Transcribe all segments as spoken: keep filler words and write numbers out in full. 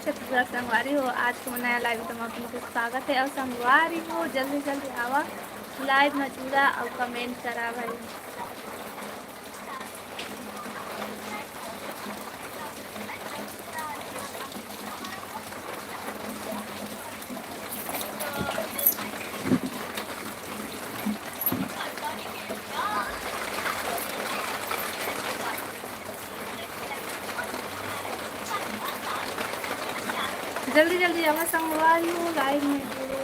छत्तीसगढ़ संगवारी हो, आज के नया लाइव में आप मन के स्वागत हे। अउ संगवारी हो, जल्दी जल्दी आवा, लाइव में जुड़ा अउ कमेंट करा भाई। जल्दी जल्दी आवा संगवारी हो, लाइव में जुड़े।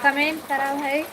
कमेंट करा भाई।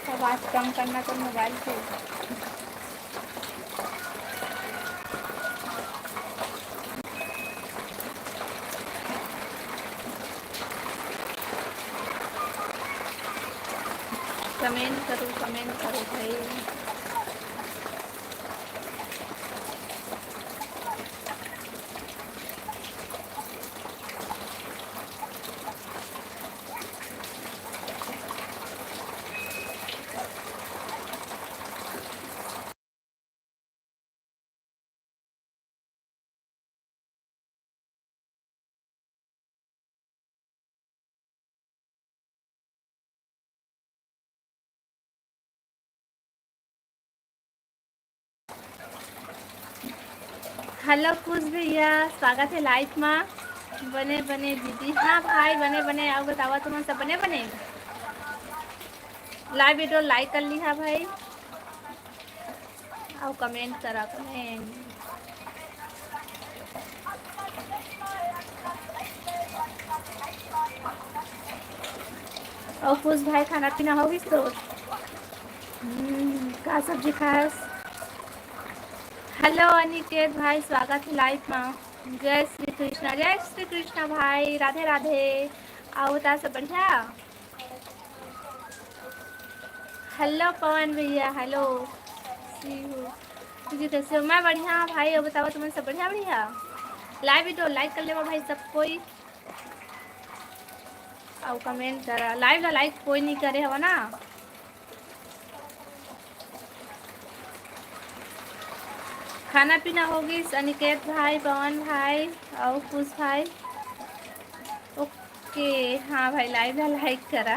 आवाज कम करना तो मोबाइल से। कमेंट करो, कमेंट करो भाई। हेलो खुश भैया, स्वागत हे लाइव मा। बने बने दीदी, हाँ भाई बने बने। अउ बतावा तुमन सब बने बने? लाइव वीडियो लाइक कर लिहा भाई, अउ कमेंट करा, कमेंट। अउ खुश भाई, खाना पीना हो गिस तो? हम्म, का सब्जी खास? हेलो अनिकेत भाई, स्वागत हे लाइव मा। जय श्री कृष्णा, जय श्री कृष्णा भाई, राधे राधे। अउ बता, सब बढ़िया? हेलो पवन भैया, हेलो। सी हो। तुझे कैसे हो? मैं बढ़िया भाई, अउ बतावा तुमन सब बढ़िया, बढ़िया? लाइव वीडियो लाइक कर लेवा भाई सब कोई, अउ कमेंट करा। लाइव ला लाइक कोई नहीं करे हवा ना। खाना पीना हो गिस अनिकेत भाई, पवन भाई अउ खुश भाई? ओके, हाँ भाई, लाइव ला लाइक करा।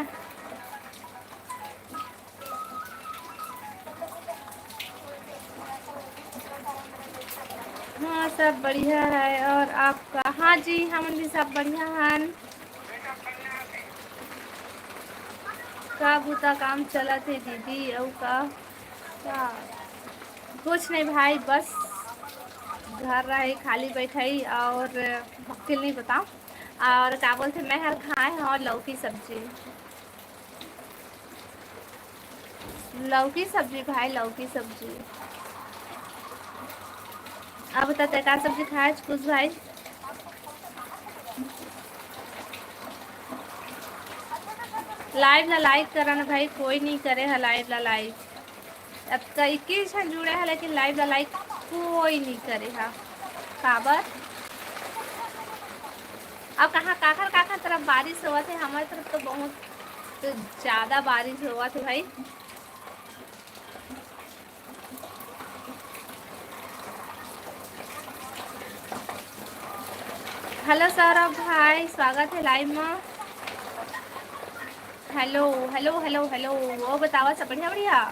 हाँ, सब बढ़िया है। और आपका? हाँ जी, हमन भी सब बढ़िया हन। का बुता काम चलत हे दीदी? अउ का, का? कुछ नहीं भाई, बस घर रहे, खाली बैठई और भक्तिल नहीं बताओ। और का बोलथे, मैं हर खाए हव लौकी सब्जी। लौकी सब्जी भाई, लौकी सब्जी। अब बता, तै का सब्जी खाए खुश भाई? लाइव ला लाइक करा ना भाई, कोई नहीं करे है लाइव ला लाइक। अब तो इक्कीस झन जुड़े है, लेकिन लाइव ला लाइक कोई नहीं करे है। काबर? अब कहाँ, काखर काखर तरफ बारिश होवत है? हमारे तरफ तो बहुत ज्यादा बारिश होवत है भाई। हेलो सौरभ भाई, स्वागत हे लाइव म। Hello, hello, hello, hello. अउ बतावा, सब बढ़िया, बढ़िया?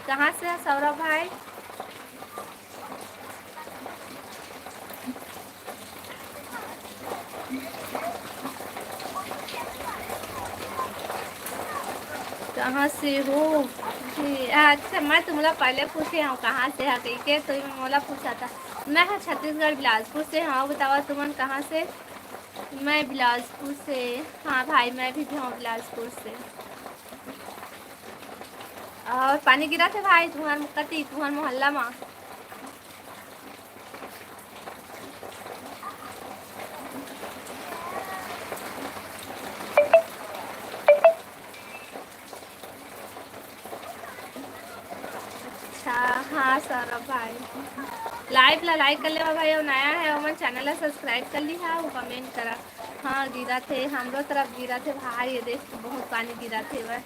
कहाँ से हे सौरभ भाई? कहाँ से हो? जी, अच्छा, मैं तुमला पहले पूछे हूँ, कहाँ से है कहिके, तो ये मोला पूछा था। मैं ह छत्तीसगढ़, बिलासपुर से हूँ। बतावा, तुमन कहाँ से? मैं बिलासपुर से। हाँ भाई, मैं भी हूँ बिलासपुर से। और पानी गिरा थे भाई, तुम्हार कति, तुम्हार मोहल्ला मा? अच्छा, हाँ सौरभ भाई, लाइव ला लाइक कर लेवा भाई, अउ नया है ओमन चैनल ला सब्सक्राइब कर लिहा, अउ कमेंट करा। हाँ, गिरा थे, हमरो तरफ गिरा थे भाई, ये देख बहुत पानी गिरा थे भाई।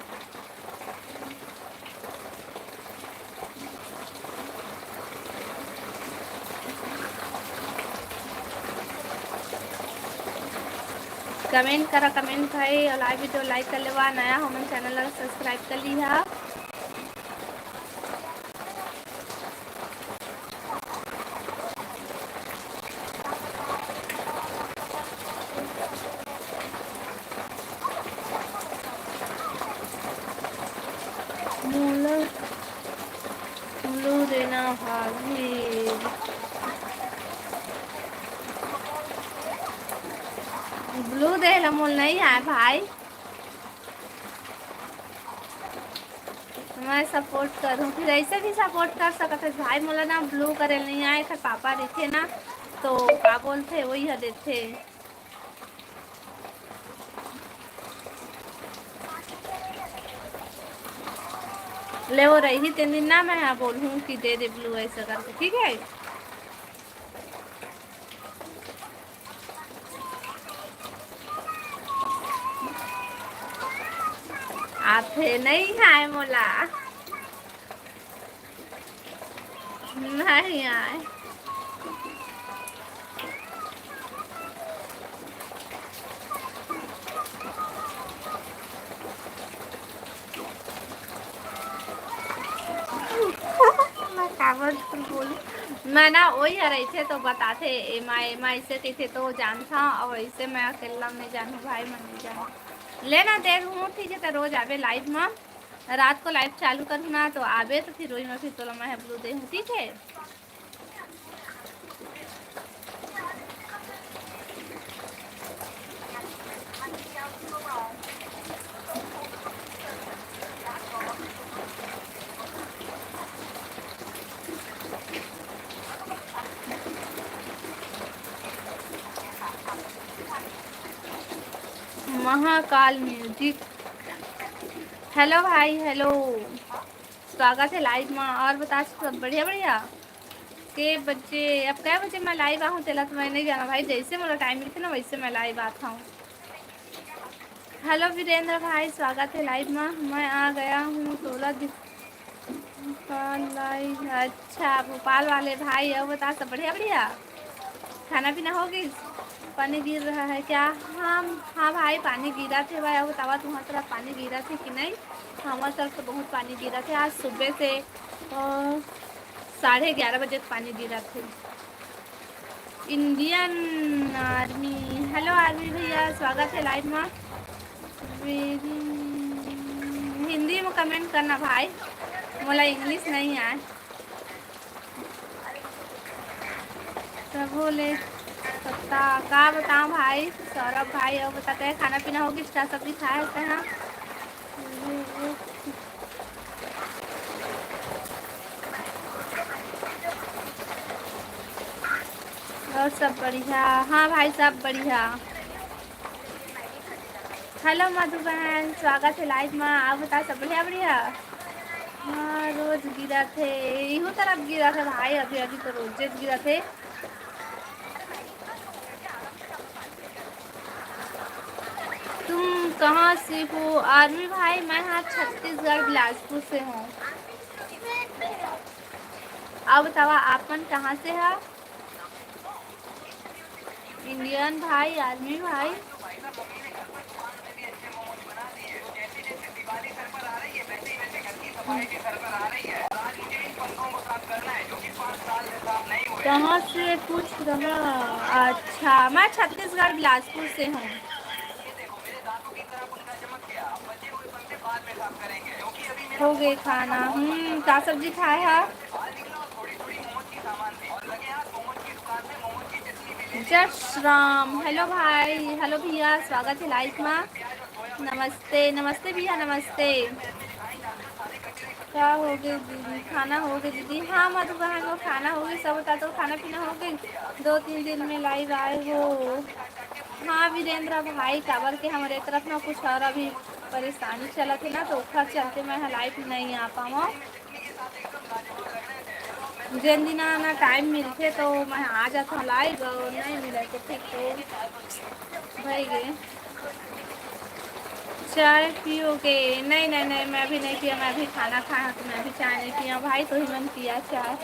कमेंट करा, कमेंट भाई, अउ लाइव वीडियो लाइक कर लेवा, नया हो मन चैनल ला सब्सक्राइब कर लिहा। मोला ब्लू देना भाभी। ब्लू दे ला मोल नहीं आए भाई। मैं सपोर्ट करूँ, फिर ऐसे भी सपोर्ट कर सकत है भाई। मोला ना ब्लू करे नहीं आए, एकर पापा रहिथे ना, तो का बोलथे, वही ह देथे। ले वो रही तेन दिन ना, मैं हा बोलहूँ कि दे दे ब्लू ऐसा करके, ठीक है? आथे नहीं आए मोला, नहीं आए। मैं काबर झूठ बोलूं? मैं ना ओही हर ऐसे तो बताथे, एमा, एमा ऐसे कहिथे तो जानथा, और ऐसे मैं अकेला नहीं जानू भाई, मैं नहीं जानू। लेना दे हूँ, ठीक है, तो रोज आबे लाइव में, रात को लाइव चालू करूँ ना, तो आबे तो फिर वही में फिर तोला मैं ब्लू दे हूँ, ठीक है? महाकाल म्यूजिक। हेलो भाई, हेलो, स्वागत है लाइव में। और बता, सब बढ़िया? बढ़िया। के बजे, अब कै बजे मैं लाइव आहूँ, तेला तो मैं नहीं जाना भाई, जैसे मोला टाइम मिलथे ना, वैसे मैं लाइव आता हूँ। हेलो वीरेंद्र भाई, स्वागत है लाइव में। मैं आ गया हूँ, तोला दिख-, कौन लाइव? अच्छा, भोपाल वाले भाई, अउ बता, सब बढ़िया? बढ़िया। खाना पीना हो गइस? पानी गिर रहा है क्या? हाँ, हाँ भाई, पानी गिरा थे भाई। अउ बतावा, तुम्हार तरफ पानी गिरा थे कि नहीं? हमार तरफ तो बहुत पानी गिरा थे आज सुबह से, अ, साढ़े ग्यारह बजे के पानी गिरा थे। इंडियन आर्मी, हेलो आर्मी भैया, स्वागत है लाइव में। हिंदी में कमेंट करना भाई, मोला इंग्लिश नहीं आए। प्रभु ले पता का बताओ भाई, सौरभ भाई, अउ बता, तैं खाना पीना हो गिस, चाय सब्जी खाए हस तैं? और सब बढ़िया? हाँ भाई, सब बढ़िया। हेलो मधु बहन, स्वागत है लाइव में। आप बता, सब बढ़िया? बढ़िया। हाँ, रोज गिरा थे, इहू तरफ गिरा थे भाई, अभी अभी तो रोजे गिरा थे। तुम कहाँ से हो आर्मी भाई? मैं हाँ छत्तीसगढ़ बिलासपुर से हूँ। अब बतावा, आप मन कहाँ से है? इंडियन भाई, आर्मी भाई। कहाँ से पूछ रहा? अच्छा, मैं छत्तीसगढ़ बिलासपुर से हूँ। हो गए खाना? हम्म, का सब्जी खाए हा? जय श्री राम। हेलो भाई, हेलो भैया, स्वागत है लाइव मा। नमस्ते, नमस्ते भैया, नमस्ते। का हो गए दीदी? खाना हो गए दीदी? हाँ मधु बहन, वो खाना हो गए, सब बता दो, खाना पीना हो गए? दो तीन दिन में लाइव आए हो? हाँ वीरेंद्र भाई, काबर के हमरे तरफ ना कुछ और अभी परेशानी चलत है ना, तो ओखर चलते मैं ह लाइव नहीं आ पावं। जेन दिन ना टाइम मिलथे तो मैं आ जाथव लाइव, और नहीं मिले तो फिर तो भई गे। चाय पियोगे? नहीं, नहीं, नहीं, मैं अभी नहीं पिया, मैं अभी खाना खाया हूँ, तो मैं अभी चाय नहीं पिया भाई, तो ही मन पिया चाय।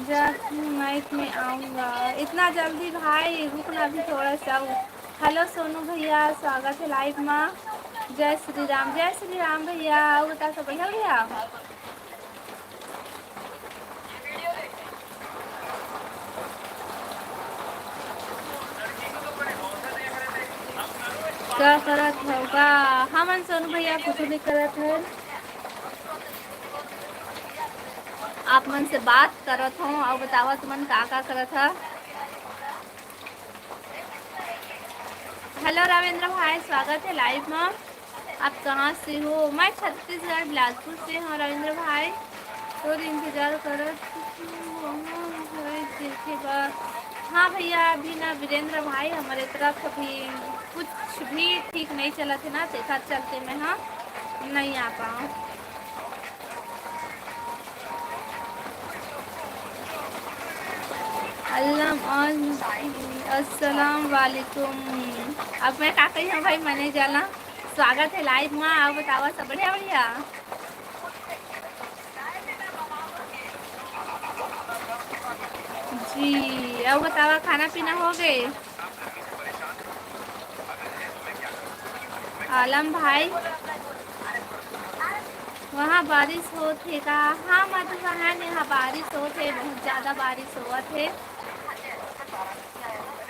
जब माइक में आऊँगा। इतना जल्दी भाई, रुकना अभी थोड़ा सा। हेलो सोनू भैया, स्वागत है लाइव मा। जय श्री राम, जय श्री राम भैया। और बता सब बढ़िया भैया? का करत हो का? हमन सोनू भैया कुछ नहीं करत है, आप मन से बात करत हो। और बतावा तुमन का का करत है? हेलो रविंद्र भाई, स्वागत है लाइव मा। आप कहाँ से हो? मैं छत्तीसगढ़ बिलासपुर से हूँ रविंद्र भाई। तोर इंतजार करत हूँ, देखे बर। हाँ भैया, अभी ना वीरेंद्र भाई, हमारे तरफ अभी कुछ भी ठीक नहीं चलत है ना, तेखर चलते मैं हाँ नहीं आ पाऊँ। अल्लाम, अस्सलाम वालेकुम। अब मैं का कही हूँ भाई, मने जाला स्वागत है लाइव मा। आओ बतावा, सब बढ़िया बढ़िया जी। आओ बतावा, खाना पीना हो गए? आलम भाई, वहाँ बारिश होत हे का? हाँ मधु बहन, यहाँ बारिश होत हे, बहुत ज्यादा बारिश होवत हे।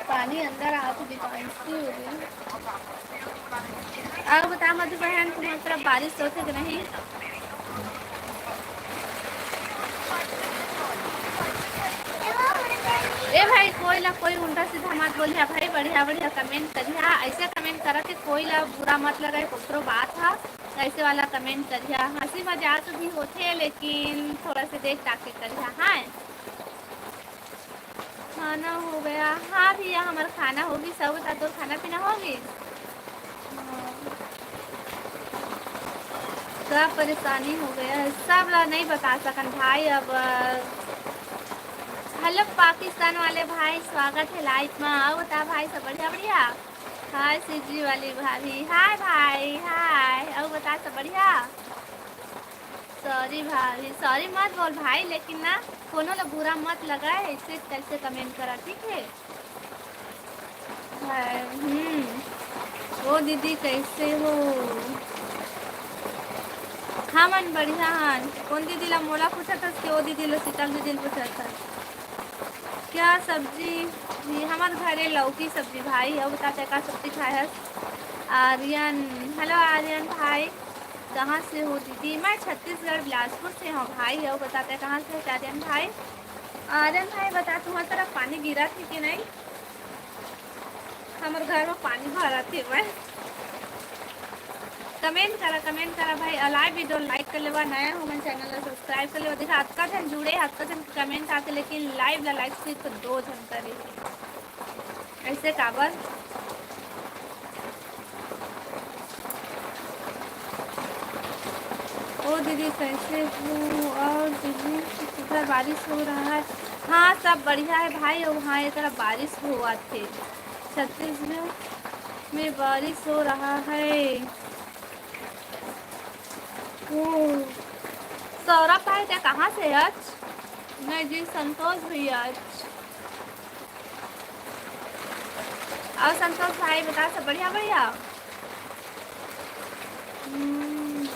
पानी अंदर आवत हे, दीपांशु हो गया। और बता मधु बहन, तुम्हारी तरफ बारिश होत हे कि नहीं? ए भाई, कोई ला कोई उल्टा सीधा मत बोलिहा भाई, बढ़िया बढ़िया कमेंट करिहा। ऐसे कमेंट करा के कोई ला बुरा मत लगे, कोकरो बात हा, ऐसे वाला कमेंट करिहा। हंसी मजाक भी होथे, लेकिन थोड़ा से देख ताक के करिहा। हाँ, खाना हो गया। हाँ भैया, हमार खाना होगी। सब बता, तोर खाना पीना होगी? का परेशानी हो गया है, सब ला नहीं बता सकन भाई। अब हेलो पाकिस्तान वाले भाई, स्वागत है लाइव में। आओ बता भाई, सब बढ़िया बढ़िया? हाय सीजी वाली भाभी, हाय भाई, हाय। और बता, सब बढ़िया? सॉरी भाभी, सॉरी मत बोल भाई, लेकिन ना कोनो ला बुरा मत लगा, ऐसे कैसे कमेंट करा, ठीक है? हाय, हम्म। ओ दीदी, कैसे हो? हमन बढ़िया हन। कौन दीदी ला मोला पूछत हस कि ओ दीदी ला, शीतल दीदी ला पूछत हस? क्या सब्जी? ये हमार घरे लौकी सब्जी भाई। और बता, तै का सब्जी खाए हस? आर्यन, हेलो आर्यन भाई, कहाँ से हो दीदी? मैं छत्तीसगढ़ बिलासपुर से हूँ भाई। और बता, तै कहाँ से है आर्यन भाई? आर्यन भाई बता, तुम्हारी तरफ पानी गिरा थी कि नहीं? हमर घर में पानी भरा थे मैं। कमेंट करा, कमेंट करा भाई, और लाइव वीडियो लाइक कर लेवा, नया हो मन चैनल ला सब्सक्राइब कर लेवा। देखा, अतका झन जुड़े, अतका झन कमेंट आते, लेकिन लाइव ला लाइक सिर्फ दो झन करे। ऐसे काबर? ओ दीदी, कैसे हो? और दीदी, कितना बारिश हो रहा है? हाँ, सब बढ़िया है भाई। और हाँ, ये तरफ बारिश हुआ थे, छत्तीसगढ़ में बारिश हो रहा है। ओ, सौरभ भाई, तै कहाँ से आज? मैं जी संतोष भैया आज। और संतोष भाई बता, सब बढ़िया, बढ़िया। हम्म।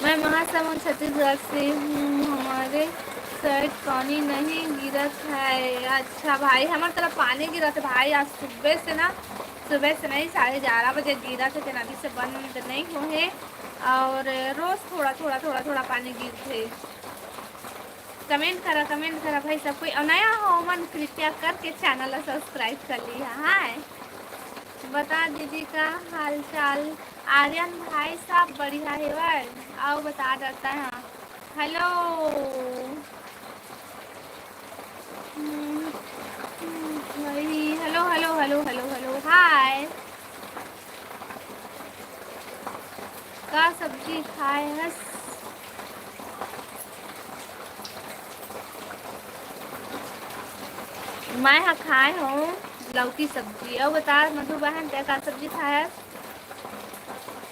मैं महासमुंद छत्तीसगढ़ से हूँ, हमारे साइड पानी नहीं गिरत है। अच्छा भाई, हमारे तरफ पानी गिरत है भाई, आज सुबह से ना, सुबह से नहीं, साढ़े ग्यारह बजे गिरत है, तेन अभी से बंद नहीं हुए है। और रोज थोड़ा थोड़ा थोड़ा थोड़ा पानी गिरत है। कमेंट करा, कमेंट करा भाई सब कोई। और नया हो मन, कृपया करके चैनल ला सब्सक्राइब कर लिया। हाय, बता दीदी का हाल चाल। आर्यन भाई सब बढ़िया हेवय, आओ बता देता है। हेलो। हम्म, हम्म, भाई, hello, hello, hello, hello, hello, hi. का सब्जी खाए हस? मैं ह खाए हूँ लौकी सब्जी। अउ बता मधु बहन, तै का सब्जी खाए हस?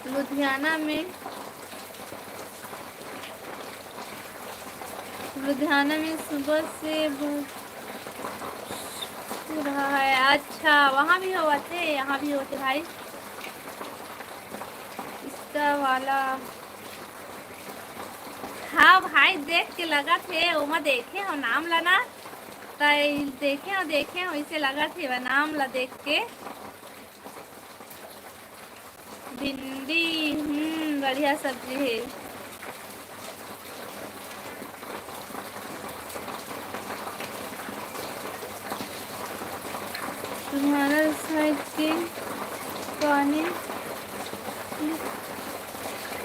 लुधियाना में, लुधियाना में सुबह से ब-, रहा है। अच्छा, वहाँ भी होवत हे, यहाँ भी होवत हे भाई। Insta वाला, हाँ भाई, देख के लगत हे, ओमा देखे हो नाम ला ना, त देखे हो, देखे हो, इसे लगत हे वह नाम ला देख के। भिंडी, हम्म, बढ़िया सब्जी हे। तुम्हारा साइड के पानी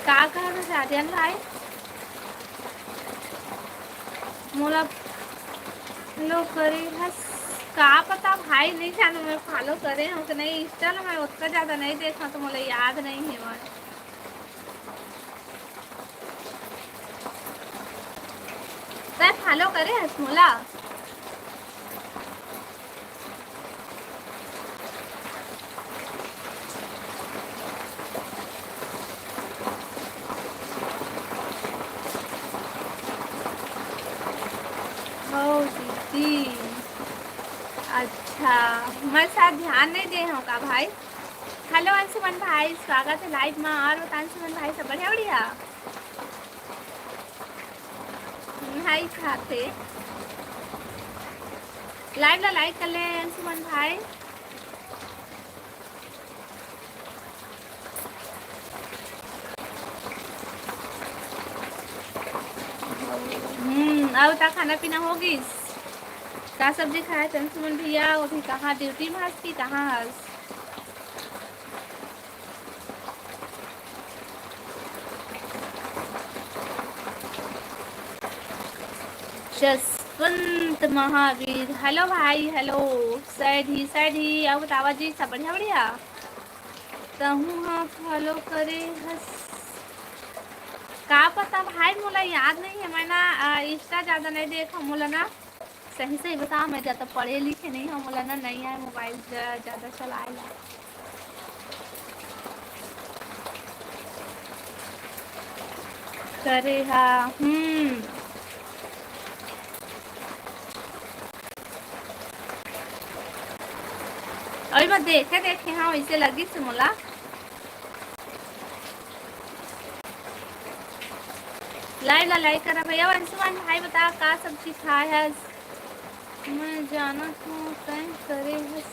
का कहत हे साजन भाई? मोला follow करे हस का पता भाई, नहीं जानव मैं follow करे हूँ कि नहीं। Insta ला मैं ओतका ज्यादा नहीं देखा, तो मोला याद नहीं हे मैं। तै follow करे हस मोला? हो दीदी, अच्छा, मैं शायद ध्यान नहीं दे हूँ का भाई। हेलो अंशुमन भाई, स्वागत है live में। और बता अंशुमन भाई, सब बढ़िया, बढ़िया? भाई खाते live ला like कर ले अंशुमन भाई। हम्म, अउ ता खाना पीना हो गिस? का सब्जी खाए अंशुमन भैया? अभी कहाँ, duty में हस कि कहाँ हस? जसवंत महावीर, हेलो भाई, हेलो। सैड ही, सैड ही, अउ बतावा जी, सब बढ़िया, बढ़िया? तहूँ ह follow करे हस। का पता भाई, मोला याद नहीं है, मैं ना, आ, Insta ज्यादा नहीं देखा, मोला ना सही सही बता, मैं ज्यादा पढ़े लिखे नहीं हूँ, मोला ना नहीं आए mobile ज-, ज्यादा चलाए ला। करे हा, हम्म। अभी मैं देखे देखे हाँ, वैसे लगिस मोला। Live ला like करा भैया। अंशुमान भाई बता का सब्जी खाए हस? मैं जानत हूँ तैं करे हस।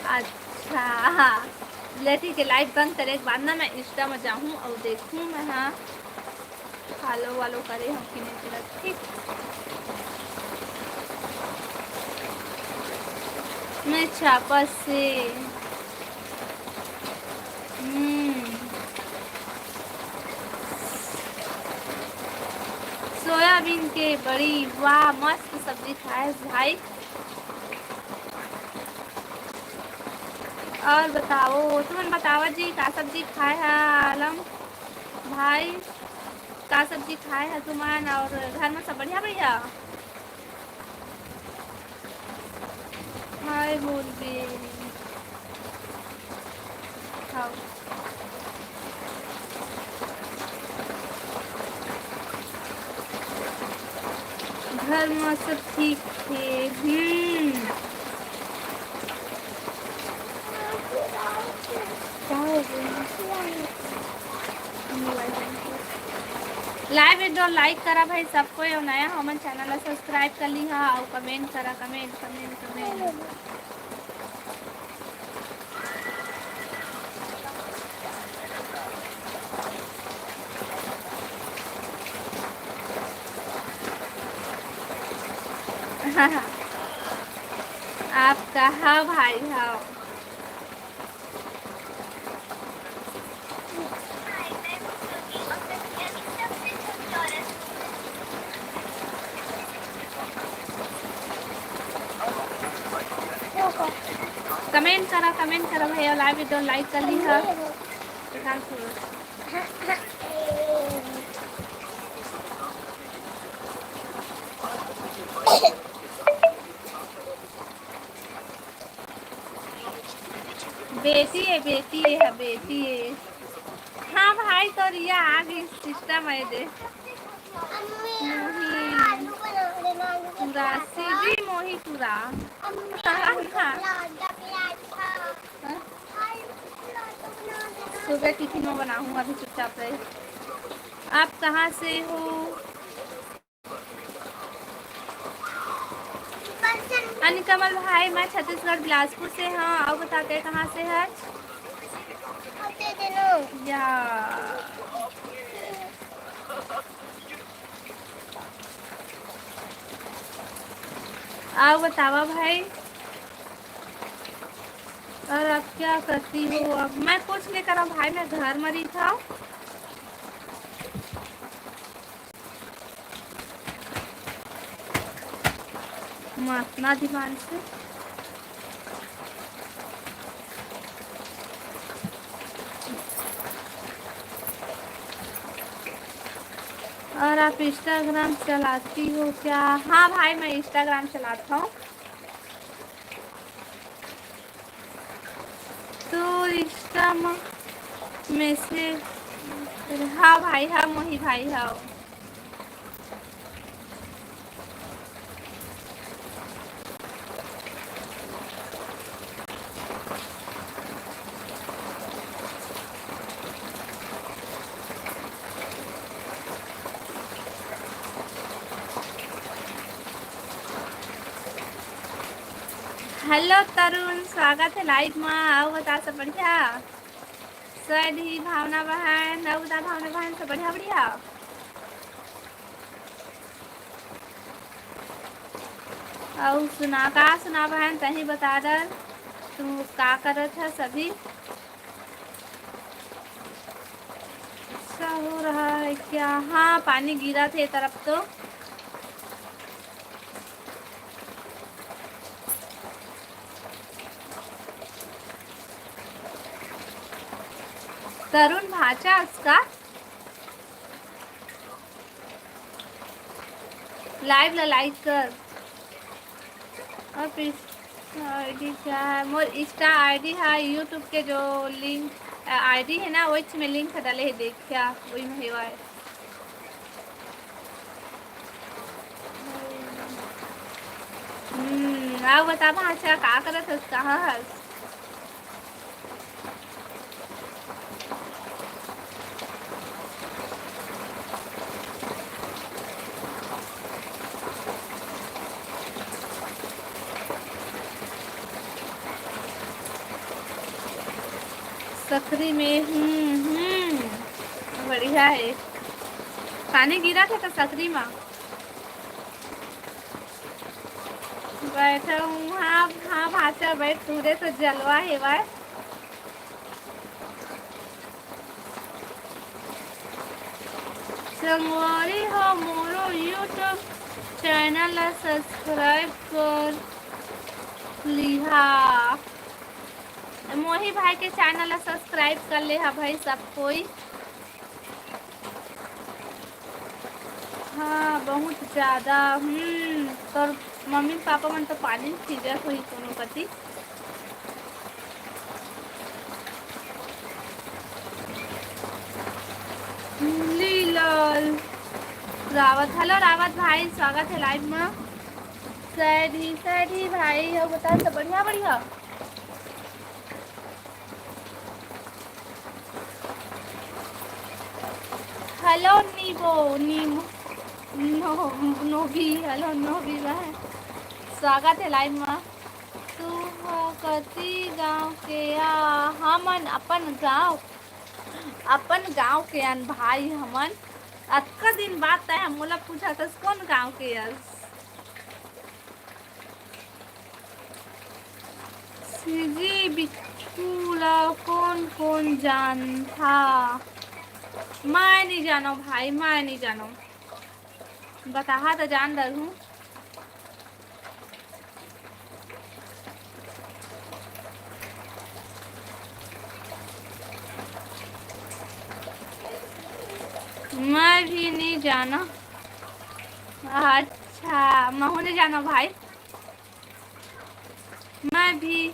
अच्छा, ले ठीक है, live बंद करे के बाद ना मैं Insta में जाहूँ और देखूँ मैं, हाँ, follow वालो करे हो कि नहीं करत, ठीक। मैं चापस से, हम्म, सोयाबीन के बड़ी, वाह, मस्त सब्जी खाए भाई। और बताओ, तुमन बतावा जी, का सब्जी खाए हा आलम भाई? का सब्जी खाए हा तुमन? और घर में सब बढ़िया भैया? हाय बोल बे। खाओ। घर में सब ठीक हे। हम्म। का हो गया? Live video like करा भाई सब कोई, अउ नया हमन channel ला subscribe कर ली हा, अउ comment करा, comment, comment, comment। आप कहाँ भाई हव? Comment करा, comment करा भैया, live video like कर ली है। बेटी है, बेटी है, बेटी है। हाँ भाई, तो रिया आ गई, system है दे। मोही पूरा, सीधी मोही पूरा। सुबह टिफिन में बनाऊंगा, अभी चुपचाप रहे। आप कहाँ से हो? अनिकमल भाई, मैं छत्तीसगढ़ बिलासपुर से हूँ। अउ बता, तैं कहाँ से हस? या। अउ बतावा भाई, और आप क्या करती हो? अब मैं कुछ नहीं करा भाई, मैं घर में रही था। महात्मा दिवान से। और आप Instagram चलाती हो क्या? हाँ भाई, मैं Instagram चलाता हूँ। तो Insta में से, हाँ भाई, हाँ मोही भाई, हाँ। Hello तरुण, स्वागत है live मा। अउ बता, सब बढ़िया? सैड ही भावना बहन, अउ बता भावना बहन, सब बढ़िया, बढ़िया? अउ सुना, का सुना बहन, तही बता दर, तू का करत है सभी? ऐसा हो रहा है क्या? हाँ, पानी गिरा थे तरफ तो। तरुण भाचा उसका live ला like कर। और Insta ID क्या है? मोर Insta ID है, YouTube के जो link, अ, ID है ना, वो इसमें link डाले है, देखिया, वही में हेवा है। हम्म, अउ बता भाचा, का करत हस, कहाँ हस? सकरी में, हम्म, हम्म, बढ़िया है। पानी गिरा था तो सकरी में। बैठा हूँ, हाँ, हाँ, भाचा बैठ, तूरे तो जलवा हेवय। संगवारी हो, मोरो YouTube channel ला subscribe कर लिहा। मोही भाई के channel ला subscribe कर ले हा भाई सब कोई। हाँ, बहुत ज्यादा। हम्म, तोर मम्मी पापा मन तो पानी में खींचत होही कोनो कति। लीलाल। रावत, हेलो रावत भाई, स्वागत है लाइव में। सैडी, सैडी भाई, हो बता, सब बढ़िया, बढ़िया। हेलो नीबो, नीबो, नो, नोबी, हेलो नोबी भाई, स्वागत है लाइव में। तू ह कति गांव के आ? हमन अपन गांव, अपन गांव के अन भाई हमन। अतका दिन बाद तैं ह मोला पूछत हस, कोन गांव के अस? सीजी बिट्टू ला कोन कोन जानथा? मैं नहीं जानो भाई, मैं नहीं जानो। बताहा तो जान डरहूँ। मैं भी नहीं जाना। अच्छा, महू नहीं जाना भाई। मैं भी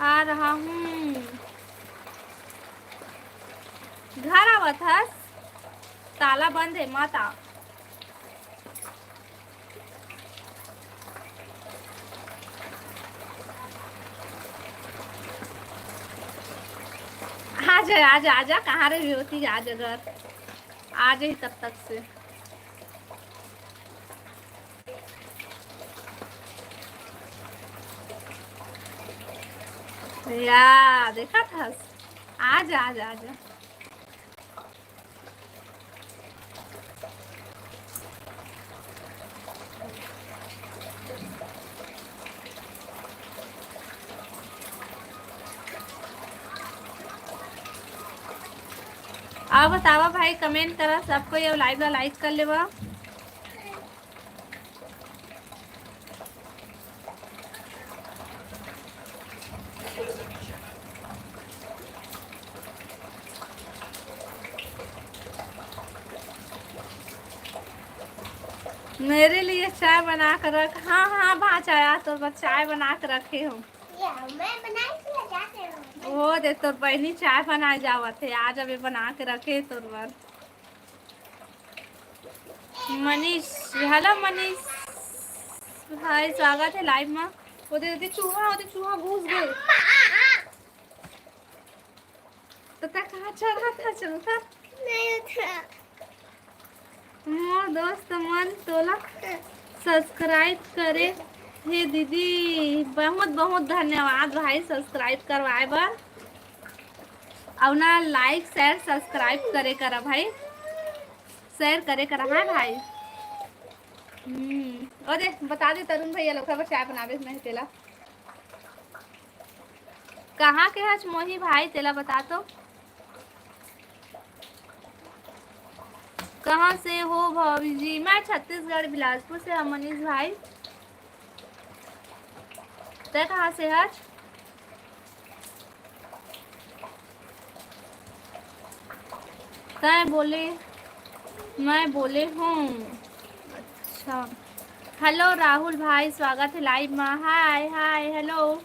आ रहा हूँ। घर आवत हस? ताला बंद है, मत आ। आ जा, आ जा, आ जा, कहाँ रहे होती, आ जा घर, आ जाही तब तक से। या, देखा था, आ जा, आ जा, आ जा। आओ बतावा भाई, कमेंट करा सब कोई, अउ लाइव ला लाइक कर लेवा। मेरे लिए चाय बना कर रख। हाँ, हाँ, भांचा यार, तोर बर चाय बना के रखे हूँ। या, मैं बनाई थी, जाते रहो। वो दे, तोर बहनी चाय बनाए जावत है, आज अभी बना के रखे तोर बर। मनीष, हेलो मनीष भाई, स्वागत है लाइव में। वो दे, वो दे चूहा, वो दे चूहा घुस गए। तो तै कहाँ चढ़ा था, चलता? नहीं उठा। मोर दोस्त मन तोला सब्सक्राइब करे हे दीदी, बहुत बहुत धन्यवाद भाई सब्सक्राइब करवाए बर। अउ ना लाइक, शेयर, सब्सक्राइब करे करा भाई, शेयर करे करा, हाँ भाई। हम्म, अरे बता दे तरुण भैया, लौका बर चाय बनावे नहीं तेला। कहाँ के हच मोही भाई, तेला बता तो। कहाँ से हो भाभी जी? मैं छत्तीसगढ़ बिलासपुर से हूँ मनीष भाई। तै कहाँ से हच? तै बोले, मैं बोले हूँ। अच्छा, हेलो राहुल भाई, स्वागत है लाइव में। हाय हाय, हेलो।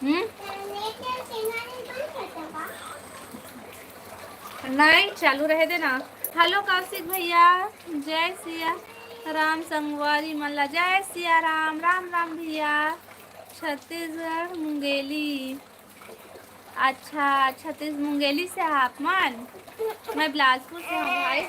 हम्म? नहीं, चालू रहे देना। हेलो कौशिक भैया, जय सिया राम संगवारी मन ला, जय सिया राम, राम राम भैया। छत्तीसगढ़ मुंगेली। अच्छा, छत्तीस मुंगेली से आप मन? मैं बिलासपुर से हूँ भाई।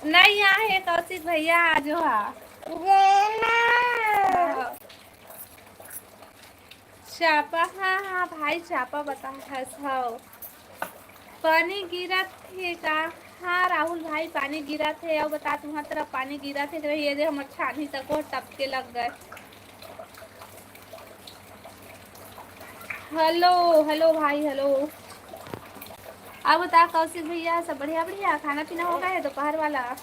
नहीं आहे कौशिक भैया, आज हा। चापा, हाँ, हाँ भाई, चापा बता हस, हव। पानी गिरत हे का? हाँ राहुल भाई, पानी गिरत हे। अउ बता, तुम्हार तरफ पानी गिरत हे कि नहीं? ये दे, हमर छानी तक वो टपके लग गए। हेलो, हेलो भाई, हेलो। अब बता कौशिक भैया, सब बढ़िया, बढ़िया? खाना पीना हो गए हे दोपहर वाला?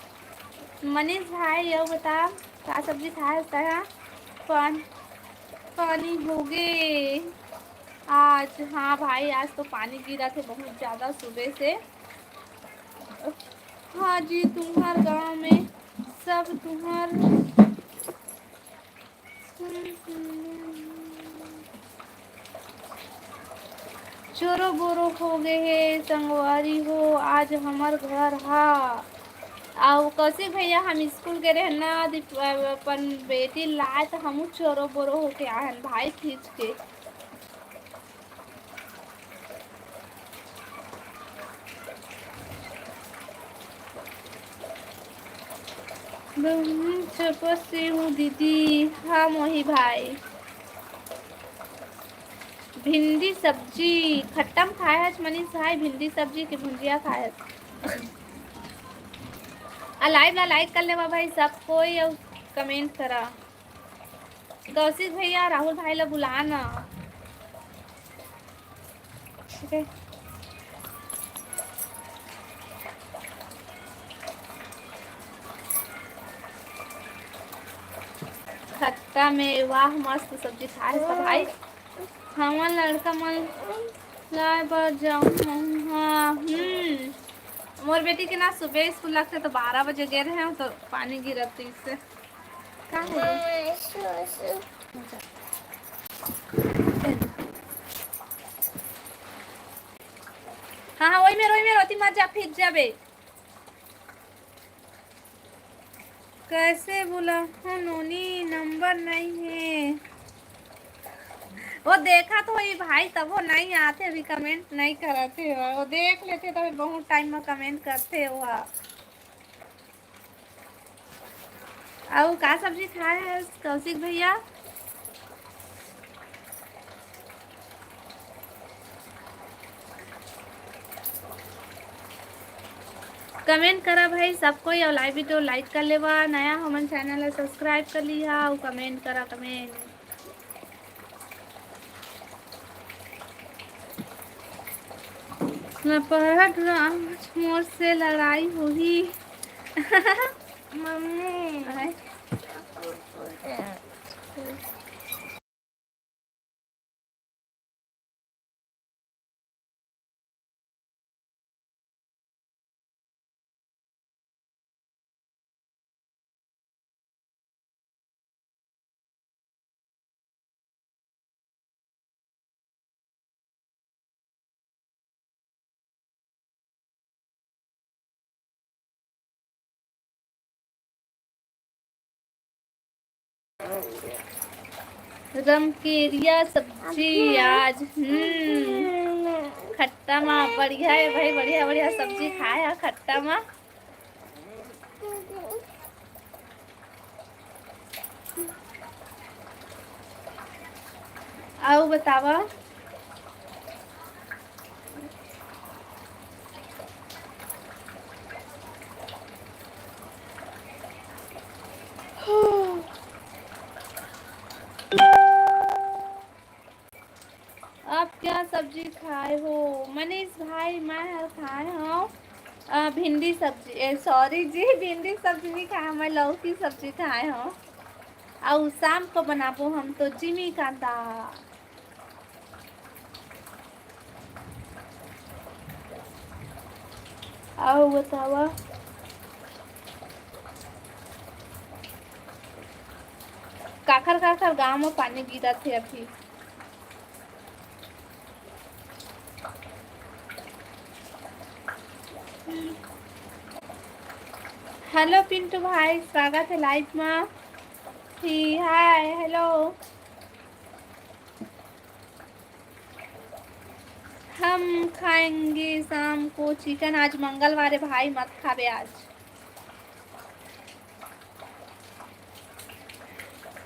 मनीष भाई, अब बता, का सब्जी खाए हस तैं? पान-, पानी होगे आज। हाँ भाई, आज तो पानी गिरत हे बहुत ज्यादा सुबह से। हाँ जी, तुम्हार गांव में सब तुम्हार चोरो बोरो हो गए हे संगवारी हो, आज हमर घर हा। अउ कौशिक भैया, हम स्कूल गए रहे ना, दीप-, अपन बेटी लाए तो हमू चोरो बोरो होके आए हन भाई, खींच के। बहुत चपस से हूँ दीदी। हाँ मोही भाई, भिंडी सब्जी खट्टा में खाए हस मनीष भाई, भिंडी सब्जी के भुंजिया खाए हस? आ लाइव ला लाइक कर लेवा भाई सब कोई, अउ कमेंट करा। कौशिक भैया, राहुल भाई ला बुला ना। ठीक है। खट्टा में, वाह, मस्त सब्जी खाए सब भाई। हमन लड़का मन लाए बर जाऊँ हूँ। हाँ, हम्म। मोर बेटी के ना सुबह स्कूल लगथे तो बारह बजे गे रहे हूँ तो पानी गिरत रहिस। का है? हाँ, हाँ, वही में, वही में रोटी मत जा, फिर जाबे। कैसे बोला हूँ नोनी, नंबर नहीं है। वो देखा तो ही भाई, तब वो नहीं आते, अभी कमेंट नहीं कराते हो। वो देख लेते तो फिर बहुत टाइम में कमेंट करते हो। अउ का सब्जी खाए हस कौशिक भैया? कमेंट करा भाई सब कोई, अउ लाइव वीडियो लाइक कर लेवा, नया हमन चैनल ला सब्सक्राइब कर लिहा, अउ कमेंट करा, कमेंट। मैं पढ़त रहा, आज मोर से लड़ाई होही। मम्मी। आय। रमकेरिया सब्जी आज, हम्म, खट्टा मा बढ़िया है भाई, बढ़िया बढ़िया सब्जी खाए हा खट्टा मा। अउ बतावा। आप क्या सब्जी खाए हो? मनीष भाई, मैं हर खाए हव, अ, भिंडी सब्जी। ए, सॉरी जी, भिंडी सब्जी नहीं खाए, मैं लौकी सब्जी खाए हव। अउ शाम को बनाबो हम तो जिमी कांदा। अउ बतावा, काखर काखर गांव में पानी गिरत हे अभी? हेलो पिंटू भाई, स्वागत है लाइव में। ही, हाय, हेलो। हम खाएंगे शाम को चिकन। आज मंगलवार है भाई, मत खाबे आज।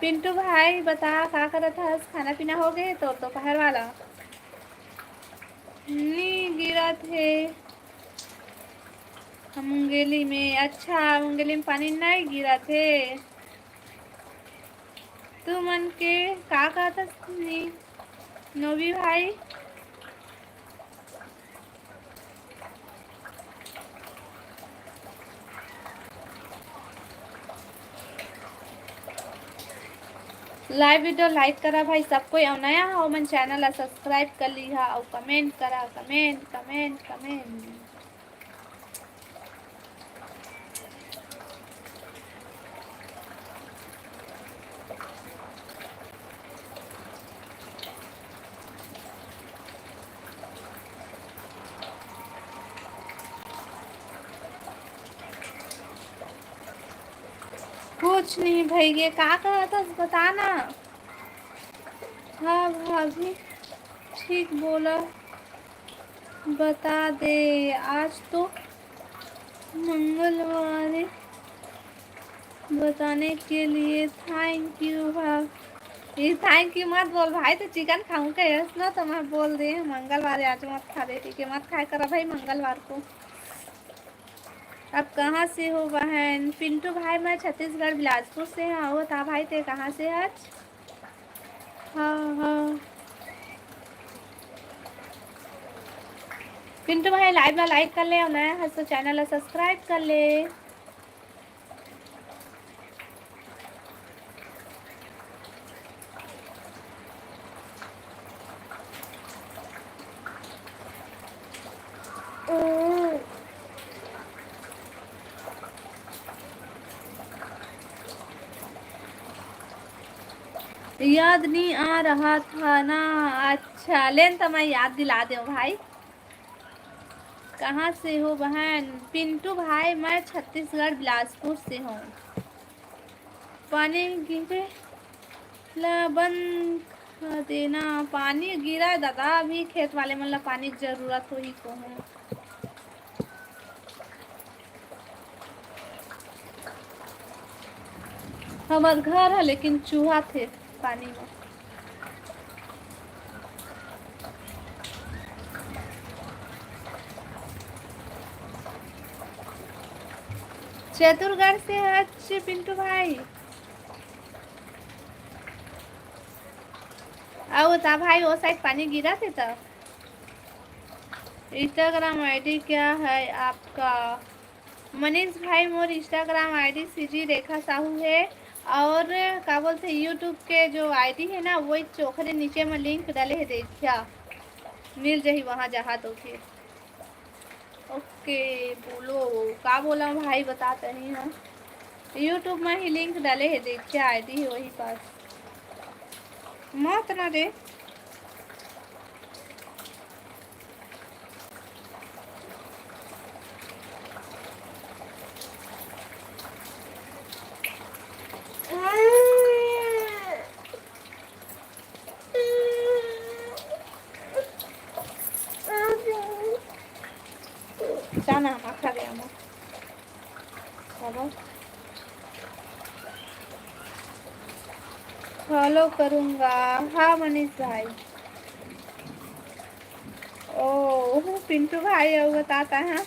पिंटू भाई, बता, का करत हस? खाना पीना हो गए तो दोपहर वाला? नी गिरत हे मुंगेली में। अच्छा, मुंगेली में पानी नहीं गिरत हे। तू मन के का कहत हस नी, नोबी भाई? Live video like करा भाई सब कोई, अउ नया हो मन channel ला subscribe कर लिहा, अउ comment करा, comment, comment, comment। कुछ नहीं भैया, का कहत हस बता ना। हाँ भाभी, ठीक बोला, बता दे, आज तो मंगलवार है। बताने के लिए thank you भाभी। ये thank you मत बोल भाई, तो चिकन खाऊं कहे हस ना, तो मैं बोल दे मंगलवार है, आज मत खा दे, ठीक है? मत खाए करा भाई मंगलवार को। आप कहाँ से हो बहन? पिंटू भाई, मैं छत्तीसगढ़ बिलासपुर से हूँ। वो था भाई, ते कहाँ से आज? हाँ, हाँ। पिंटू भाई, live ला like कर ले, अउ नया हस तो channel ला subscribe कर ले। याद नहीं आ रहा था ना। अच्छा, लेन तो मैं याद दिला देव भाई। कहाँ से हो बहन? पिंटू भाई, मैं छत्तीसगढ़ बिलासपुर से हूँ। पानी गिरे ला बंद कर देना। पानी गिरा दादा, अभी खेत वाले मन ला पानी के जरूरत होही कहूँ। हमर घर है लेकिन चूहा थे पानी में। चतुरगढ़ से हच पिंटू भाई। अउ ता भाई, वो side पानी गिरा थे त? Instagram ID क्या है आपका? मनीष भाई, मोर Instagram ID सीजी रेखा साहू है, और का बोलते YouTube के जो ID है ना, वो एक चोखरे नीचे में link डाले है, देखिया मिल जाही वहाँ जहाँ तो फिर। OK, बोलो का बोला भाई, बता तनी हम। YouTube में ही link डाले है, देखिया ID है वही पास। मत ना रे। जाना, माखा दे, आमा। चलो। Follow करूँगा। हाँ, मनीष भाई। ओ, पिंटू भाई, अउ बता ता, हाँ।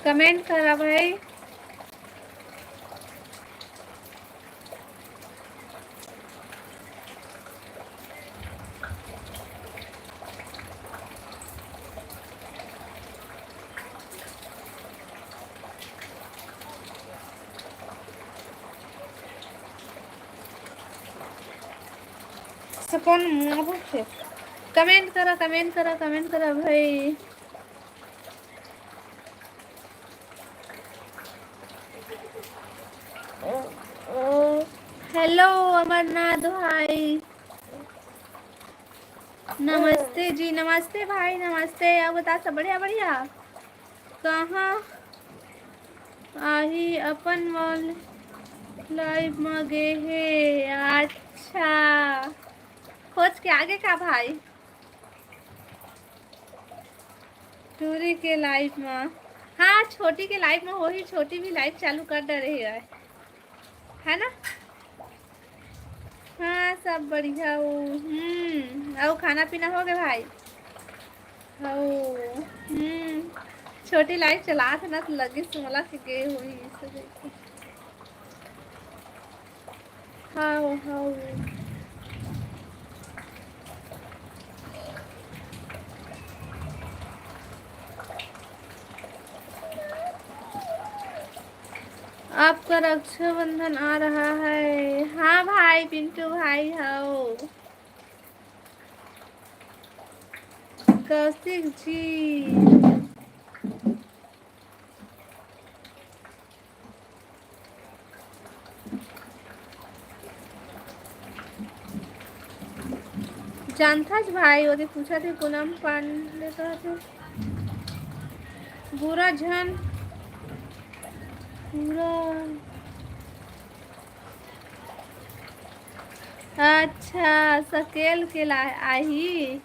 Comment करा भाई। सपन मारू छे। Comment करा, comment करा, comment करा भाई। हेलो अमरनाथ भाई, नमस्ते जी, नमस्ते भाई, नमस्ते। अउ बता, सब बढ़िया, बढ़िया? कहाँ आही अपन मन लाइव म गे हे? अच्छा, खोज के आगे का भाई? टूरी के लाइव म, हाँ, छोटी के लाइव म होही, छोटी भी लाइव चालू कर डरे हे, है ना? हाँ, सब बढ़िया हो। हम्म, अउ खाना पीना हो गए भाई? हो। हम्म, छोटी लाइव चलात हे ना, तो लगिस मोला के गे होही, इसे देख के। हाँ, हाँ। आपका रक्षाबंधन आ रहा है। हाँ भाई, पिंटू भाई, हाओ। कौशिक जी। जानथस भाई, ओदे पूछत हे पूनम पांडे कहत हे। बुरा झन, बुरा। अच्छा, सकेल के ला-, आही।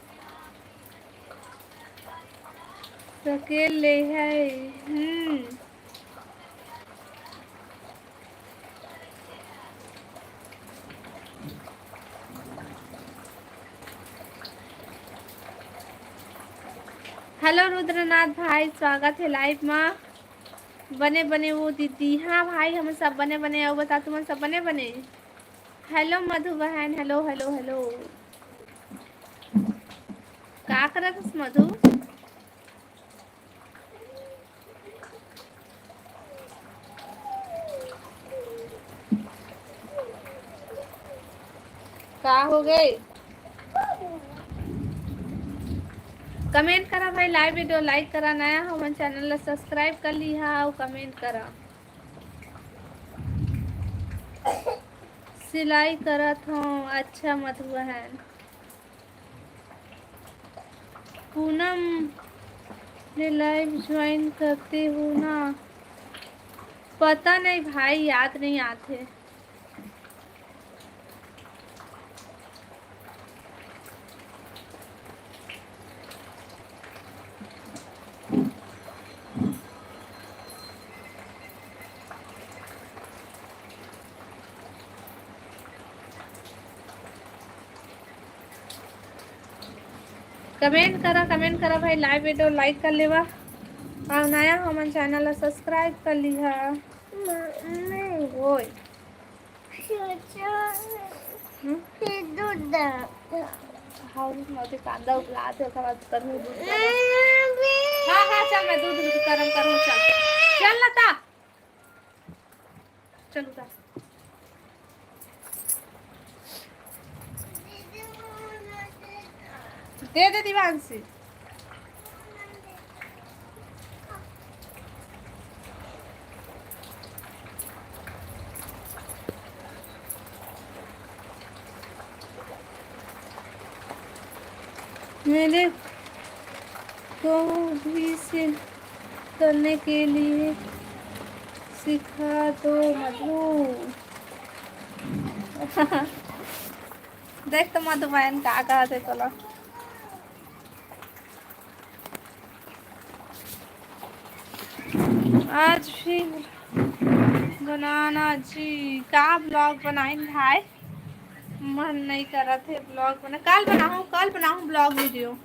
सकेल ले है। हम्म। हेलो रुद्रनाथ भाई, स्वागत है लाइव मा। बने बने वो दीदी। हाँ भाई, हम सब बने बने। अउ बता, तुमन सब बने बने? हेलो मधु बहन, हेलो, हेलो, हेलो। का करत हस मधु? का हो गए? कमेंट करा भाई, लाइव वीडियो लाइक करा, नया हो हमन चैनल ला सब्सक्राइब कर लिहा अउ कमेंट करा। सिलाई करत हूँ। अच्छा मधु बहन। पूनम ने लाइव ज्वाइन करते हो ना? पता नहीं भाई, याद नहीं आते। कमेंट करा, कमेंट करा भाई, लाइव वीडियो लाइक कर लेवा। अउ नया हमन चैनल ला सब्सक्राइब कर लिहा। ओए। हम्म? फिर दूध डाल। हाँ, मैं तो कांदा उबला दे, ओकर बाद करहूँ दूध गरम। हाँ, हाँ, चल, मैं दूध गरम करहूँ, चल। चल, लता। चल उतार। दे दे दिवांशी। मेरे को भी सिल करने के लिए सिखा दो मधु। देख तो मधु बहन का कहत हे तोला। आज फिर बनाना जी का vlog बनाइन भाई, मन नहीं करत हे vlog बना। कल बनाहूँ, कल बनाहूँ vlog video।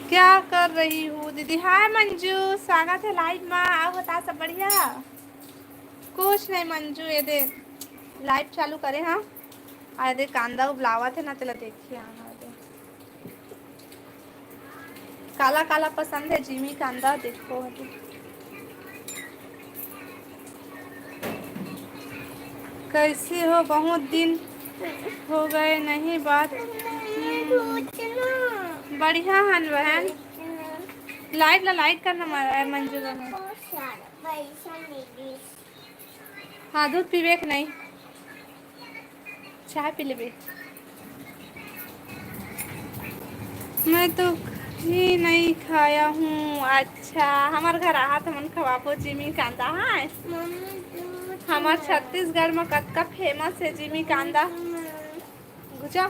क्या कर रही हो दीदी? हाय मंजू, स्वागत है लाइव मा। अउ बता, सब बढ़िया? कुछ नहीं मंजू, ये दे लाइव चालू करे हाँ। आ दे कांदा उबलावत हे ना, तेला देखिए आना दे। काला काला पसंद है जिमी कांदा, देखो अभी। कैसे हो? बहुत दिन हो गए नहीं बात। बढ़िया हन बहन। लाइट ला लाइट करना मारा है मंजू बहन। हाँ, दूध पीबे के नहीं, चाय पी लेबे। मैं तो कभी नहीं खाया हूँ। अच्छा, हमार घर आहा त हमन खवाबो जिमी कांदा। हाँ, हमार छत्तीसगढ़ में कतका फेमस है जिमी कांदा। गुजा।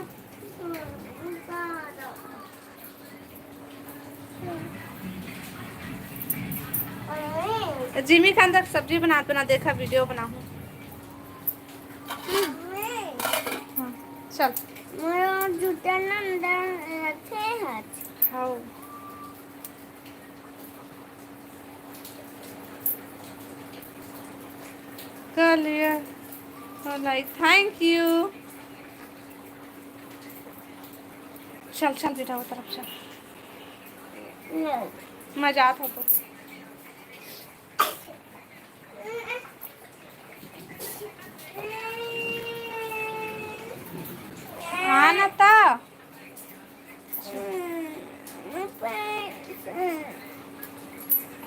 जिमी कांदा के सब्जी बनात बना देखा, वीडियो बनाहूँ। हाँ, चल। मोर जूता ना अंदर रखे हच। हाँ। कर लिया। और लाइक, thank you। चल, चल बेटा, वो तरफ चल। नहीं। मैं जात हूँ तो। हाँ ना ता।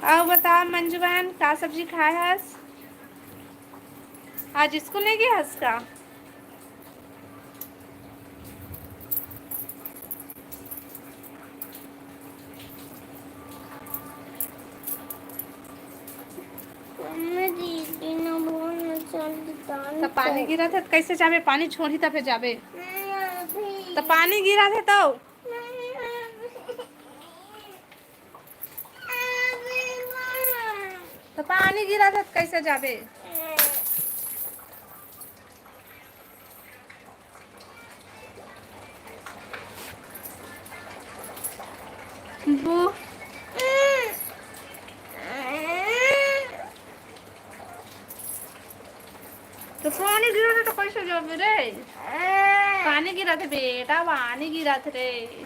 अउ बता मंजू बहन, का सब्जी खाए हस? आज स्कूल नहीं गए हस का? मम्मी दीदी ना बहुत नुकसान दुकान त पानी से। गिरत है, त कैसे जाबे? पानी छोड़ी त फिर जाबे। नहीं, अभी। त पानी गिरत है तो? नहीं, अभी। अभी मम्मी। त पानी गिरत है, त कैसे जाबे? वो तो पानी गिरत है तो कैसे जाबे रे? पानी गिरत है बेटा, पानी गिरत रे।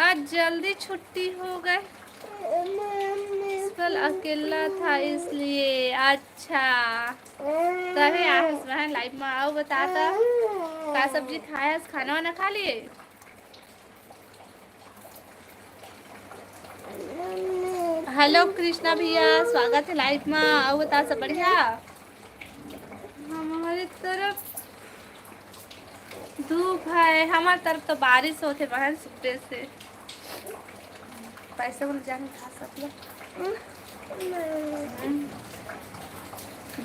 आज जल्दी छुट्टी हो गए। कल अकेला था इसलिए। अच्छा, तभे आहस बहन लाइव में। अउ बता त, का सब्जी खाए हस? खाना वाना खा लिए? हेलो कृष्णा भैया, स्वागत है लाइव में। अउ बता, सब बढ़िया? हमारे तरफ धूप है, हमारे तरफ तो बारिश होते बहन सुबह से। पैसे बोल जाने खा सब लोग।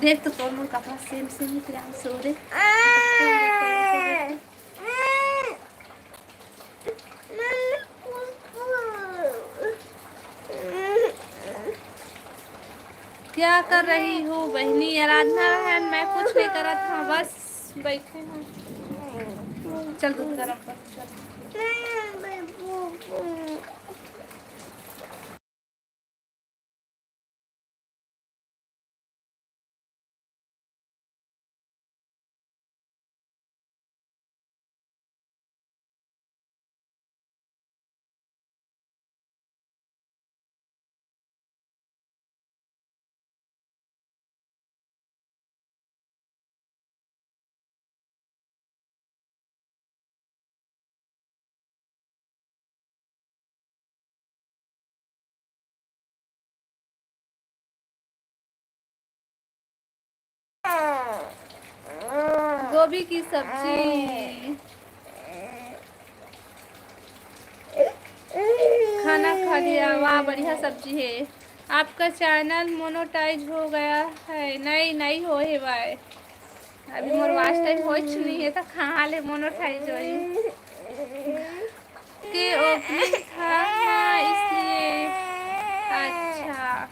देख तो तोर मोर कपड़ा सेम सेम ही, तेरे हम सो रहे। क्या कर रही हो बहनी आराधना बहन? मैं कुछ नहीं करत हूँ, बस बैठे हूँ। चल दूध गरम कर, चल। गोभी की सब्जी। खाना खा लिया, वाह, बढ़िया सब्जी है। आपका चैनल मोनेटाइज हो गया है? नहीं, नहीं हो है भाई, अभी मोर वॉच टाइम होइच नहीं है, तो कहाँ ले मोनेटाइज होई? के ओपनिंग था ना, इसलिए। अच्छा।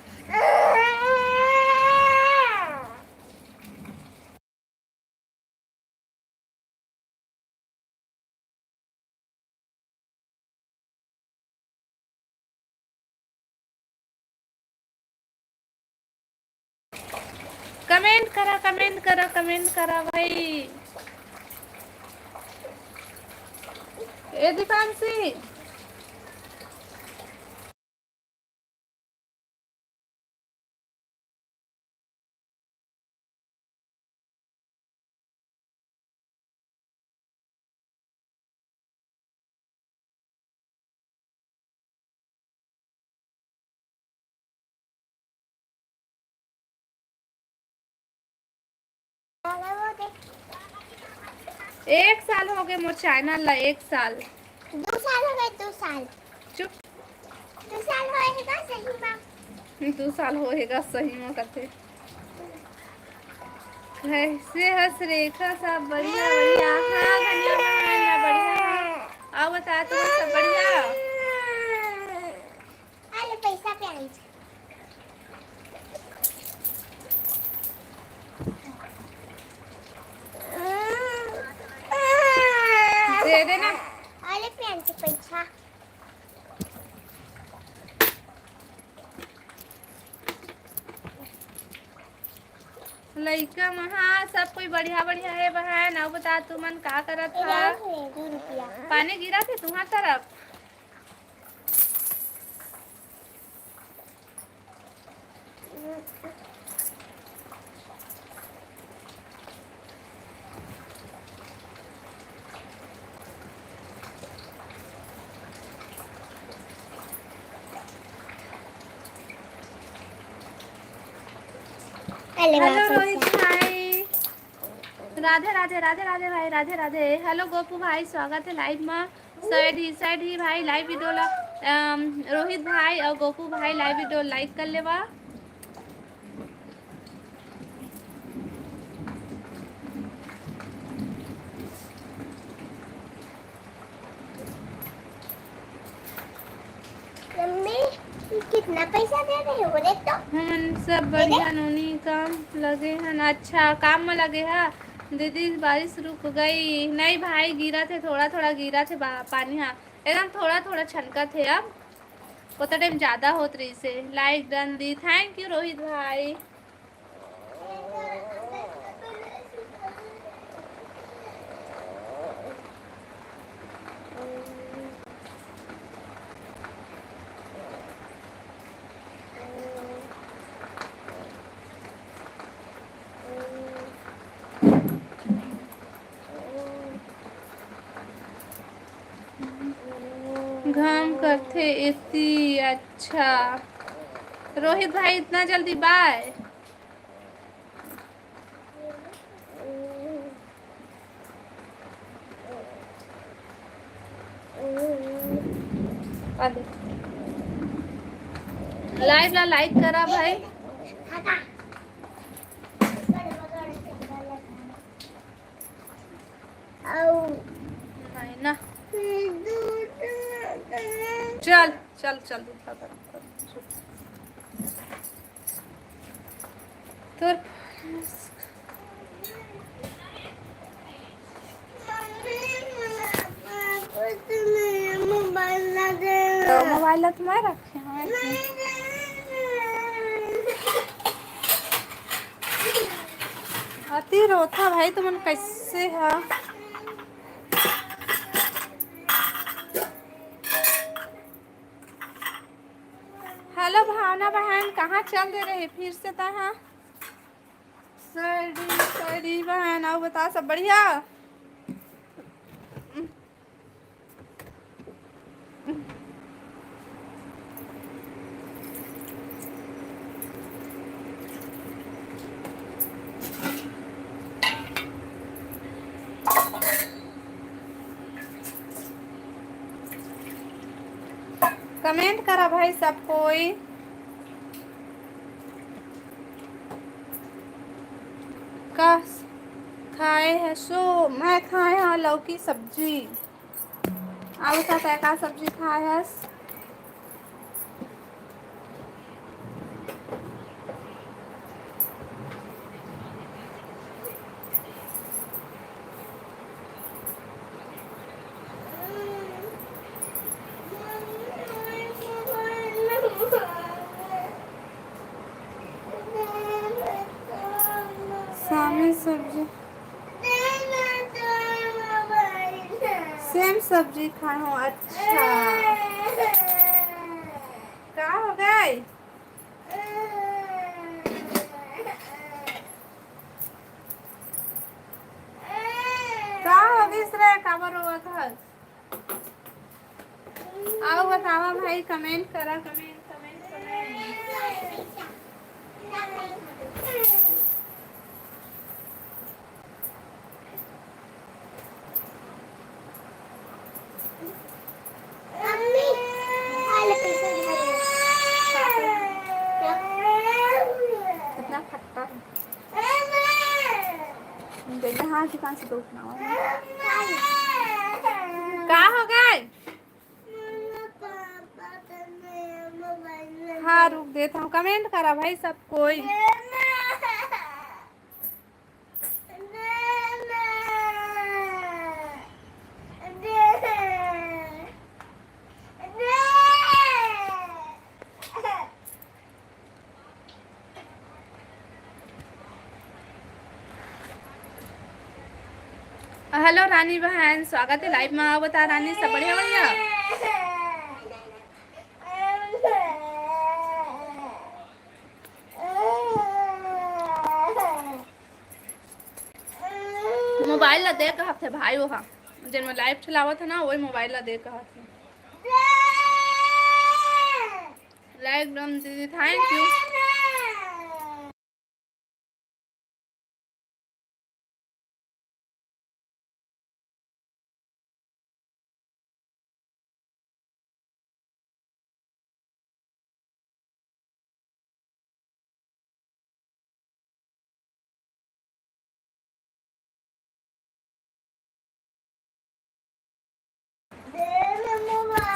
कमेंट करा, कमेंट करा, कमेंट करा भाई। ए दीपांशी। एक साल हो गए मोर चैनल ला, एक साल। दो साल हो गए, दो साल। चुप। दो साल होएगा सही मा। दो साल होएगा सही मा कथे। कैसे हस रेखा? सब बढ़िया, बढ़िया। हाँ, धनिया बहन, मैं बढ़िया हूँ। आओ बता, तुम सब बढ़िया? अरे, पैसा पे आई। दे देना। अरे, पे आई पैसा। लइका मन, हाँ, सब कोई बढ़िया, बढ़िया हे बहन। अउ बता, तुमन का करत हा? दो रुपया। पानी गिरत हे तुम्हार तरफ? हेलो हेलो रोहित भाई, राधे राधे, राधे राधे भाई, राधे राधे। हेलो गोपू भाई, स्वागत है लाइव में। सैड ही, सैड ही भाई, लाइव वीडियो ला, अम, रोहित भाई और गोपू भाई लाइव वीडियो लाइक कर लेवा। मम्मी, कितना पैसा दे रहे हो? देख तो। हमन सब दे दे। बढ़िया नोनी, काम लगे हन। अच्छा, काम में लगे हा। दीदी, बारिश रुक गई। नहीं भाई, गिरा थे, थोड़ा थोड़ा गिरा थे बा-, पानी हा। एकदम थोड़ा थोड़ा छनका थे। अब ओतना टाइम ज्यादा होत रहिसे। लाइक डन दी। थैंक यू रोहित भाई। घाम करथे एती। अच्छा रोहित भाई, इतना जल्दी बाय? लाइव ला लाइक करा भाई। नहीं ना। चल, चल, चल, उठा, उठा, उठा। तोर मोबाइल ला तो मैं रखे हवे। अति रोथा भाई, तुमन कैसे हा? हेलो भावना बहन, कहाँ चल दे रहे फिर से तहाँ? सॉरी, सॉरी बहन, अउ बता, सब बढ़िया? कमेंट करा भाई सब कोई। का खाए हसो? मैं खाए हा लौकी सब्जी। आलू का तय का सब्जी खाए हस? सामी सब्जी। सेम सब्जी खाए हो, अच्छा। का हो गए? का हो गइस रे, काबर रोवत हस? आओ बतावा भाई, कमेंट करा, कमेंट, कमेंट, कमेंट। हाँ, दुकान से दो उठना हुआ। का हो गए? हाँ, रुक देता हूँ, comment करा भाई सब कोई। Hello रानी बहन, स्वागत है live में। आओ बता रानी, सब बढ़िया बढ़िया? मोबाइल ला दे कहत हे भाई, वो हा जेन में live चलावत हे ना, वही मोबाइल ला दे कहत हे। Like done दीदी, thank you।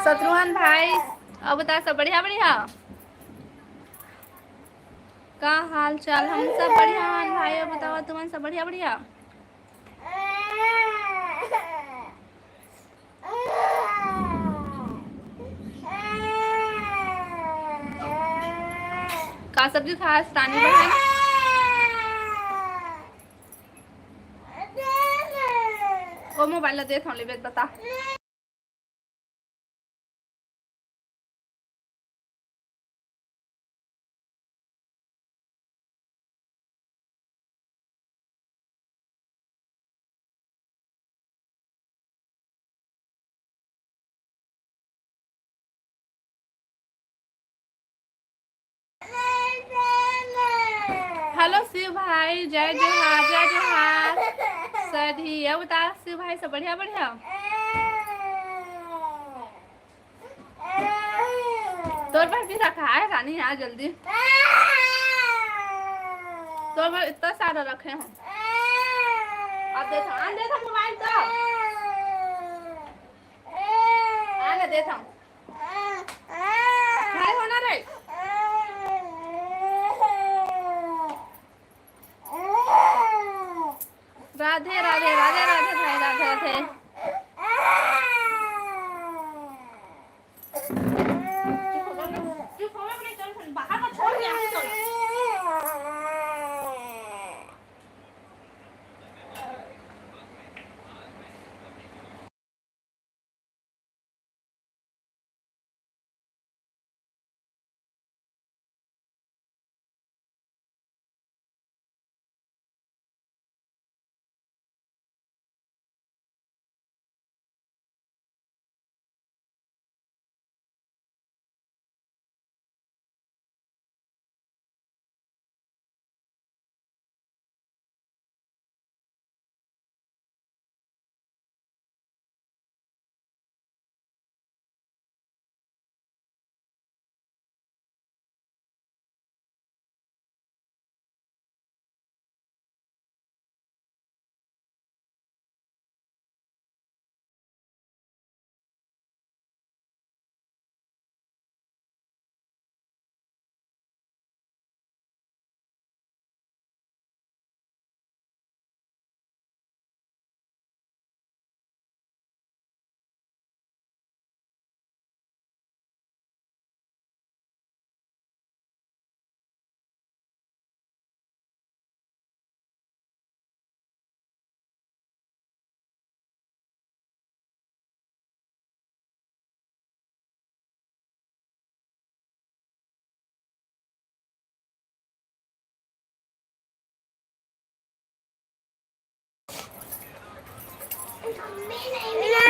शत्रुघ्न भाई, अब बता, सब बढ़िया बढ़िया? का हाल चाल? हम सब बढ़िया हन भाई, अब बताओ, तुमन सब बढ़िया बढ़िया? का सब्जी खास रानी बहन? वो मोबाइल ला देत हूँ, लेबे त बता। Hello शिव भाई, जय जोहार, जय जोहार। सर ही, अब बता शिव भाई, सब बढ़िया बढ़िया? तोर बर भी रखा है रानी, आ जल्दी। तोर बर इतना सारा रखे हैं। अब देख, आन दे था मोबाइल तो। आने दे था। हाय होना रे। राधे राधे, राधे राधे भाई, राधे राधे।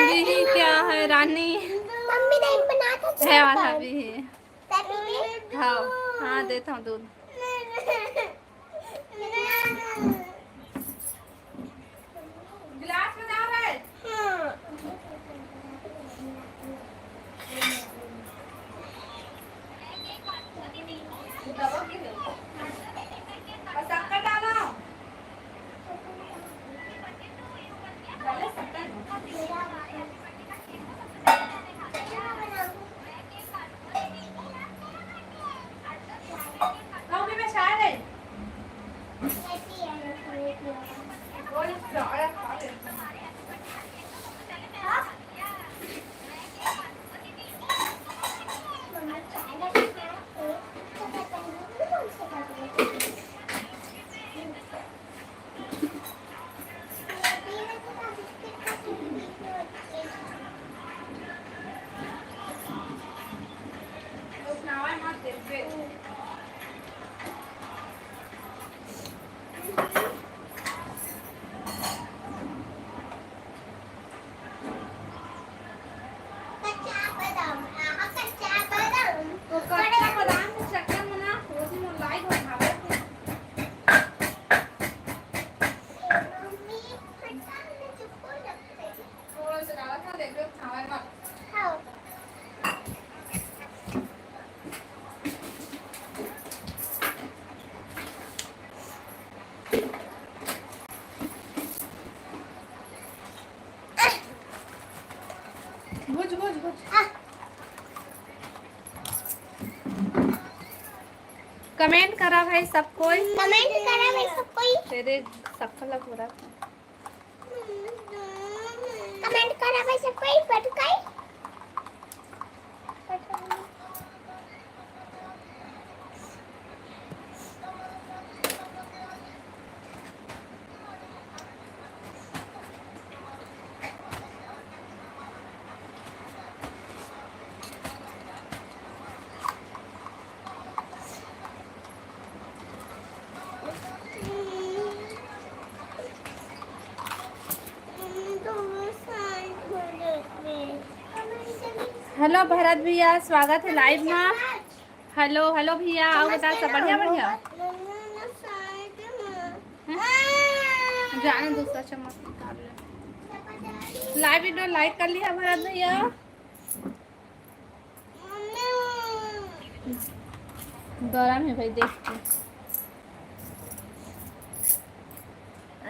बिही क्या है रानी? मम्मी ने बनाता था है वाला बिही। हाँ, हाँ, देता हूँ दूध। गिलास में डाल रहे। और शक्कर डालो। कमेंट करा भाई सब कोई। कमेंट करा भाई सब कोई। तेरे सक्का लग हो रहा था। कमेंट करा भाई सब कोई, बट कोई। हेलो भरत भैया, स्वागत है लाइव में। हेलो, हेलो भैया, आओ बता, सब बढ़िया, बढ़िया? हैं? जाने दूसरा चम्मच निकाल ले। लाइव वीडियो लाइक कर लिया भरत भैया। गरम है भाई, देख के।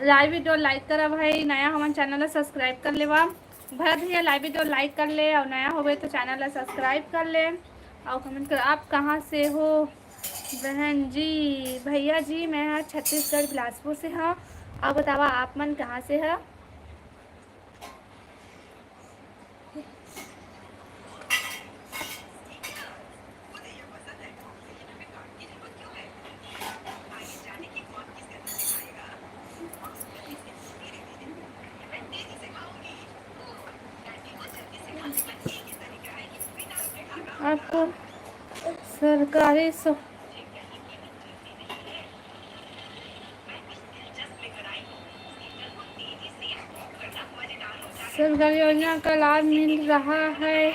लाइव वीडियो लाइक करा भाई, नया हमन चैनल ला सब्सक्राइब कर लेवा। भरत भैया लाइव वीडियो लाइक कर ले और नया होवे तो चैनल ला सब्सक्राइब कर ले और कमेंट कर। आप कहाँ से हो बहन जी? भैया जी, मैं ह छत्तीसगढ़ बिलासपुर से हव। आप बतावा, आप मन कहाँ से ह? आपको सरकारी सो-, सरकारी योजना का लाभ मिल रहा है?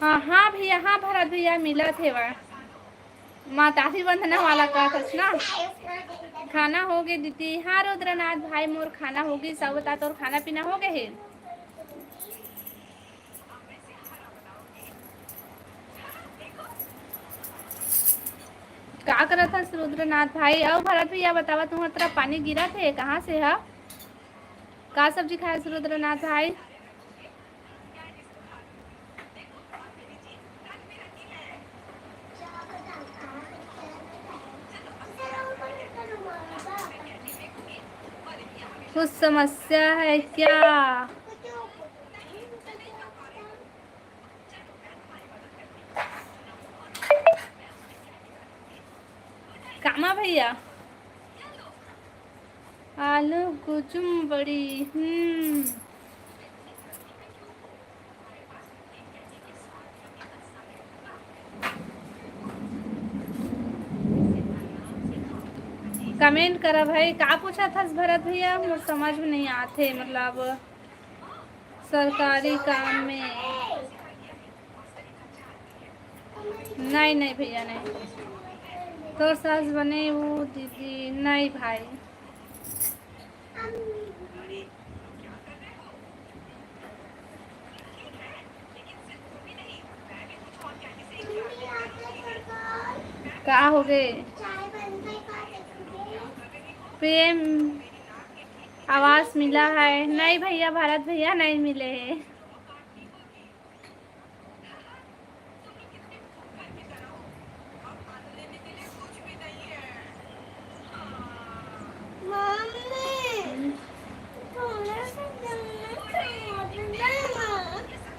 हाँ, हाँ भैया, हाँ भरत भैया, मिलत हे वह। माताजी वंदना वाला का कस ना? खाना हो गे दीदी? हाँ रुद्रनाथ भाई, मोर खाना हो गे। सब बता, तोर खाना पीना हो गे हे? का करत हस रुद्रनाथ भाई? अउ भरत भैया बतावा, तुहर तरफ पानी गिरत हे, कहाँ से ह? का सब्जी खाए हस रुद्रनाथ भाई? कुछ समस्या है क्या? कामा भैया, आलू कुचुम बड़ी। हम्म। कमेंट करा भाई, का पूछत हस भरत भैया? मोर समझ में नहीं आथे, मतलब सरकारी काम में। नहीं, नहीं भैया, नहीं। तोर सास बने वो दीदी, नहीं भाई। का हो गे? पीएम, आवास मिला है? नहीं भैया, भरत भैया नहीं मिले हैं।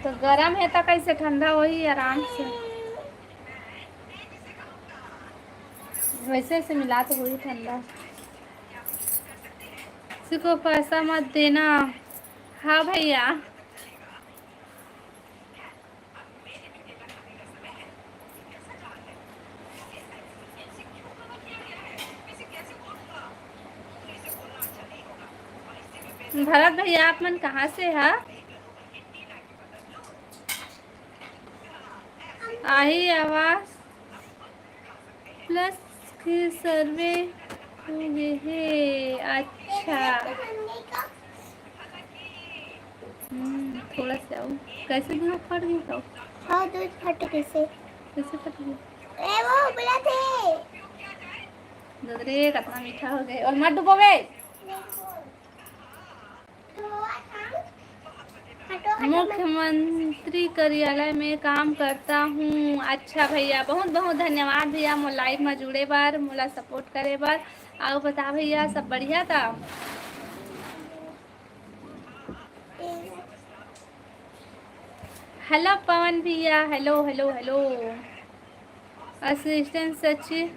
तो गरम है तो कैसे ठंडा होही आराम से। वैसे ऐसे मिला तो होही ठंडा। किसी को पैसा मत देना। हाँ भैया। भरत भैया, आप मन कहाँ से हा? आही आवास प्लस के सर्वे हो गए हे। अच्छा। हम्म, थोड़ा सा आऊ। कैसे दूध फट गया तो? हाँ, दूध फट कैसे? कैसे फट गया? ए, वो बोला थे। दूध रे, कितना मीठा हो गया। और मत डुबोवे। मुख्यमंत्री कार्यालय में काम करता हूँ। अच्छा भैया, बहुत बहुत धन्यवाद भैया, मोर live में जुड़े बर, मोला support करे बर। आओ बता भैया, सब बढ़िया था? Hello पवन भैया, hello, hello, hello। Assistant सचिव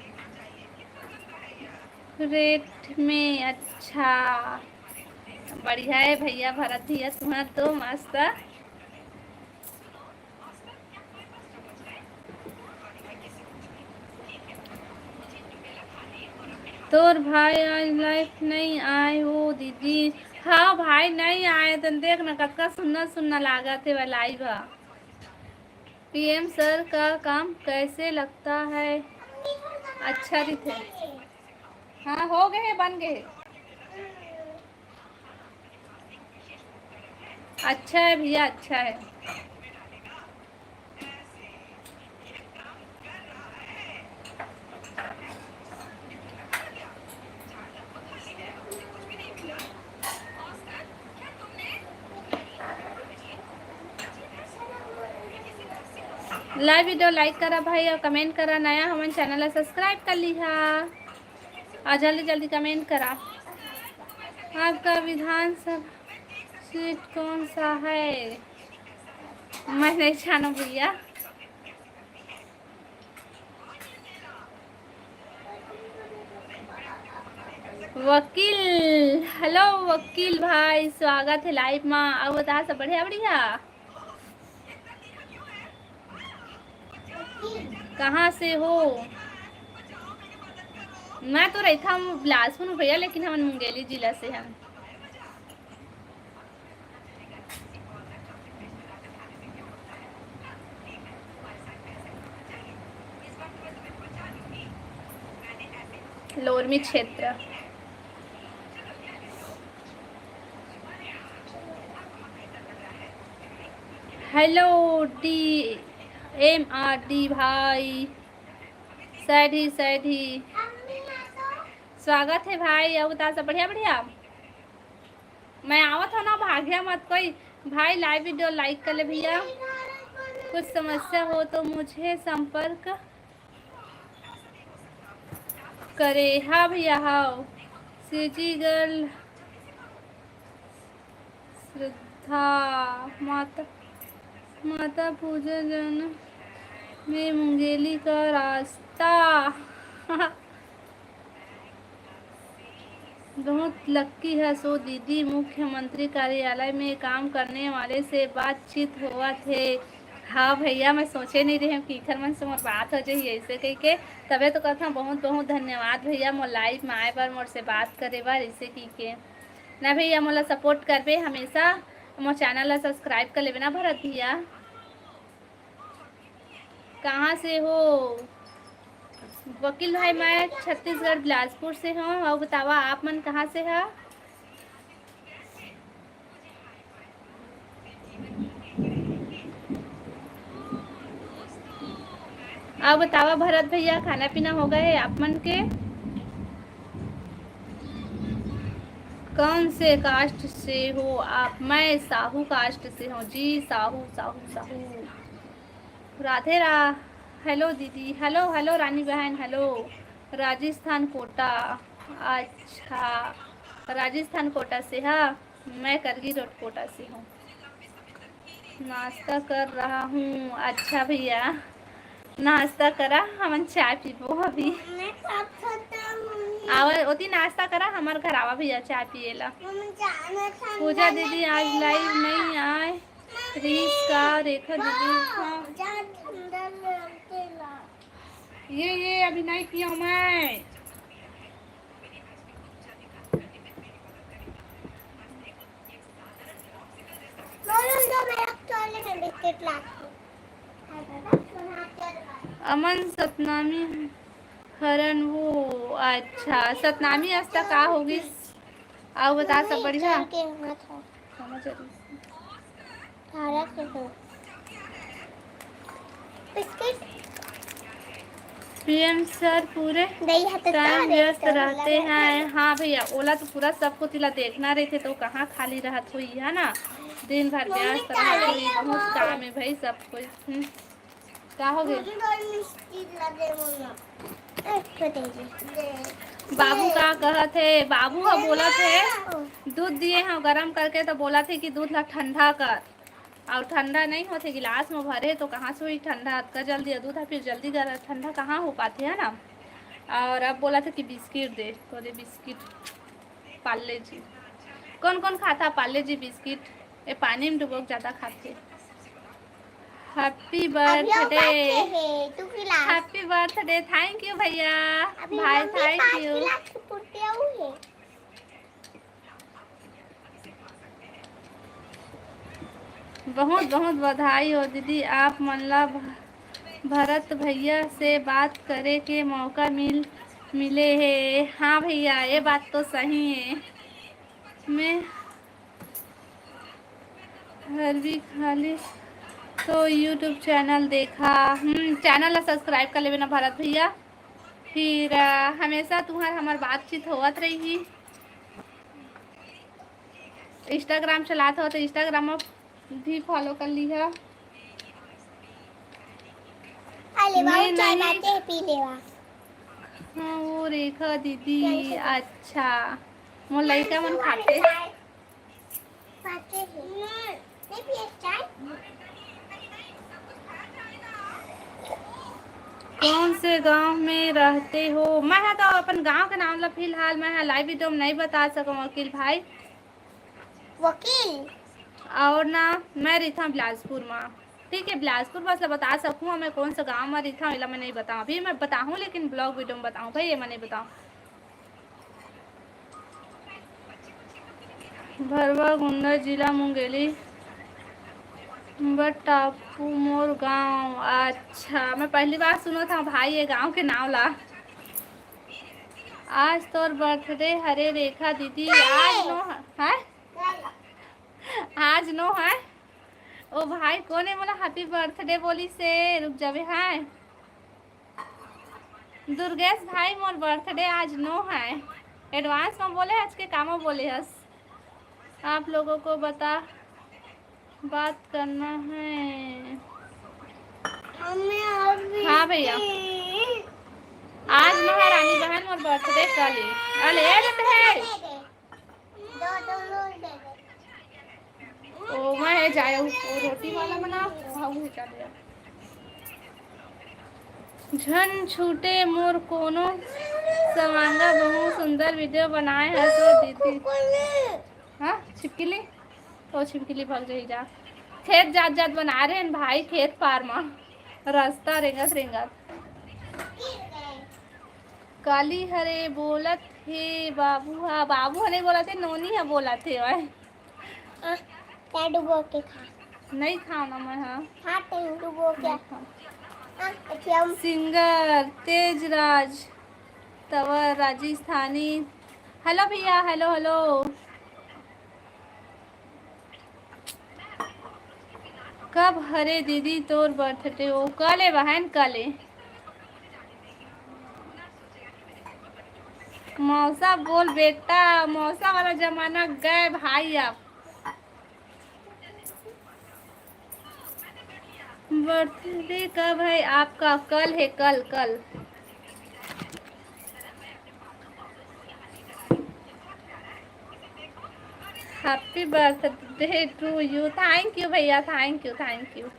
रेट में, अच्छा, बढ़िया है भैया, भरत भैया, तुम्हारा तो मस्त। तोर भाई आज live नहीं आए हो दीदी? हाँ भाई, नहीं आए। तन देख ना, कतका सुन्ना सुन्ना लागत हे वो live ह। पीएम सर का काम कैसे लगता है? अच्छा रहिथे। हाँ, हो गए हे, बन गए हे। अच्छा है भैया, अच्छा है। Live video like करा भाई और comment करा, नया हमन channel ला subscribe कर लिहा और जल्दी जल्दी comment करा। आपका विधानसभा सीट कौन सा है? मैं नहीं जानो भैया। वकील, hello वकील भाई, स्वागत है live मा। अउ बता, सब बढ़िया बढ़िया? कहाँ से हो? मैं तो रहिथंव बिलासपुर में भैया, लेकिन हमन मुंगेली जिला से हन। लोरमी क्षेत्र। Hello D M R D भाई, सैडी सैडी, स्वागत है भाई। अउ बता, सब बढ़िया बढ़िया? मैं आवत हूँ ना, भाग्या मत कोई। भाई live video like कर ले भैया, कुछ समस्या हो तो मुझे संपर्क करे। हाँ भैया, हाँ। सीजी गर्ल श्रद्धा माता, माता पूजा जन में मुंगेली का रास्ता। बहुत लक्की है सो दीदी, मुख्यमंत्री कार्यालय में काम करने वाले से बातचीत होवत हे। हाँ भैया, मैं सोचे नहीं रहे कि इखर मन से मोर बात हो जाही ऐसे कह के। तबे तो कहता हूँ बहुत बहुत धन्यवाद भैया, मोर live में आए बर, मोर से बात करे बर, ऐसे कह के। ना भैया, मोला support करबे हमेशा, मोर channel ला subscribe कर लेबे ना भरत भैया। कहाँ से हो? वकील भाई, मैं छत्तीसगढ़ बिलासपुर से हूँ। अउ बतावा, आप मन कहाँ से हा? अउ बतावा भरत भैया, खाना पीना हो गए आप मन के? कौन से कास्ट से हो आप? मैं साहू कास्ट से हूँ जी। साहू, साहू, साहू। राधे रा-, हेलो दीदी। हेलो, हेलो रानी बहन, हेलो। राजस्थान कोटा। अच्छा, राजस्थान कोटा से हा। मैं करगी रोड कोटा से हूँ। नाश्ता कर रहा हूँ। अच्छा भैया, नाश्ता करा, हमन चाय पीबो अभी। मैं साथ खाता हूँ। आवा, ओती नाश्ता करा, हमर घर आवा भैया, चाय पिए ला। मम्मी, जाना ठंडा पूजा दीदी आज लगेला। लाइव नहीं आए। मम्मी, रिंका, रेखा दीदी, हाँ, हाँ। जा ठंडा लगेला। ये, ये अभी नहीं पिया मैं। अमन सतनामी हरन वो। अच्छा, सतनामी आज तक का होगिस? आओ बता, सब बढ़िया? चल के हुआ था। समझ रही। तारा के हो। बिस्किट। पीएम सर पूरे दही हाथ टाइम उतार दे, व्यस्त उतार रहते लगा हैं। हाँ भैया, ओला तो पूरा सब कुछ ला देखना रहिथे, तो कहाँ खाली रहत होही, है ना? दिन भर मम्मी व्यस्त रहत होही, बहुत काम है भाई, सब कोई। हम्म, का हो गए? मम्मी, थोड़ी बिस्किट ला दे, मम्मी। एक ठो दे दे। बाबू का कहत हे? बाबू ह बोलत हे, दूध दिए हैं गरम करके, तो बोलत हे कि दूध ला ठंडा कर। अउ ठंडा नहीं होथे, गिलास में भरे तो कहाँ से होही ठंडा? अतका जल्दी दूध ह, फिर जल्दी गर-, ठंडा कहाँ हो पाथे, है ना? अउ अब बोलत हे कि बिस्किट दे, तो दे बिस्किट, पार्ले जी। कौन कौन खाता पार्ले जी बिस्किट? ए पानी में डुबो के ज्यादा खाथे। Happy अभी हम birthday। खाते हैं, तू खिला। Happy birthday, thank you भैया। अभी भाई, मम्मी thank पाँच you। गिलास पुट्टे हुए। बहुत बहुत बधाई हो दीदी, आप मन ला भ-, भरत भैया से बात करे के मौका मिल, मिले हे। हाँ भैया, ये बात तो सही है। मैं हरवी खाली तो YouTube चैनल देखा। हम्म, चैनल ला सब्सक्राइब कर लेबे ना भरत भैया। फिर, अ, हमेशा तुहर हमर बातचीत होवत रही। Instagram चलात हो तो Instagram में भी follow कर लिहा। अरे, बाबू मैं चाय नहीं। बाटे, पी लेवा। हाँ, वो रेखा दीदी, चल, चल। अच्छा, मोर लइका मन खाते। खाते हैं। नहीं पिए चाय? कौन से गांव में रहते हो? मैं हा तो अपन गांव के नाम ला फिलहाल मैं हा live video में नहीं बता सकूं वकील भाई। वकील? और ना, मैं रहिथंव बिलासपुर में। ठीक है, बिलासपुर बस ला बता सकूं, मैं कौन सा गांव में रहिथंव, एला मैं नहीं बताऊं। अभी मैं बताऊं, लेकिन vlog video में बताऊं भाई, ये मैं नहीं बताऊं। भरवा, गोंडा जिला, मुंगेली, बट टापू मोर गांव। अच्छा, मैं पहली बार सुनत हंव भाई ये गांव के नाम ला। आज तोर birthday हरे रेखा दीदी, आज नो है, आज नो है। ओ भाई, कोन हे मोला happy birthday बोलिस हे? रुक जाबे, हाय। दुर्गेश भाई, मोर birthday आज नो है। Advance में बोले हस के का में बोले हस? आप लोगों को बता, बात करना है। मम्मी, और भी हाँ भैया। आज नो है रानी बहन, मोर birthday कल ही। अले, ए बेटे। ओ, मैं जाए, वो रोटी वाला बना, हाँ, वो क्या दे। झन छूटे मोर कोनो सवांगा, बहुत सुंदर video बनाए हस दीदी। हाँ, छिपकली? ओ छिपकली, भाग जाही जा। खेत जात जात बना रहे हैं भाई, खेत पार मा। रास्ता रेंगत रेंगत। काली हरे बोलत हे बाबू हा, बाबू हा नहीं बोलत हे, नोनी हा बोलत हे। ओए। आ, तैं डुबो के खा। नहीं खाओ ना मैं, हाँ। हाँ, तैं डुबो के। नहीं खाओ। आ, अच्छा, हम सिंगर तेजराज तंवर राजस्थानी। हेलो भैया, हेलो, हेलो। कब हरे दीदी तोर birthday? ओ, कल हे बहन, कल हे। मौसा बोल बेटा, मौसा वाला जमाना गए भाई। अब बर्थडे कब है आपका? कल है, कल, कल। Happy birthday to you। Thank you भैया, thank you, thank you।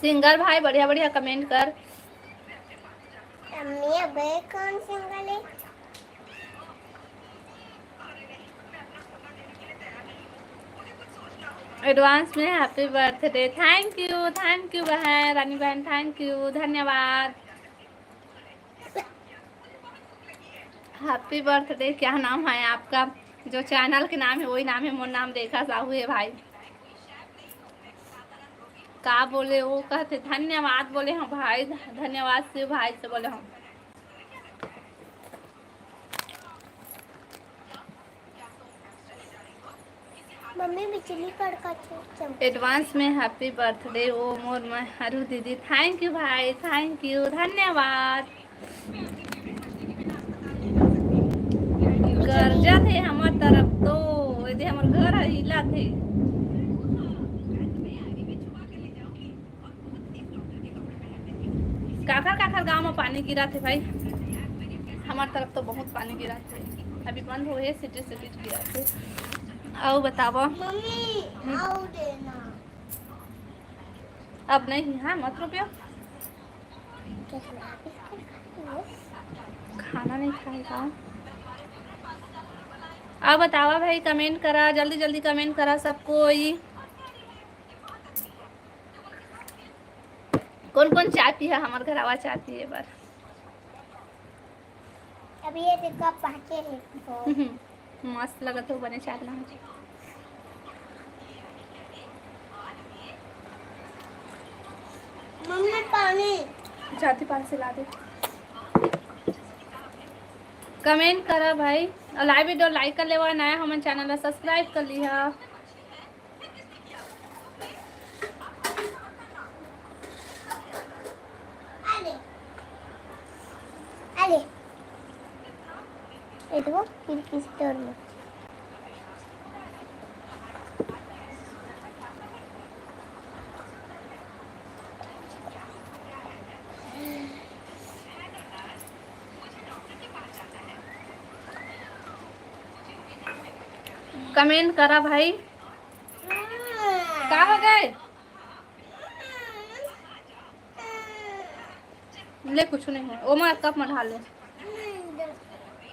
Singer भाई बढ़िया बढ़िया कमेंट कर। अम्मी, अबे कौन सिंगर है? एडवांस में happy birthday. Thank you, thank you बहन, रानी बहन, थैंक यू, धन्यवाद। Happy birthday. क्या नाम है आपका? जो चैनल के नाम है वही नाम है। मोर नाम रेखा साहू है भाई। का बोले वो कहते धन्यवाद बोले हम भाई, धन्यवाद से भाई से बोले हम। मम्मी बिजली कड़का चमक। एडवांस में हैप्पी बर्थडे ओ मोर मेहरू दीदी। थैंक यू भाई, थैंक यू, धन्यवाद। गरजत हे हमर तरफ तो, एदे हमर घर ह हिलत हे। काखर काखर गांव में पानी गिरत हे भाई, हमर तरफ तो बहुत पानी गिरत हे। अभी बंद होए हे, सिटी सिटी गिरत हे। अउ बतावा। मम्मी, हम्म। अउ देना। अब नहीं, हाँ, मत रुकियो। खाना नहीं खाएगा। अब बतावा भाई, कमेंट करा, जल्दी जल्दी कमेंट करा सब कोई। कौन कौन चाय पिया? हमर घर आवा चाय पिए बर। अभी ये देखो, पाके है बहुत। हम्म, मस्त लगत हो, बने चाय बना। मम्मी, पानी। जाती पान से ला दे। कमेंट करा भाई, और लाइव वीडियो लाइक कर लेवा, नया हमन चैनल ला सब्सक्राइब कर लिहा। अरे, अरे, ये देखो, खिड़की से तोड़ लो। कमेंट करा भाई। का हो गए? ले, कुछ नहीं है, ओमा कप में ढाल ले।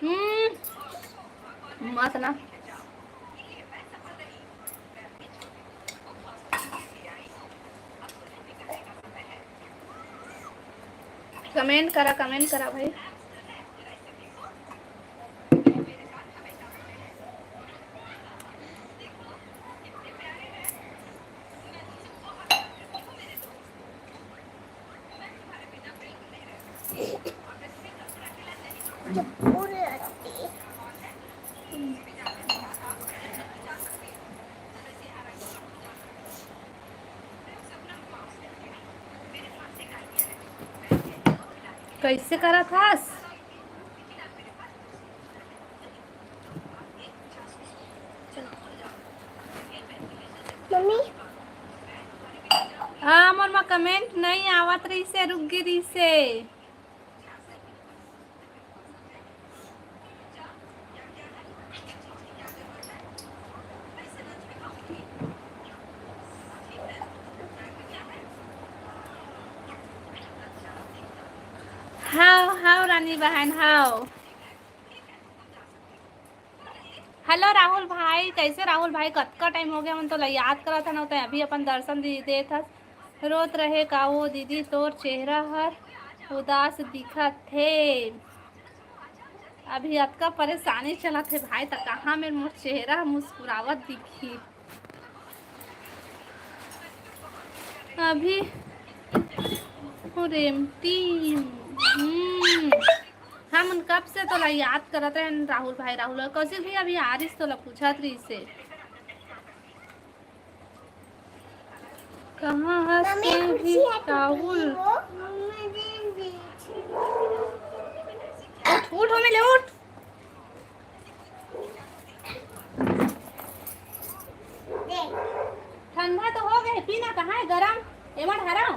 हम्म, मत ना। कमेंट करा, कमेंट करा भाई। कैसे करा था? मम्मी। हाँ, मोर मा कमेंट नहीं आवत रही से, रुक गई रही से। हाव, हाव रानी बहन, हाव। हेलो राहुल भाई, कैसे राहुल भाई? कतका टाइम हो गया, हमन तो ला याद करत हन, तैं अभी अपन दर्शन दे देत हस। रोत रहे का वो दीदी, तोर चेहरा हर उदास दिखत हे। अभी अतका परेशानी चलत हे भाई, त कहाँ में मोर चेहरा मुस्कुरावत दिखी? अभी रेमटी, हम्म, हमन कब से तोला याद करत रहन राहुल भाई, राहुल भाई। कौशिक भी अभी आरिस तोला पूछत रहिस हे। कहाँ हस मम्मी, तें भी कुर्सी है, राहुल? उठ, उठ, ओमे ले उठ। ठंडा तो हो गए, पी ना, कहाँ है गरम? एमा ढारा।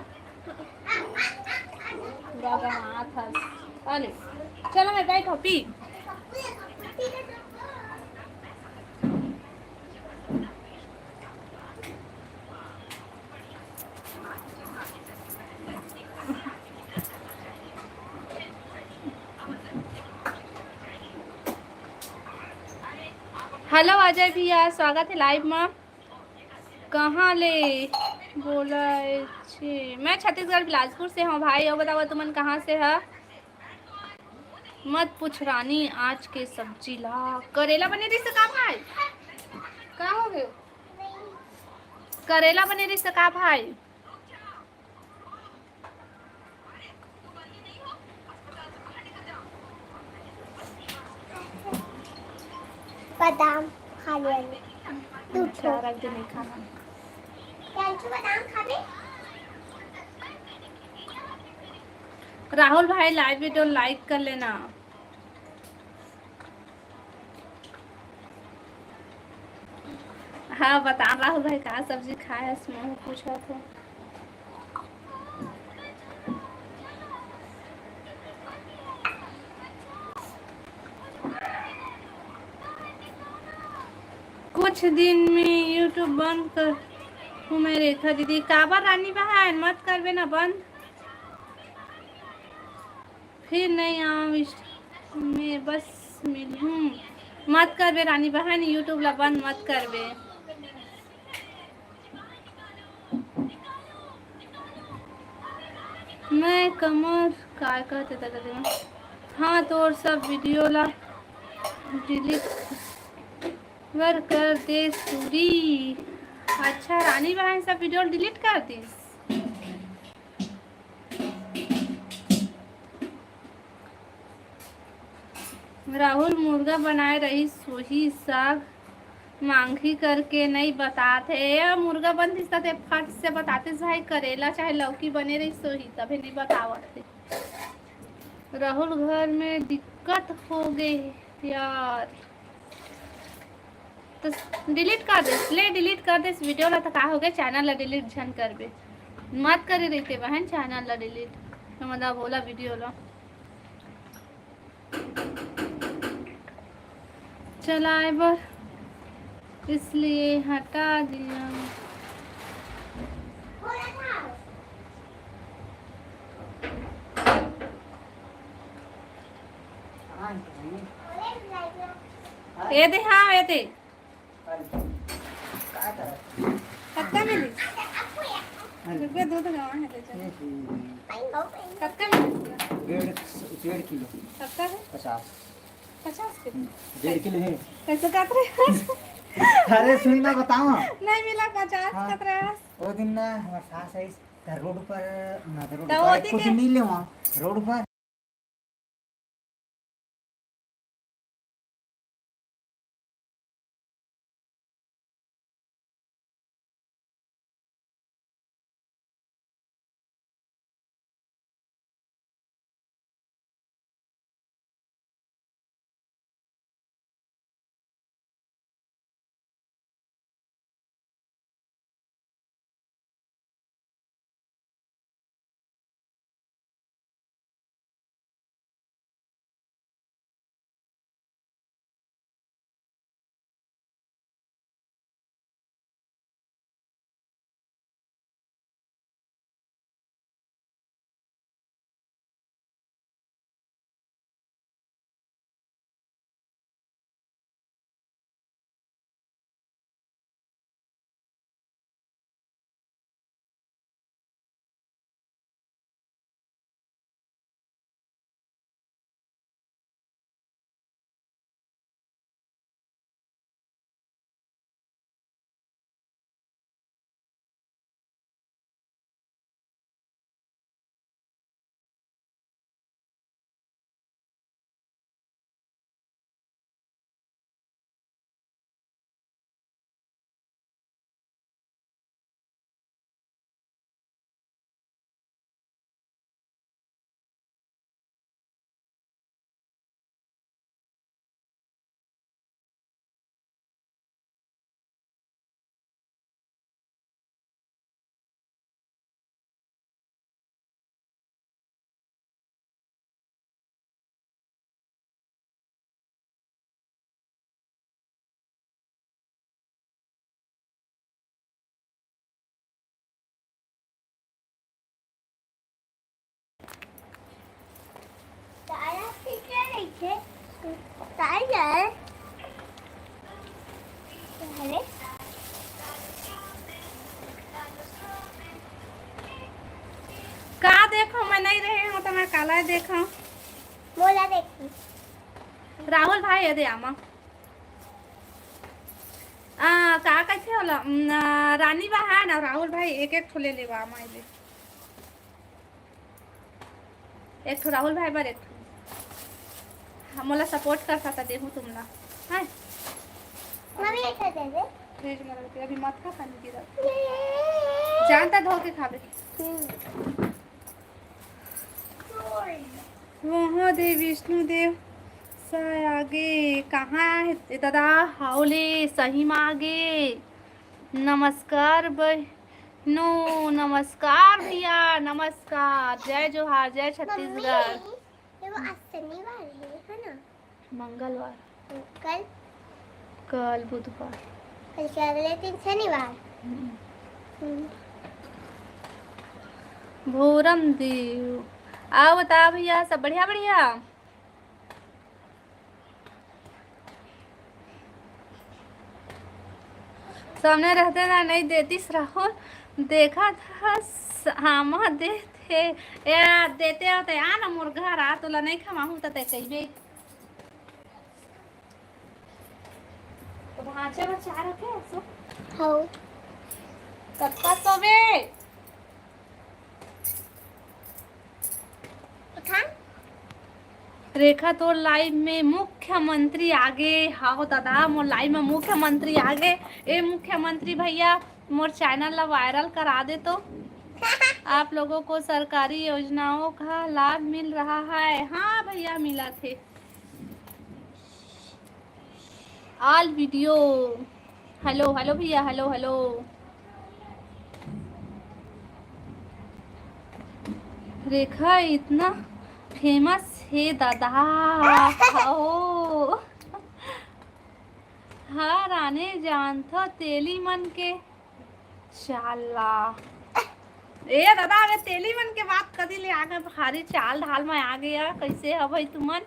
बाबा, हाथ हस। अरे, चलो, मैं बैठो, पी। हेलो अजय भैया, स्वागत है लाइव में। कहाँ ले बोला छे? मैं छत्तीसगढ़ बिलासपुर से हूँ भाई। और बताओ तुमन कहाँ से है? मत पूछ रानी, आज के सब्जी ला करेला बने रहिस का भाई? का हो गयो? करेला बने रहिस का भाई? बादाम खा ले। अच्छा, रख दे, नहीं खाना। राहुल भाई, लाइव वीडियो लाइक कर लेना। हाँ, बता राहुल भाई, का सब्जी खाए हस, मैं पूछत हूँ। कुछ दिन में YouTube बंद कर हूँ मैं रेखा दीदी। काबर रानी बहन, मत करबे ना बंद। फिर नहीं आऊँ इस में बस मिलूँ। मत करबे रानी बहन, YouTube ला बंद मत करबे। मैं कमर काय कहते दादा देवा। हाँ, तोर सब वीडियो ला डिलीट वर कर दे सूरी। अच्छा, रानी बहन सब वीडियो डिलीट कर दिस। राहुल मुर्गा बनाए रहिस, वही साग मांगही करके नइ बतात हे। ए, मुर्गा बनतिस त ते फट से बतातिस भाई, करेला चाहे लौकी बने रहिस, वही तभे नइ बतावत हे। राहुल घर में दिक्कत हो गए यार। तो डिलीट कर दे, ले डिलीट कर दे इस वीडियो ला। तो का हो गया, चैनल ला डिलीट झन करबे, मत करे रहिते बहन चैनल ला डिलीट। तो मतलब बोला वीडियो ला। चलाए बर, इसलिए हटा दिया। ये दे, हाँ, ये दे। कतका मिली? रुपया दो तो गवा है, ले चल। कतका मिली? डेढ़, डेढ़ किलो। कतका है? पचास। पचास के? डेढ़ किलो है। कैसे काट रहे हैं? अरे सुन ना, बताओ। नहीं मिला पचास, हाँ। काट रहे हैं। वो दिन ना हमारे सास आई, तो रोड पर, ना तो रोड तो पर, वो कुछ के नहीं लेवा, रोड पर। ला देखा। मोला देखी। राहुल भाई, ये दे आमा। आ, का कहिथे ओला? उम, आ, रानी बा है ना, राहुल भाई, एक एक ठो ले लेवा आमा, ये ले। एक ठो राहुल भाई बर, एक ठो। हाँ, मोला support कर सकता, देहूँ तुमला। हाँ? मम्मी, एक ठो दे दे। फ्रिज में रख दे, अभी मत खा, पानी गिरा। जानता धो के खाबे। हम्म। वहाँ दे विष्णु देव साय आगे, कहाँ है ए दादा? हावले सही में आगे। नमस्कार बहनों, नमस्कार भैया, नमस्कार, जय जोहार, जय छत्तीसगढ़। मम्मी, ये वो आज शनिवार है, है ना? मंगलवार। कल? कल बुधवार। कल के अगले दिन शनिवार। हम्म। हम्म। भोरम देव। आओ बता भैया, सब बढ़िया, बढ़िया? सामने रहते ना, नहीं देतीस राहुल, देखा था सामा देते। या देते होते, आ ना मोर घर, आ तोला नहीं खवाहूँ त तै कहिबे। तो भांचे बच्चा रखे सो। हाँ। कब का सोबे? उठा। रेखा, तोर live में मुख्यमंत्री आगे। हाव दादा, मोर live में मुख्यमंत्री आगे। ए मुख्यमंत्री भैया, मोर channel ला viral करा दे तो। आप लोगों को सरकारी योजनाओं का लाभ मिल रहा है? हाँ भैया, मिला थे। All video। Hello, hello भैया, hello, hello। रेखा इतना famous हे दादा। ओ। हर आने जानथो तेली मन के। चाला। ए दादा, अबे तेली मन के बात कदी ले आगे, भारी चाल ढाल में आ गया। कैसे हो भाई तुमन?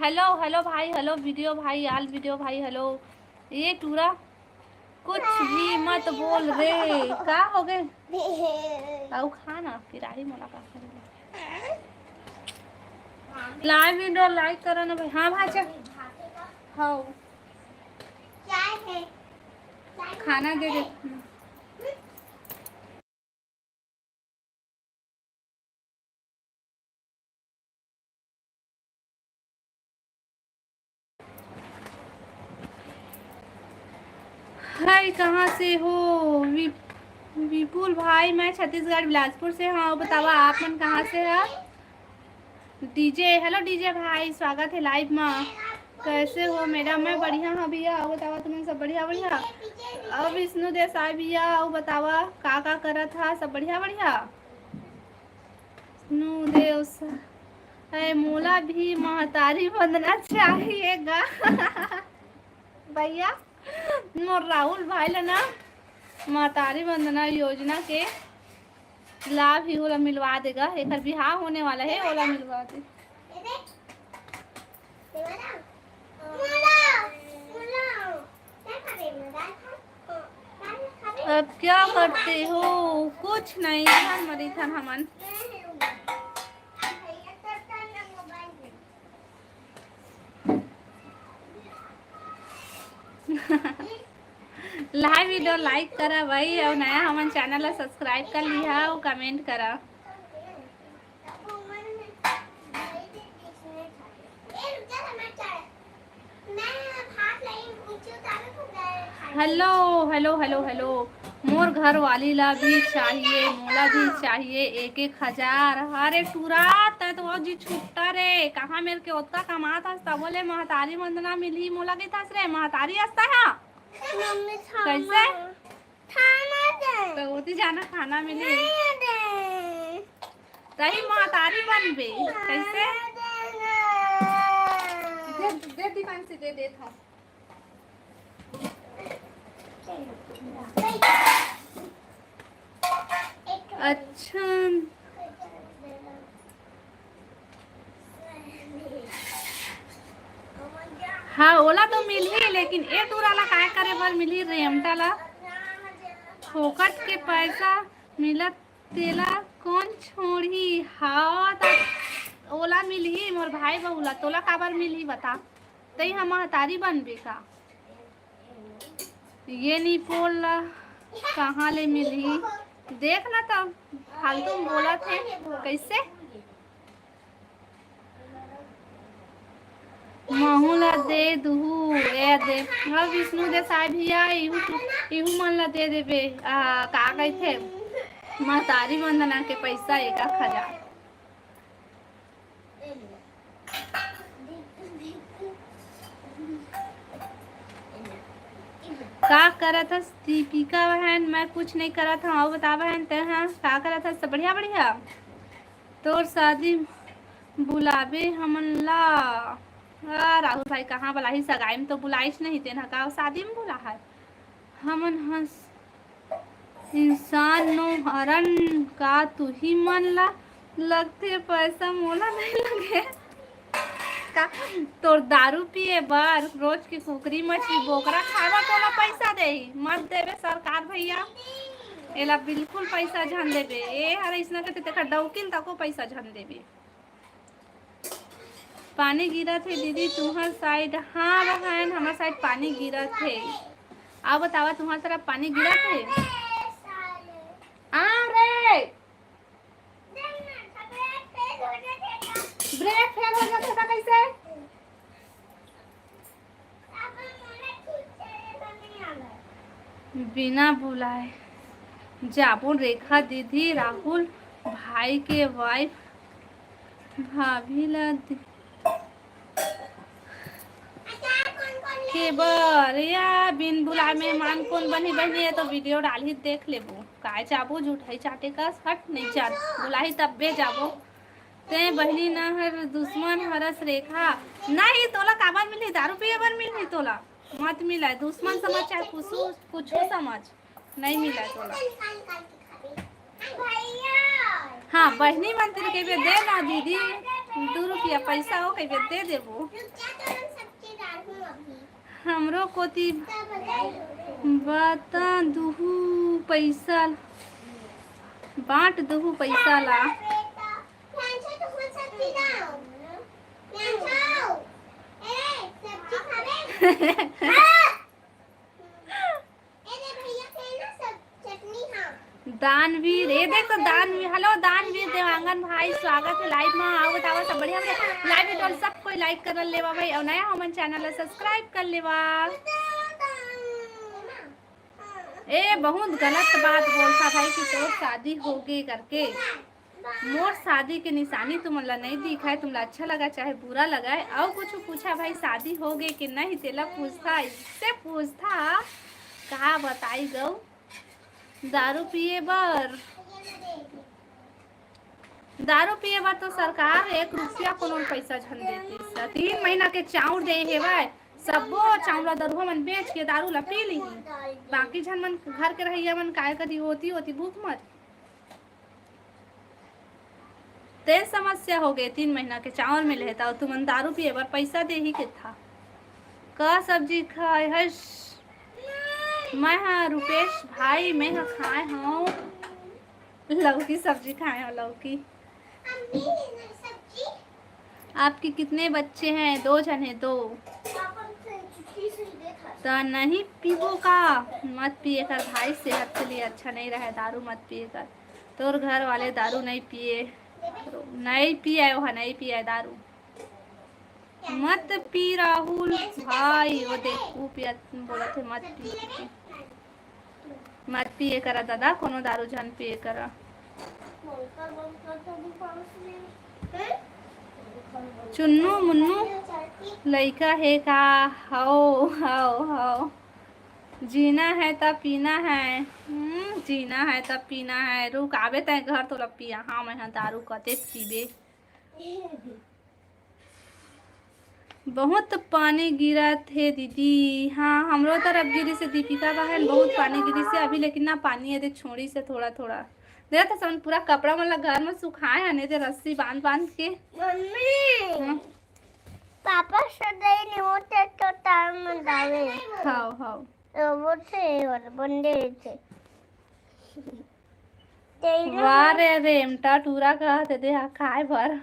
Hello, hello भाई, hello video भाई, all video भाई, hello। ये टूरा कुछ भी मत बोल रे। का हो गए? अउ खा ना, पिराही मोला का करे। Live video like करो ना भाई। हाँ भाई, चल। हाँ। खाना दे दे। हाय, कहाँ से हो? वि-, विपुल भाई, मैं छत्तीसगढ़ बिलासपुर से हूँ। बतावा, आप मन कहाँ से है? DJ, hello DJ भाई, स्वागत है live में। कैसे हो madam? मैं बढ़िया हूँ भैया, अउ बतावा तुमन सब बढ़िया, बढ़िया? अउ विष्णु देसाई भैया, अउ बतावा का का करत हा, सब बढ़िया, बढ़िया? विष्णु देव सा-, अरे मोला भी महतारी वंदना चाहिए गा। भैया, मोर राहुल भाई ला ना महतारी वंदना योजना के लाभ ही ओला मिलवा देगा। एकर बिहाव होने वाला है, ओला मिलवा दे। अब क्या करते हो? कुछ नहीं, घर में रहिथन हमन। Live video like करा भाई, अउ नया हमन channel ला subscribe कर लिहा अउ comment करा। Hello, hello, hello, hello। मोर घर वाली ला भी चाहिए, मोला भी चाहिए एक एक हजार। अरे टूरा, तै तो जी छुट्टा रे, कहाँ मेर के ओतका कमात हस, तबो ले महतारी वंदना मिलही मोला कहिथस रे, महतारी हस तै हा? मम्मी, खाना। कैसे? खाना दे। तो ओती जाना, खाना मिलही। नहीं दे। तही महतारी बनबे। कैसे? खाना दे ना। दे, दे दीपांशी, दे देत हूँ। अच्छा। हाँ, ओला तो मिलही, लेकिन ए टूरा ला काय करे बर मिलही? रेमटा ला फोकट के पैसा मिलत, तेला कौन छोड़ही? हाँ, त मिलही मोर भाई बहू ला, तोला काबर मिलही बता? तई ह महतारी बनबे का? ये निपोल ला कहाँ ले मिलही? देख ना, तब फालतू में बोलत हे। कैसे? महू ला दे दुहू, ए दे। हाँ, विष्णु देसाई भैया, इहू, इहू मन ला दे देबे। आ, का कहिथे? महतारी वंदना के पैसा एक आध हजार। का करत हस दीपिका बहन? मैं कुछ नहीं करत हूँ। अउ बता बहन, ते हा का करत हस? बढ़िया, बढ़िया। तोर शादी बुलाबे हमन ला। आ, राहुल भाई कहाँ बुलाही? सगाई में तो बुलाइस नहीं, तेन हा का शादी में बुला है? हमन हंस इंसान नो हरन का तुही मन ला लगथे, पैसा मोला नहीं लगे। का तोर दारू पिए बर, रोज के कुकरी मछली बोकरा खाए बर तोला पैसा देही? मत देवे सरकार भैया, एला बिल्कुल पैसा झन देवे। ए हर अइसना करथे, तेकर डौकिन तको पैसा झन देवे। पानी गिरत हे दीदी तुंहर साइड? हाँ बहन, हमर साइड पानी गिरत हे। अउ बतावा, तुंहर तरफ पानी गिरत हे? आ रे, ब्रेक फेल हो जाथे त कइसे? बिना बुलाए जाबो रेखा दीदी, राहुल भाई के वाइफ भाभी ला दे-, के बर या बिन बुलाए मेहमान कोन बनही बहिनी? ये तो वीडियो डालही, देख लेबो। काय जाबो झूठाई चाटे कस, हट नहीं जान, बुलाही तब्बे जाबो। ते बहिनी ना हर दुश्मन हरस रेखा। नहीं, तोला काबर मिलही? दारू पिए बर मिलही तोला? मत मिलाए, दुश्मन समझ चाहे कुछु, कुछु समझ, नहीं मिलाए तोला। हाँ, बहिनी मन तेरे कहिबे दे ना दीदी, दू रुपया पैसा हो कहिबे दे देबो। हमरो कोती बता दुहू पैसा, बांट दुहू पैसा ला। दानवीर, ये देखो दानवीर, हेलो दानवीर देवांगन भाई, स्वागत है लाइव में। आओ बताओ सब बढ़िया, बढ़िया। लाइव में सब कोई लाइक कर लेवा भाई, और नया हमन चैनल ला सब्सक्राइब कर लेवा। ए, बहुत गलत बात बोलता भाई कि तोर शादी हो गे करके। मोर शादी के निशानी तुमन ला नहीं दिखाए, तुमला अच्छा लगा चाहे बुरा लगा है, अउ कुछ पूछा भाई, शादी हो गे कि नहीं, तेला पूछता, इससे पूछता, कहा बताई गऊ, दारू पिए बर, दारू पिए बर तो सरकार एक रुपया कोनो पैसा झन देतिस। तीन महीना के चाउर दे हेवय, सब्बो चाउर ला दरुहा मन बेच के दारू ला पी लिही, बाकी झन मन घर के रहइया मन काय करी, ओती ओती भूख मर। ते समस्या हो गए, तीन महीना के चावल मिले हे, त तुमन दारू पिए बर पैसा देही के था। का सब्जी खाए हस? मैं हा रुपेश भाई, मैं हा खाए हूँ लौकी सब्जी, खाए हूँ लौकी। आपके कितने बच्चे हैं? दो जन है, दो। त नहीं पीबो का? मत पिए कर भाई, सेहत के लिए अच्छा नहीं रहे दारू, मत पिए कर। तोर घर वाले दारू नहीं पिए, नहीं पिए, वो नहीं पिए दारू। मत पी राहुल भाई, वो देख, वो पिया, बोला थे मत पी, मत पिए करा दादा, कोनो दारू झन पिए करा। चुन्नू मुन्नू लइका हे का? हव, हव, हव। जीना है त पीना है। हम्म, जीना है त पीना है। रुक, आबे तैं घर, तोला पिया। हाँ, मैं हा दारू कते पीबे। बहुत पानी गिरत हे दीदी। हाँ, हमरो तरफ गिरिस हे दीपिका बहन, बहुत पानी गिरिस हे अभी, लेकिन ना पानी एदे छोड़िस हे थोड़ा थोड़ा। देखत हस, हमन पूरा कपड़ा मन ला घर में सुखाए हन, एदे रस्सी बांध बांध के। मम्मी, हाँ। पापा सदाई नहीं होते तो तार में डाले। हाव, हाव। तो वो थे और बंदे थे। तेरे वाह रे रेमटा टूरा कहत हे, दे हा खाए बर।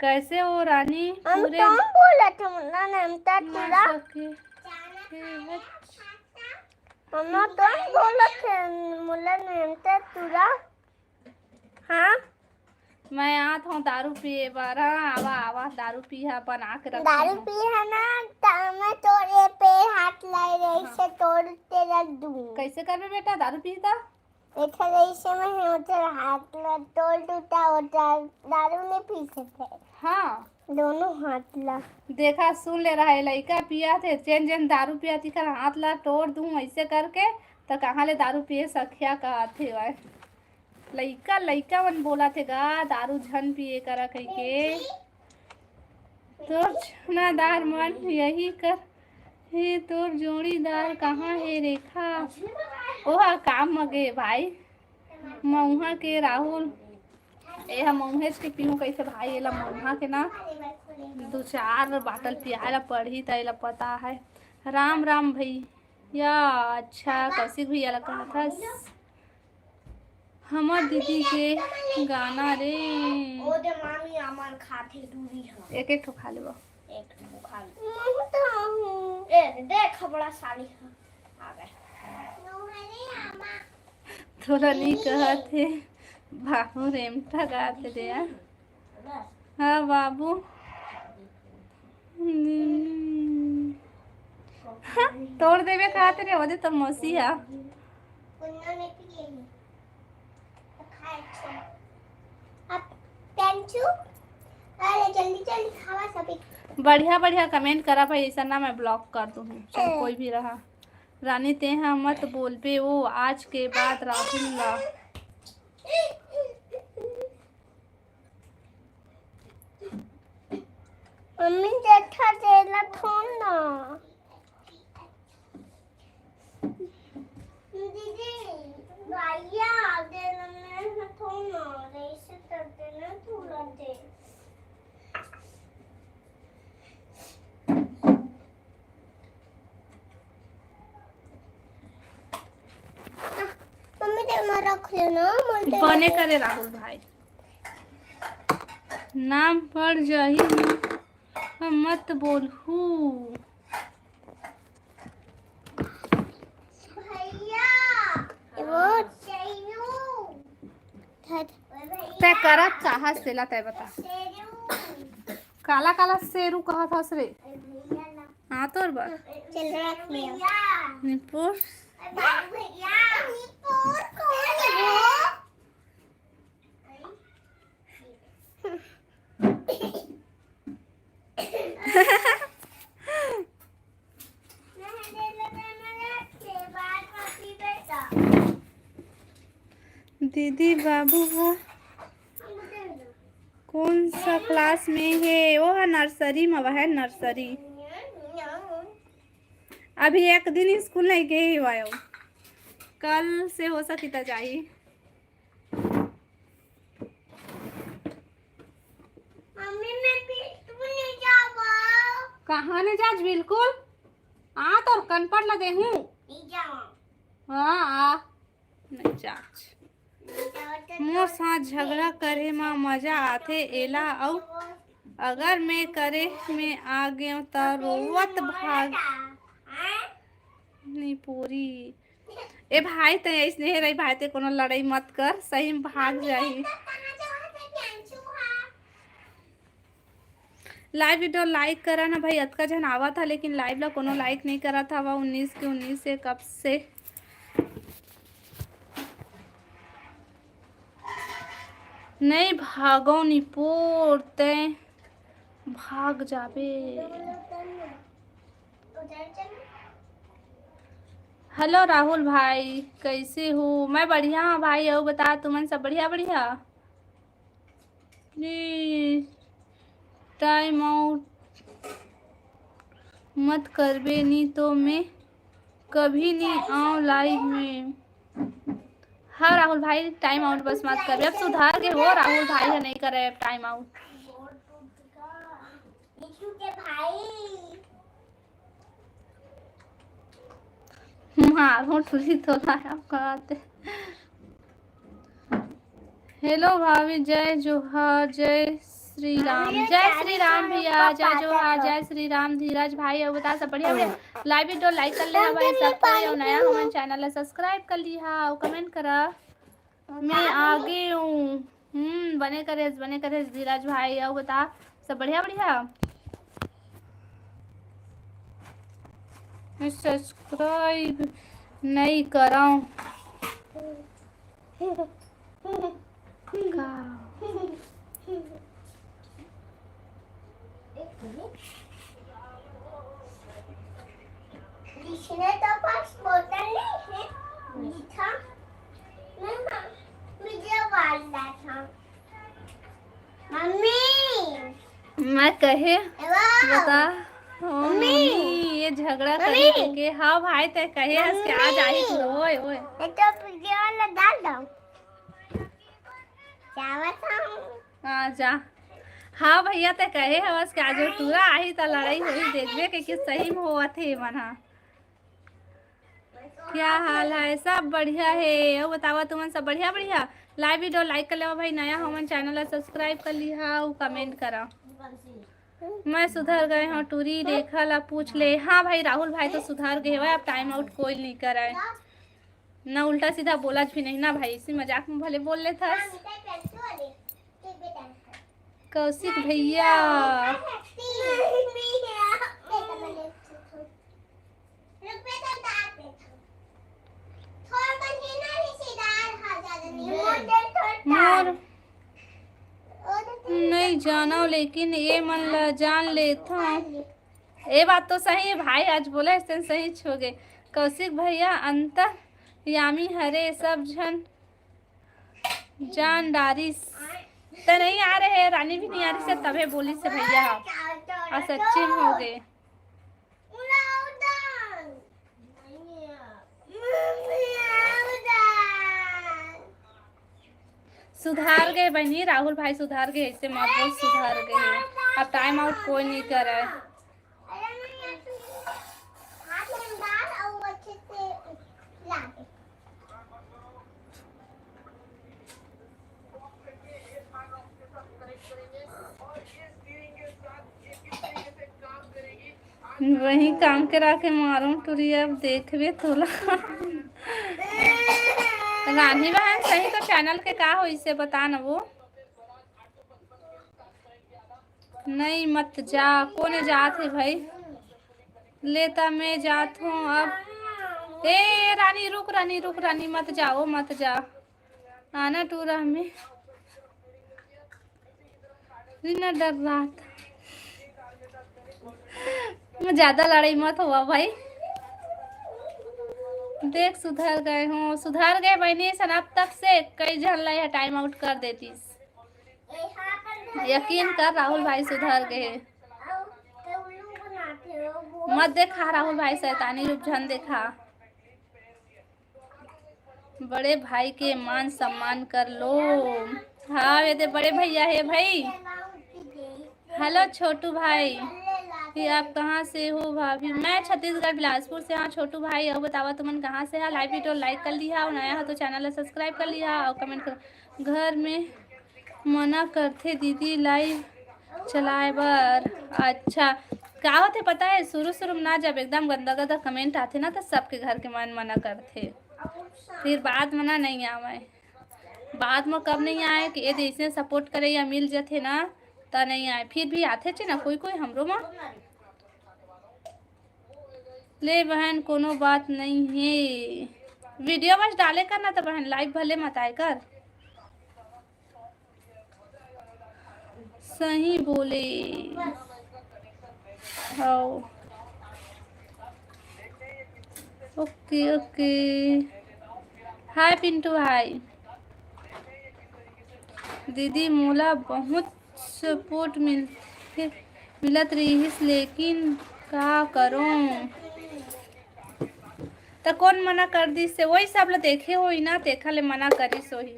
कैसे हो रानी? हम पूरे कौन बोलत हूँ ना, नेमता ना टूरा। सके। मम्मा, कौन बोलत है? मोला नेमता टूरा। हाँ? मैं आत हूँ दारू पिए बर। हाँ, आवा, आवा, दारू पीहा, बना के रखे दारू हूँ। पीहा ना, त मैं तोरे पे हाथ लाई रही से तोड़ के रख दूँ। कैसे करबे बेटा, दारू पीही त? एखर ऐसे में है, ओकर हाथ में तोड़ टूटा होता, दारू नहीं पी सकते। हाँ। दोनों हाथ ला। देखा, सुन ले रहा है, लइका पिया थे, जेन जेन दारू पिया थे, एकर हाथ ला तोड़ दूँ ऐसे करके, त कहाँ ले दारू पिए सखिया कहत हे वह। लइका, लइका मन बोला थे गा, दारू झन पिए करा कहिके। तोर चुनादार मन यही कर हे, तोर जोड़ीदार कहाँ हे रेखा? ओहा काम म गे भाई, मऊहा के राहुल, एहा मऊहेच के पीहू कहिथे भाई, एला मऊहा के ना दू चार बाटल पियाए ला पड़ही, त एला पता है। राम राम भैया, अच्छा कौशिक भैया ला कहत हस। हमर दीदी के गाना रे। ओ दे मामी, अमन खाथे दूरी ह। एक एक ठो खा लेबो। एक ठो खा ले। ए, देख, बड़ा साली ह। आ गए। तोला नहीं कहत हे, बाबू रेमटा गात रे यार। हाँ बाबू। हम्म। हाँ, तोड़ देबे कहत रे, ओदे तो मौसी हा। अब पेंचू, अरे जल्दी जल्दी खावा सभी। बढ़िया बढ़िया कमेंट करा भाई, ऐसा ना मैं ब्लॉक कर दूँ, चाहे कोई भी रहा। रानी, तेहा मत बोलबे ओ, आज के बाद राहुल ला। मम्मी, देखा, देला थोड़ ना। दीदी, भैया, देला मैं थोड़ ना, ऐसे कर देना, थोड़ा दे। मम्मी, ते मैं रख लेना, मन ते बने रख। करे राहुल भाई, नाम पड़ जाही, मत बोलहू। भैया, वो तय करत का हस, तेला तय बता। काला काला शेरू कहत हस रे। हाँ, तोर बर। चल, रख लिया। निपुर। दीदी, बाबू ह कौन सा क्लास में हे? वो ह नर्सरी में, वह नर्सरी। अभी एक दिन स्कूल नहीं गए हुआ है, कल से हो सकी त जाही। मम्मी, मैं बिल्कुल नहीं जाऊंगा। कहाँ नहीं जाच बिल्कुल? आ, तोर कनपट ला देहूँ। नहीं जाऊँ। हाँ, आ। नहीं जाच। मोर साथ झगड़ा करे म मजा आथे एला, अउ अगर मैं करे में आ गेंव त रोवत भाग। नहीं पूरी। ए भाई, ते अइसने हे रही भाई, ते कोनो लड़ाई मत कर, सही में भाग जाही। लाइव वीडियो लाइक करा ना भाई, अतका झन आवत हा, लेकिन लाइव ला कोनो लाइक नहीं करत हवा। उन्नीस के उन्नीस से कब से नहीं भागो निपोर, ते भाग जाबे। हेलो राहुल भाई, कैसे हो? मैं बढ़िया हूँ भाई, अउ बता, तुमन सब बढ़िया? बढ़िया। प्लीज टाइम आउट मत करबे, नी तो मैं कभी नहीं आऊँ लाइव में। हाँ राहुल भाई, टाइम आउट बस मत करबे। अब सुधार के हो राहुल भाई, है नहीं करे अब टाइम आउट। मारो ठुरी तो लाया बात। हेलो भाभी, जय जोहार, जय श्री राम, जय श्री राम भैया, जय जोहार, जय श्री राम धीरज भाई। अउ बता, सब बढ़िया भैया? Live video like कर लेहा भाई, सब कोई, अउ नया हमन channel ला subscribe कर लिहा अउ comment करा। मैं आगे हूँ। हम्म, बने करेस, बने करेस धीरज भाई। अउ बता, सब बढ़िया, बढ़िया? मैं subscribe नहीं कराऊँ का? इसने तो पास बोतल नहीं है, मीठा। मैं वीडियो वाला था। मम्मी। मैं कहे, वाह। बता। ओ मम्मी। मम्मी, ये झगड़ा मम्मी। करी के। हाँ भाई, तय कहे हस के आ जाही तू। ओए, ओए। ये तो वीडियो वाला डाल दो। क्या बताऊं? हाँ, जा। हाँ भैया, तय कहे हवस के आज टूरा आही त लड़ाई होही, देखबे के कि सही में होवत हे मन ह। क्या हाल है? सब बढ़िया है। अउ बतावा तुमन, सब बढ़िया, बढ़िया? Live video like कर लेवा भाई, नया हमन channel ला subscribe कर लिहा अउ comment करा। मैं सुधर गए हूँ टूरी, रेखा ला पूछ ले। हाँ भाई, राहुल भाई तो सुधर गए हवय, अब time out कोई नहीं करे। ना उल्टा सीधा बोला भी नहीं ना भाई, इसी मजाक में भले बोल लेथस। कौशिक भैया। मोर नहीं जानव, लेकिन ये मन ला जान लेथव। ये बात तो सही है भाई, आज बोला ऐसे सही हो गए। कौशिक भैया अंतर्यामी हरे, सब झन जान डारिस। त नहीं आ रहे, रानी भी नहीं आ रही से, तभे बोली से भैया ह। आ सच्ची में हो गए। सुधार गए बहनी, राहुल भाई सुधार गए, ऐसे मत बोल, सुधार गए। अब time out कोई नहीं करे। वही काम करा के मारो टुरी, अब देखबे तोला। रानी बहन, सही तो channel के का होइसे बता न वो। नहीं, मत जा। कोने जात हे भाई? ले त मैं जात हूँ अब। ए रानी, रुक रानी, रुक रानी, मत जाओ, मत जा। आना टूरा में। रीना डर रहा था। ज्यादा लड़ाई मत हुआ भाई। देख, सुधर गए हो, सुधर गए बहनी। सन अब तक से कई झन ला यह time out कर देतीस। यकीन कर राहुल भाई सुधर गए। मत देखा राहुल भाई, शैतानी रूप झन देखा। बड़े भाई के मान सम्मान कर लो। हाँ, ये दे बड़े भैया हे भाई। Hello छोटू भाई, कि आप कहाँ से हो भाभी? मैं छत्तीसगढ़ बिलासपुर से। हाँ छोटू भाई, अउ बतावा तुमन कहाँ से हा? Live video like कर लिहा, अउ नया हो तो channel ला subscribe कर लिहा, अउ comment कर। घर में मना करथे दीदी live चलाए बर। अच्छा, का होथे पता है, शुरू शुरू में ना जब एकदम गंदा गंदा comment आथे ना, तो सबके घर के मन मना करथे, फिर बाद में ना नहीं आवे। बाद में कब नहीं आए कि ये जैसे support करे या मिल जथे ना, त नहीं आए, फिर भी आथे चे ना कोई कोई हमरो मा। ले बहन, कोनो बात नहीं है, video बस डाले करना त बहन, live भले मत आए कर। सही बोले। हाव। OK, OK। हाय पिंटू भाई। दीदी, मोला बहुत support मिलथे, मिलत रिहिस, लेकिन का करों? त कोन मना कर दिस से? वही सब ल देखे होही ना, तेखर ले मना करिस होही।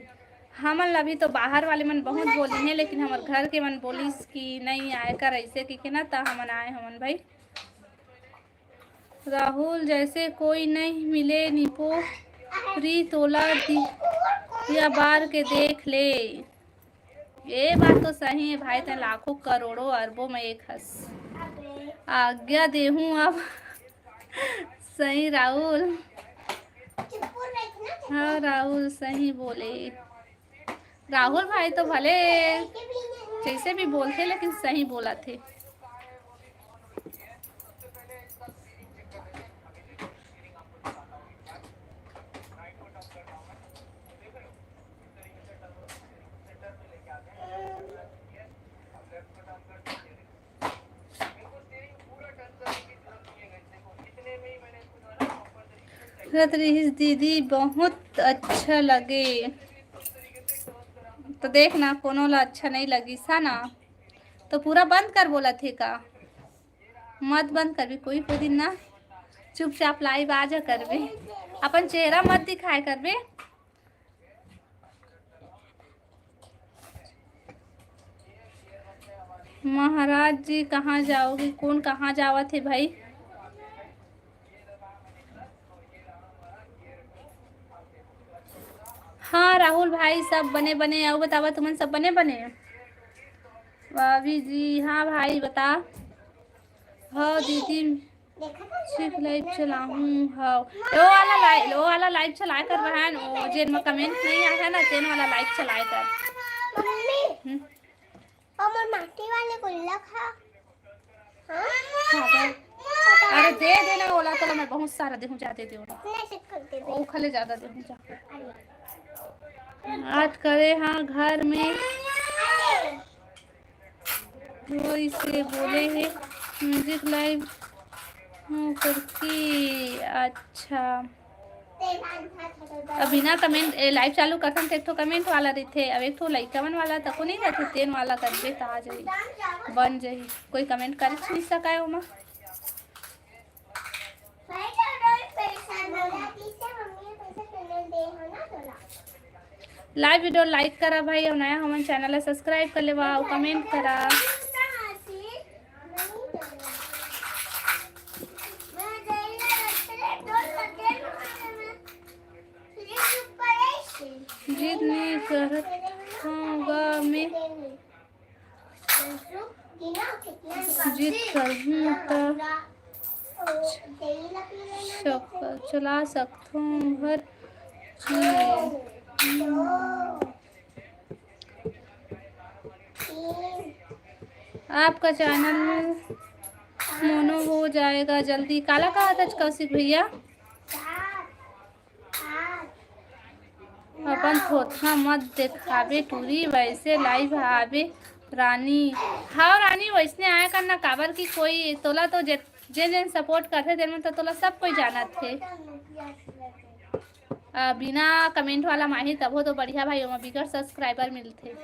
हमन ला भी तो बाहर वाले मन बहुत बोलिन हे, लेकिन हमर घर के मन बोलिस कि नहीं आए कर ऐसे कहिके ना, त हमन आए हमन भाई। राहुल जैसे कोई नहीं मिले निपो री, तोला दिया बार के देख ले। ये बात तो सही है भाई, तैं लाखों करोड़ों अरबों में एक हस। आज्ञा देहूं अब। सही राहुल। हाँ राहुल, सही बोले। राहुल भाई तो भले जैसे भी बोलथे, लेकिन सही बोलथे। रत रहिस दीदी, बहुत अच्छा लगे। तो देख ना, कोनो ला अच्छा नहीं लगिस है ना, तो पूरा बंद कर बोलथे का? मत बंद करबे, कोई कोई दिन ना चुपचाप live आ जा करबे, अपन चेहरा मत दिखाए करबे। महाराज जी कहाँ जाओगे, कोन कहाँ जावत हे भाई? हाँ राहुल भाई, सब बने बने। अउ बतावा, तुमन सब बने बने? भाभी जी, हाँ भाई, बता। हाँ दीदी, सिर्फ live चलाहूँ। हाँ, वो वाला live, वो वाला live चलाए कर बहन, वो जेन में comment नहीं आया है ना, तेन वाला live चलाए कर। मम्मी, हम्म। वो मोर माटी वाले गुल्लक हा। हाँ? हाँ, दे। अरे दे देना ओला, तो मैं बहुत सारा देहूँ, जा दे दे ओला। नहीं, सिर्फ कर दे दे। ओ खले ज्यादा देहूँ, जा। आज करे हाँ घर में। अरे। वही से बोले हे music live, हाँ, करके। अच्छा, अब बिना comment, ए, live चालू करथन त एक ठो comment वाला रहिथे, अब एक ठो लइका मन वाला तको नहीं रहिथे, तेन वाला करबे त आ जाही, बन जाही। कोई comment कर नहीं सकय ओमा। Live video like करा भाई, अउ नया हमन channel ला subscribe कर लेवा अउ comment करा। जिद नहीं करत हूँ गा मैं। जिद करहूँ त चला सकथों हर चीज। आपका channel मोनो हो जाएगा जल्दी। काला कहा था कौशिक भैया? अपन थोथना मत देखाबे टूरी, वैसे live आबे रानी। हाँ रानी, वैसने आया करना, काबर कि कोई तोला तो जे, जे जेन support करथे, तेन मन तो तोला सब कोई जानत हे। आ, बिना comment वाला माही तभो तो बढ़िया भाई, ओमा बिगर subscriber मिलथे।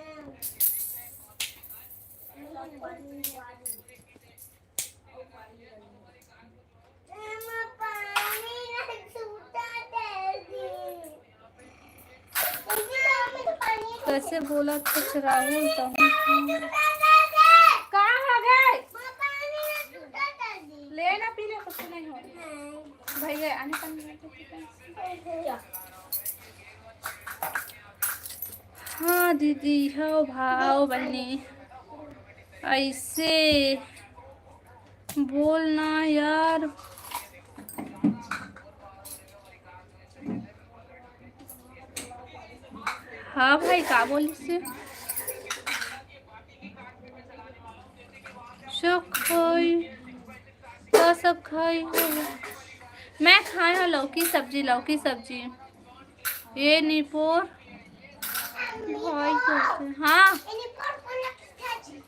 कैसे बोला कुछ राहुल, तो का हो गए? ले ना, पी ले, कुछ नहीं हो। भैया, आने पानी लेके पी ले। हाँ दीदी, हो भाव बने, ऐसे बोलना यार। हाँ भाई, का बोलिस? सब खाई, का सब खाई? मैं खाए हूँ लौकी सब्जी, लौकी सब्जी। ये निपोर भाई कैसे? हाँ।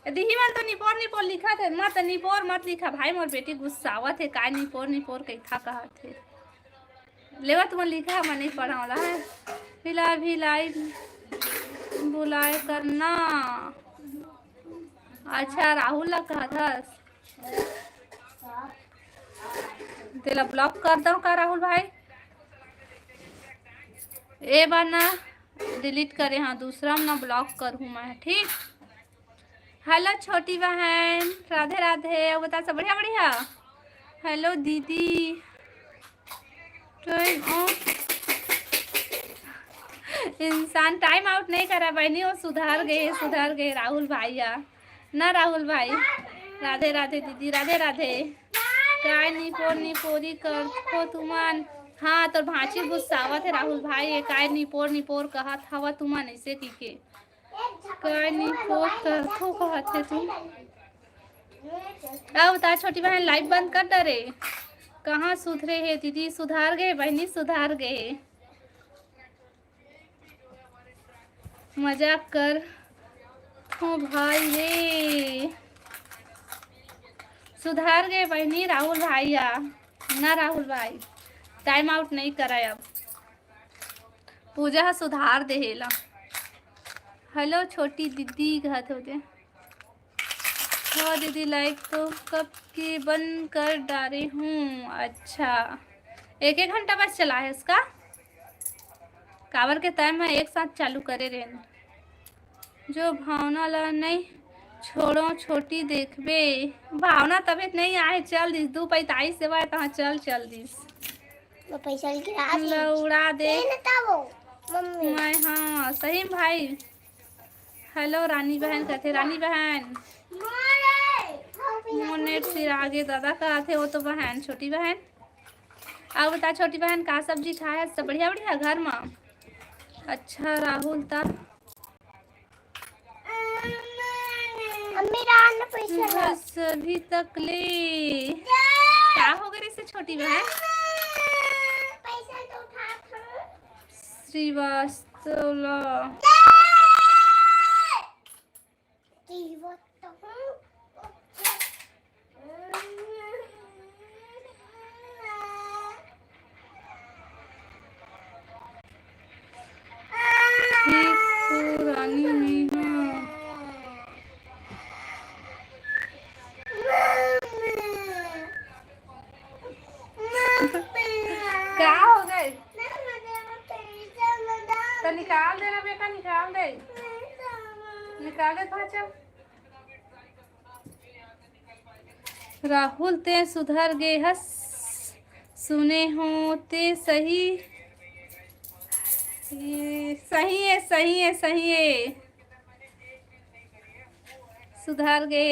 ए, दिही मन तो निपोर निपोर लिखत हे, मत निपोर मत लिखा भाई, मोर बेटी गुस्सावत हे, काय निपोर निपोर कइठा कहत हे। लेवा तुमन लिखा, मैं नहीं पढ़ा वाला है। फिलहाल भी live बुलाए करना। अच्छा, राहुल ला कहत हस। तेला block कर दो का राहुल भाई? ए बार ना delete करे, हाँ, दूसरा में ना block करहूँ मैं, ठीक? Hello छोटी बहन, राधे राधे। अउ बता, सब बढ़िया बढ़िया? Hello दीदी। Turn off। इंसान time out नहीं करा बहनी, वो सुधर गए, सुधर गए राहुल भाई हा। ना राहुल भाई, राधे राधे दीदी, राधे राधे। काय निपोर निपोरी करथो तुमन? हाँ, तोर भांची गुस्सावत हे राहुल भाई, ये काय निपोर निपोर कहत हवा तुमन ऐसे की के? काय निपोर करथो कहत हे तुम? अब बता छोटी बहन, live बंद कर डरे। कहाँ सुधरे हे दीदी? सुधार गए बहनी, सुधार गए। मजाक कर थो भाई रे। सुधार गए बहनी राहुल भाई हा। ना राहुल भाई, time out नहीं करा अब। पूजा हा सुधार देहे ला। Hello छोटी दीदी कहत होते। हाँ दीदी, live तो कब की बंद कर डारे हूँ। अच्छा, एक एक घंटा बस चला है इसका, काबर के time मैं एक साथ चालू करे रहेन। जो भावना ला नहीं छोड़ो छोटी देखबे, भावना तबियत नहीं आए, चल दिस दू पैंतालीस से बाय तहाँ चल, चल दिस। वो पैसा गिरा दी। ला उड़ा दे। ये ना था वो, मम्मी। मैं, हाँ, सही में भाई। Hello रानी बहन कहते, रानी बहन। मोर net सिरा गे दादा कहते, वो तो बहन, छोटी बहन। अब बता छोटी बहन, का सब्जी खाए हस? सब बढ़िया, बढ़िया घर मा? अच्छा राहुल ता। मम्मी रान पैसा ला। बस अभी तक ले। का हो गए से छोटी बहन? पैसा तो उठा था। श्रीवास्तव ला। ठीक तो रानी मैना। का हो गए? तो निकाल देना बेटा, निकाल दे, निकाल दे थोड़ा। चल राहुल, ते सुधर गे हस, सुने हो ते सही। ये सही है, सही है, सही है, सुधर गे।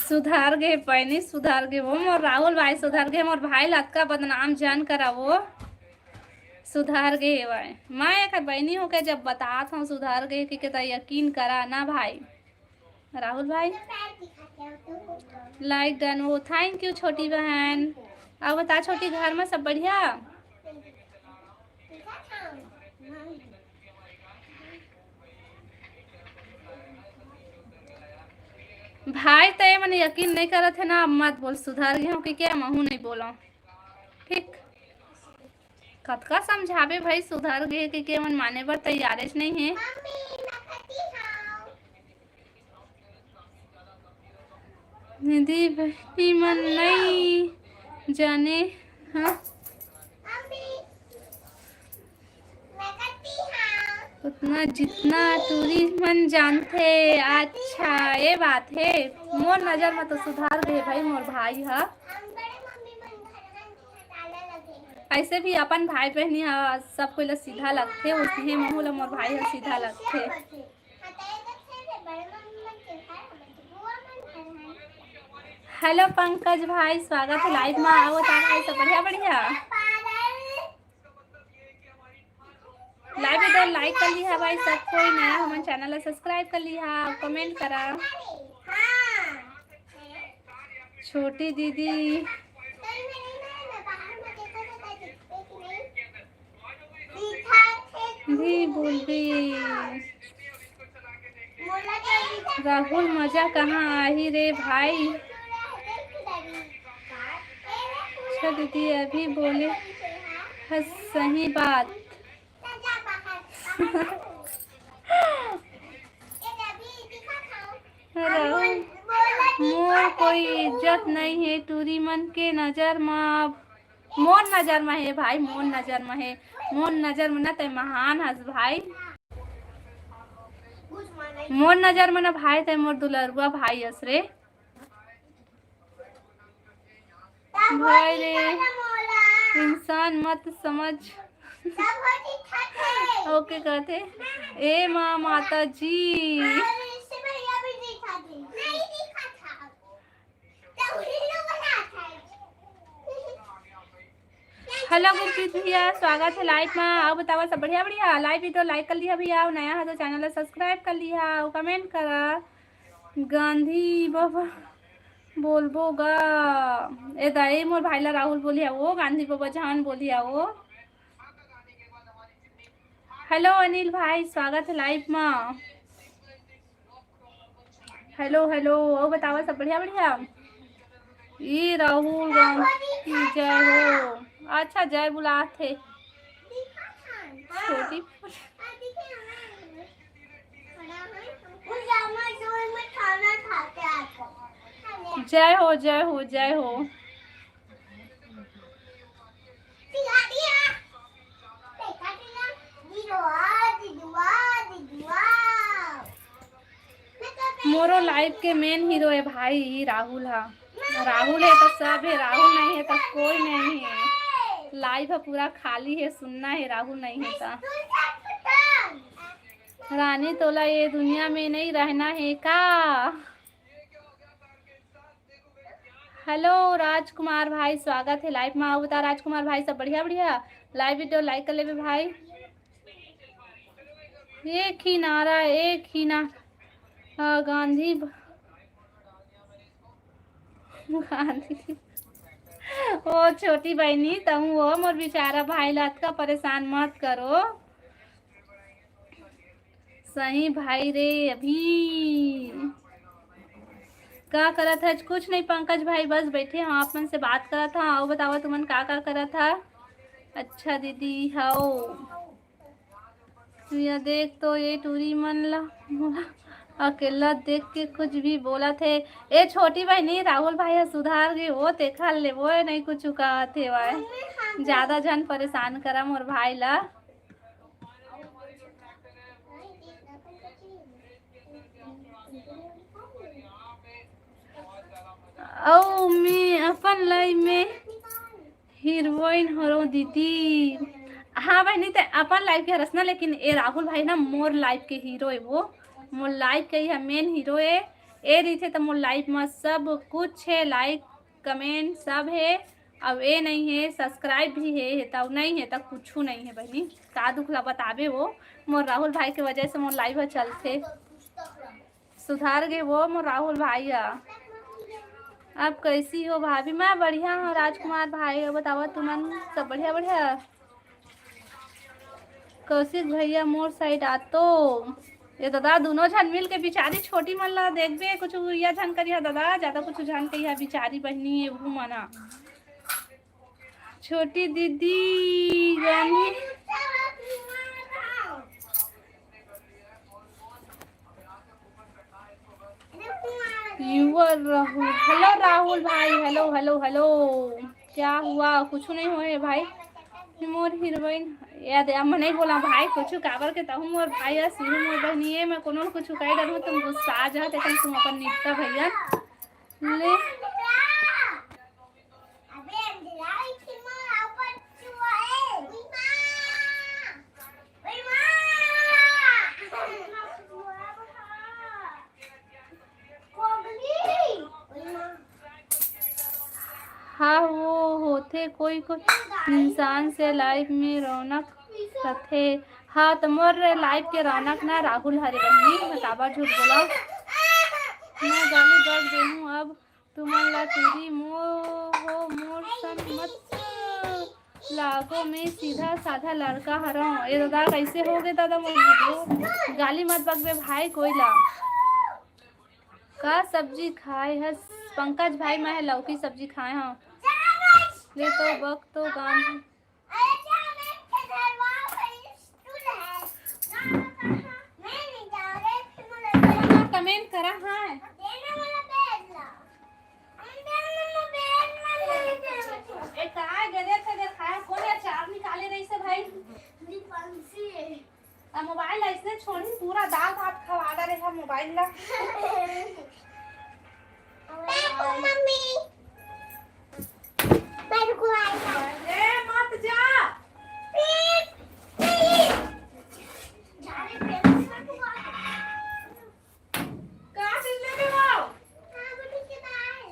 सुधार गे बहिनी, सुधार गे वो मोर राहुल भाई, सुधार गे। मोर भाई ला अतका बदनाम झन करा वो, सुधार गे हे भाई। मैं एकर बहिनी होके जब बतात हूँ सुधार गे कि, कि त यकीन करा ना भाई। राहुल भाई, like done हो, thank you छोटी बहन। अब बता छोटी, घर में सब बढ़िया? भाई, त ये मन यकीन नहीं करत है ना, अब मत बोल, सुधर गए हो कि क्या, महू नहीं बोलो, ठीक? कतका समझाबे भाई, सुधर गए कि के मन माने बर तैयारेच नहीं है। निधि बहिनी मन नहीं जाने, हाँ? उतना जितना टूरी मन जानथे। अच्छा, ये बात है। मोर नजर में तो सुधार गए भाई, मोर भाई हा। ऐसे भी अपन भाई बहनी हा सब कोई ला सीधा लगथे, उसने महू ला मोर भाई हा सीधा लगथे। Hello पंकज भाई, स्वागत है live में। आओ ता भाई, सब बढ़िया बढ़िया। Live video like कर लिहा भाई सब कोई, नया हमन channel ला subscribe कर लिहा, comment करा। छोटी दीदी भी बोलबे। राहुल मजा कहाँ आही रे भाई। अच्छा दीदी अभी बोले हस सही बात। राहुल, मोर कोई इज्जत नहीं है टूरी मन के नजर मा। अब मोर नजर मा है भाई, मोर नजर मा है, मोर नजर मा ना तय महान हस भाई। मोर नजर में ना भाई, ते मोर दुलरुआ भाई अस रे। भाई रे, इंसान मत समझ। ओके कहते, ए माँ, माता जी। हेलो गुरप्रीत भैया, स्वागत है लाइव में। अउ बतावा, सब बढ़िया? बढ़िया। लाइव वीडियो लाइक कर लिहा भैया, अउ नया है तो चैनल ला सब्सक्राइब कर लिहा, अउ कमेंट करा। गांधी बाबा बोलबो गा। ए दाई, मोर भाई ला राहुल बोलिहा वो, गांधी बाबा जहान बोलिहा वो। हेलो अनिल भाई, स्वागत है लाइव में। हेलो, हेलो, अउ बतावा, सब बढ़िया? बढ़िया। ये राहुल गांधी की जय हो। अच्छा, जय बुलात हे। छोटी जय हो, जय हो, जय हो। मोरो लाइव के मेन हीरो है भाई, राहुल हा। राहुल है तो सब है, राहुल नहीं है तो कोई नहीं है। लाइव हा पूरा खाली है, सुन्ना है, राहुल नहीं है तो। रानी, तोला ये दुनिया में नहीं रहना है का? हेलो राजकुमार भाई, स्वागत है लाइव में। अउ बता राजकुमार भाई, सब बढ़िया? बढ़िया। लाइव वीडियो लाइक कर लेबे भाई। एक ही नारा, एक ही ना, अ, गांधी ब-, गांधी। ओ छोटी बहिनी, तहूँ वो मोर बेचारा भाई ला अतका परेशान मत करो। सही भाई रे, अभी का करत हच? कुछ नहीं पंकज भाई, बस बैठे हँव, आप मन से बात करत हँव। अउ बतावा, तुमन का का करत हा? अच्छा दीदी हव। या देख तो ये टूरी मन ला अकेला देख के कुछ भी बोलत हे। ए छोटी बहिनी, राहुल भाई ह सुधार गे वो, तेखर ले वो नहीं कुछ कहत हेवय। ज्यादा झन परेशान करा मोर भाई ला। अउ मैं अपन लाइफ में हीरोइन हरो दीदी। हाँ बहिनी, ते अपन लाइफ के हरस ना, लेकिन ए राहुल भाई ना मोर लाइफ के हीरो है, वो मोर लाइफ के ही मेन हीरो है। ए रहिथे त मोर लाइफ में सब कुछ है, लाइक कमेंट सब है। अब ए नहीं है, सब्सक्राइब भी है, है तब नहीं है, तब कुछ नहीं है बहिनी। का दुख ला बताबे वो, मोर राहुल भाई के वजह से मोर लाइफ ह चलथे। सुधार गे वो मोर राहुल भाई ह। आप कैसी हो भाभी? मैं बढ़िया हूँ राजकुमार भाई, बतावा तुमन सब बढ़िया? बढ़िया। कौशिक भैया मोर साइड आ तो। ये दादा दोनों झन मिल के बिचारी छोटी मन ला देखबे, कुछ या झन करिहा दादा, ज्यादा कुछ झन कहिहा, बिचारी बहिनी ये भू मना। छोटी दीदी गानी। युवर राहुल, हेलो राहुल भाई, हेलो हेलो हेलो। क्या हुआ? कुछ नहीं होए भाई। मोर हीरोइन याद है, मैं नहीं बोला भाई कुछ, काबर के तहूँ मोर भाई अस, मोर बहनी है, मैं कोनो कुछ कह डरूँ तुम गुस्सा आ जात, लेकिन तुम अपन निपटा भैया ले। हाँ, वो होथे कोई कोई इंसान से लाइफ में रौनक रथे। हाँ, त मोर लाइफ के रौनक ना राहुल हरे बहिनी, मैं काबर झूठ बोला। मैं गाली बक देहूँ अब तुमन ला टूरी मो-, हो मोर सन मत लागो, मैं सीधा साधा लड़का हरौं। ए दादा, कैसे हो गए दादा मोर वीडियो? गाली मत बकबे भाई कोई ला। का सब्जी खाए हस? पंकज भाई, मैं लौकी सब्जी खाए हूँ। ले तो बक तो गान। कमेंट करा है। ए, कहाँ गए थे, देखा है, कौन अचार निकाले रही से भाई? दीपांशी। अब मोबाइल ऐसने छोड़ी, पूरा दाल भात खवा अरे, हम मोबाइल ला। मम्मी, मेरे को आएगा। अरे, मत जा। Please, please. जा रे, प्लीज, मत हुआ। का चीज लेबे हो? हाँ, गुड्डी के दाल।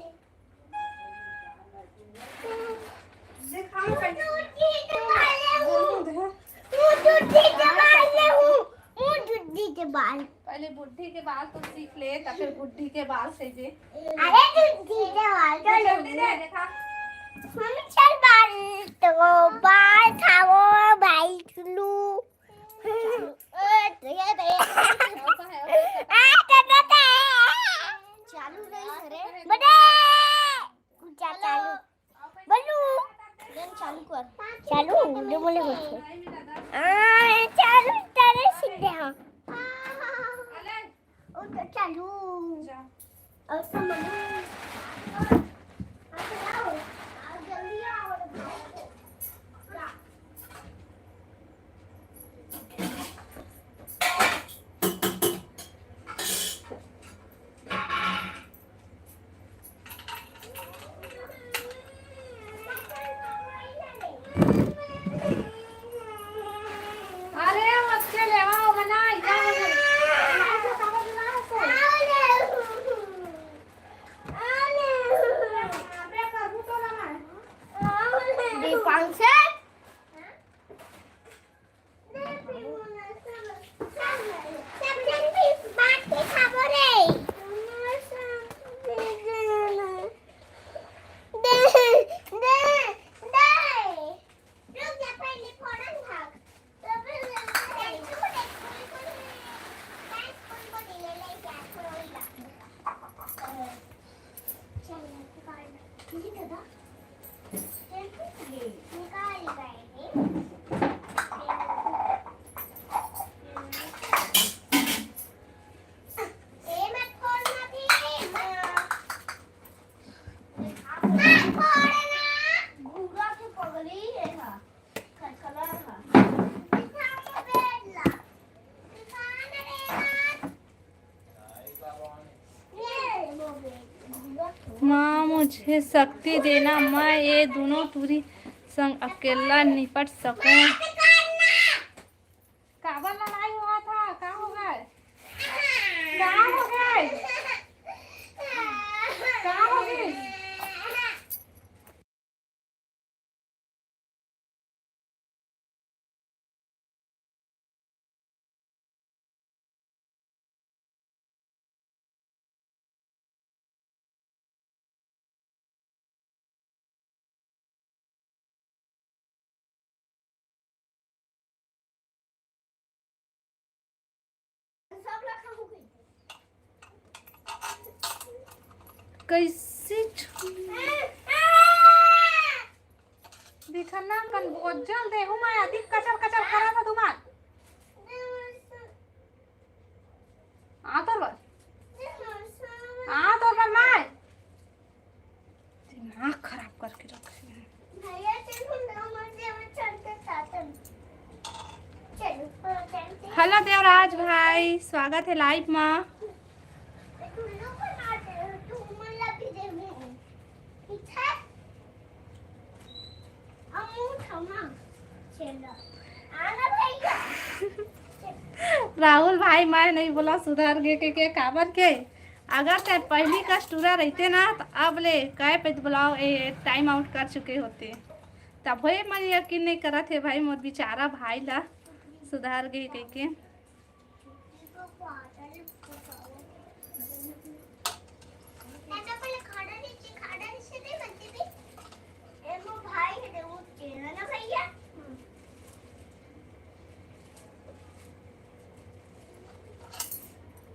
दिखाओ, मुँह टूटी के बाल ले हूँ। मुँह टूटी के बाल ले हूँ। मुँह टूटी के बाल। पहले बुढ़ी के बाल तो सीख ले, तब फिर बुढ़ी के बाल से जे। अरे, बुढ़ी के बाल तो ले। जल्दी दे, दिखा। हम चल बाल तो बाल खाओ, बाल लू। चालू नहीं करे। बड़े। जा चालू। बोलू। चालू कर। चालू, डुबले होते। आ, चालू करे सीधे, हाँ। ओ तो चालू। जा। और तो मम्मी। आओ, आओ, जल्दी आओ। अरे, मत के ले, आओ, बना, इधर, इधर। यहाँ से समझ ना है, सो। दीपांशु। माँ, मुझे शक्ति देना, मैं ये दोनों टूरी संग अकेला निपट सकूं। काबर लड़ाई हुआ था? का हो गए? का हो गए? का हो गए? कैसे छु-, बिछना कन बोझल देहू माया, दिख कचर कचर करा था तुम्हार। आ तोर बर। आ तोर बर माय। दिमाग खराब करके रखे हैं। हेलो देवराज भाई, स्वागत है लाइव मा। राहुल भाई, मैं नहीं बोला सुधर गे के, के काबर के? अगर ते पहली कस टूरा रहते ना, तो अब ले कहे पे बुलाओ, ए, टाइम आउट कर चुके होते। तब होए मन यकीन नहीं करत हे भाई, मोर बेचारा भाई ला सुधर गे कह के।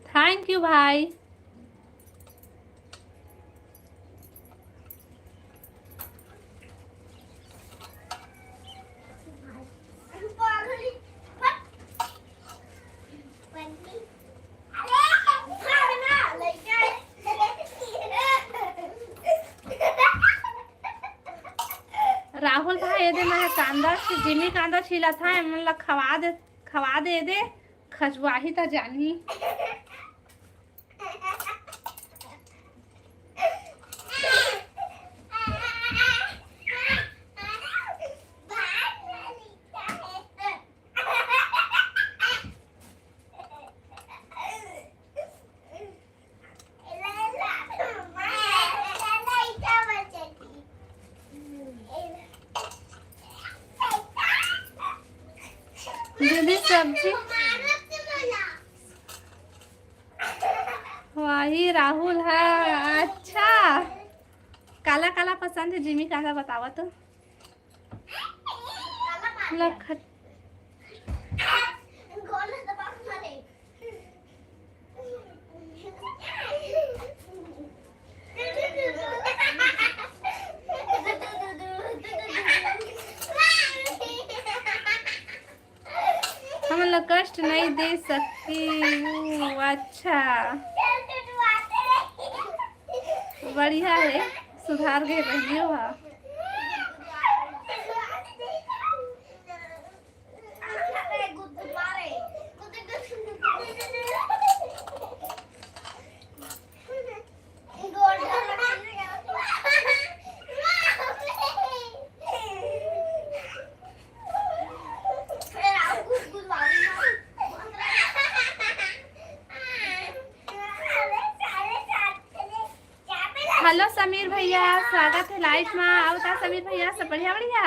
थैंक यू भाई। राहुल भाई, ये दे मैं कांदा, जिमी कांदा छीला था, एमन ला खवा दे, खवा दे दे, खजुआही त जानही। सब्जी। वही राहुल है। अच्छा, काला काला पसंद है जिमी, काला बतावा तो। लखत। हमन ला कष्ट नहीं दे सकती। ऊ, अच्छा, बढ़िया है, सुधार गए रहियो हा। हेलो समीर भैया, स्वागत है लाइव मा। आओ ता समीर भैया, सब बढ़िया बढ़िया।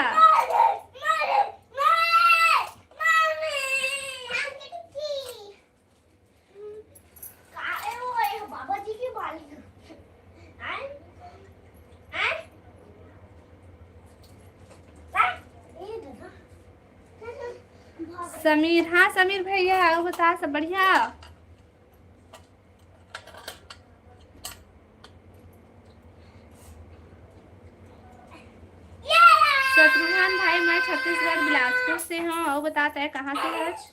समीर, हाँ समीर भैया, आओ बता, सब बढ़िया। शत्रुघ्न भाई, मैं छत्तीसगढ़ बिलासपुर से हूँ। आओ बता, तय कहाँ से हच?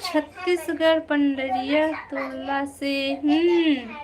छत्तीसगढ़ पंडरिया तोला से। हम्म।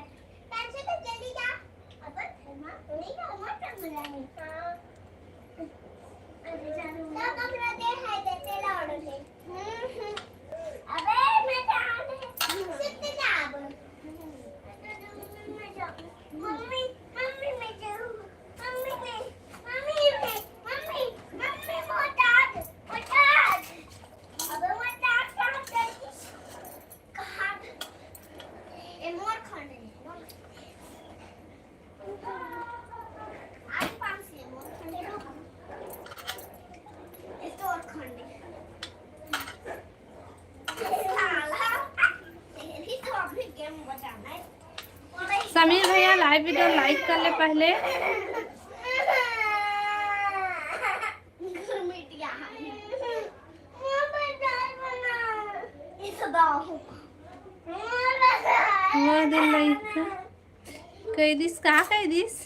समीर भैया, लाइव वीडियो लाइक कर ले पहले। कह दिस, का कह दिस?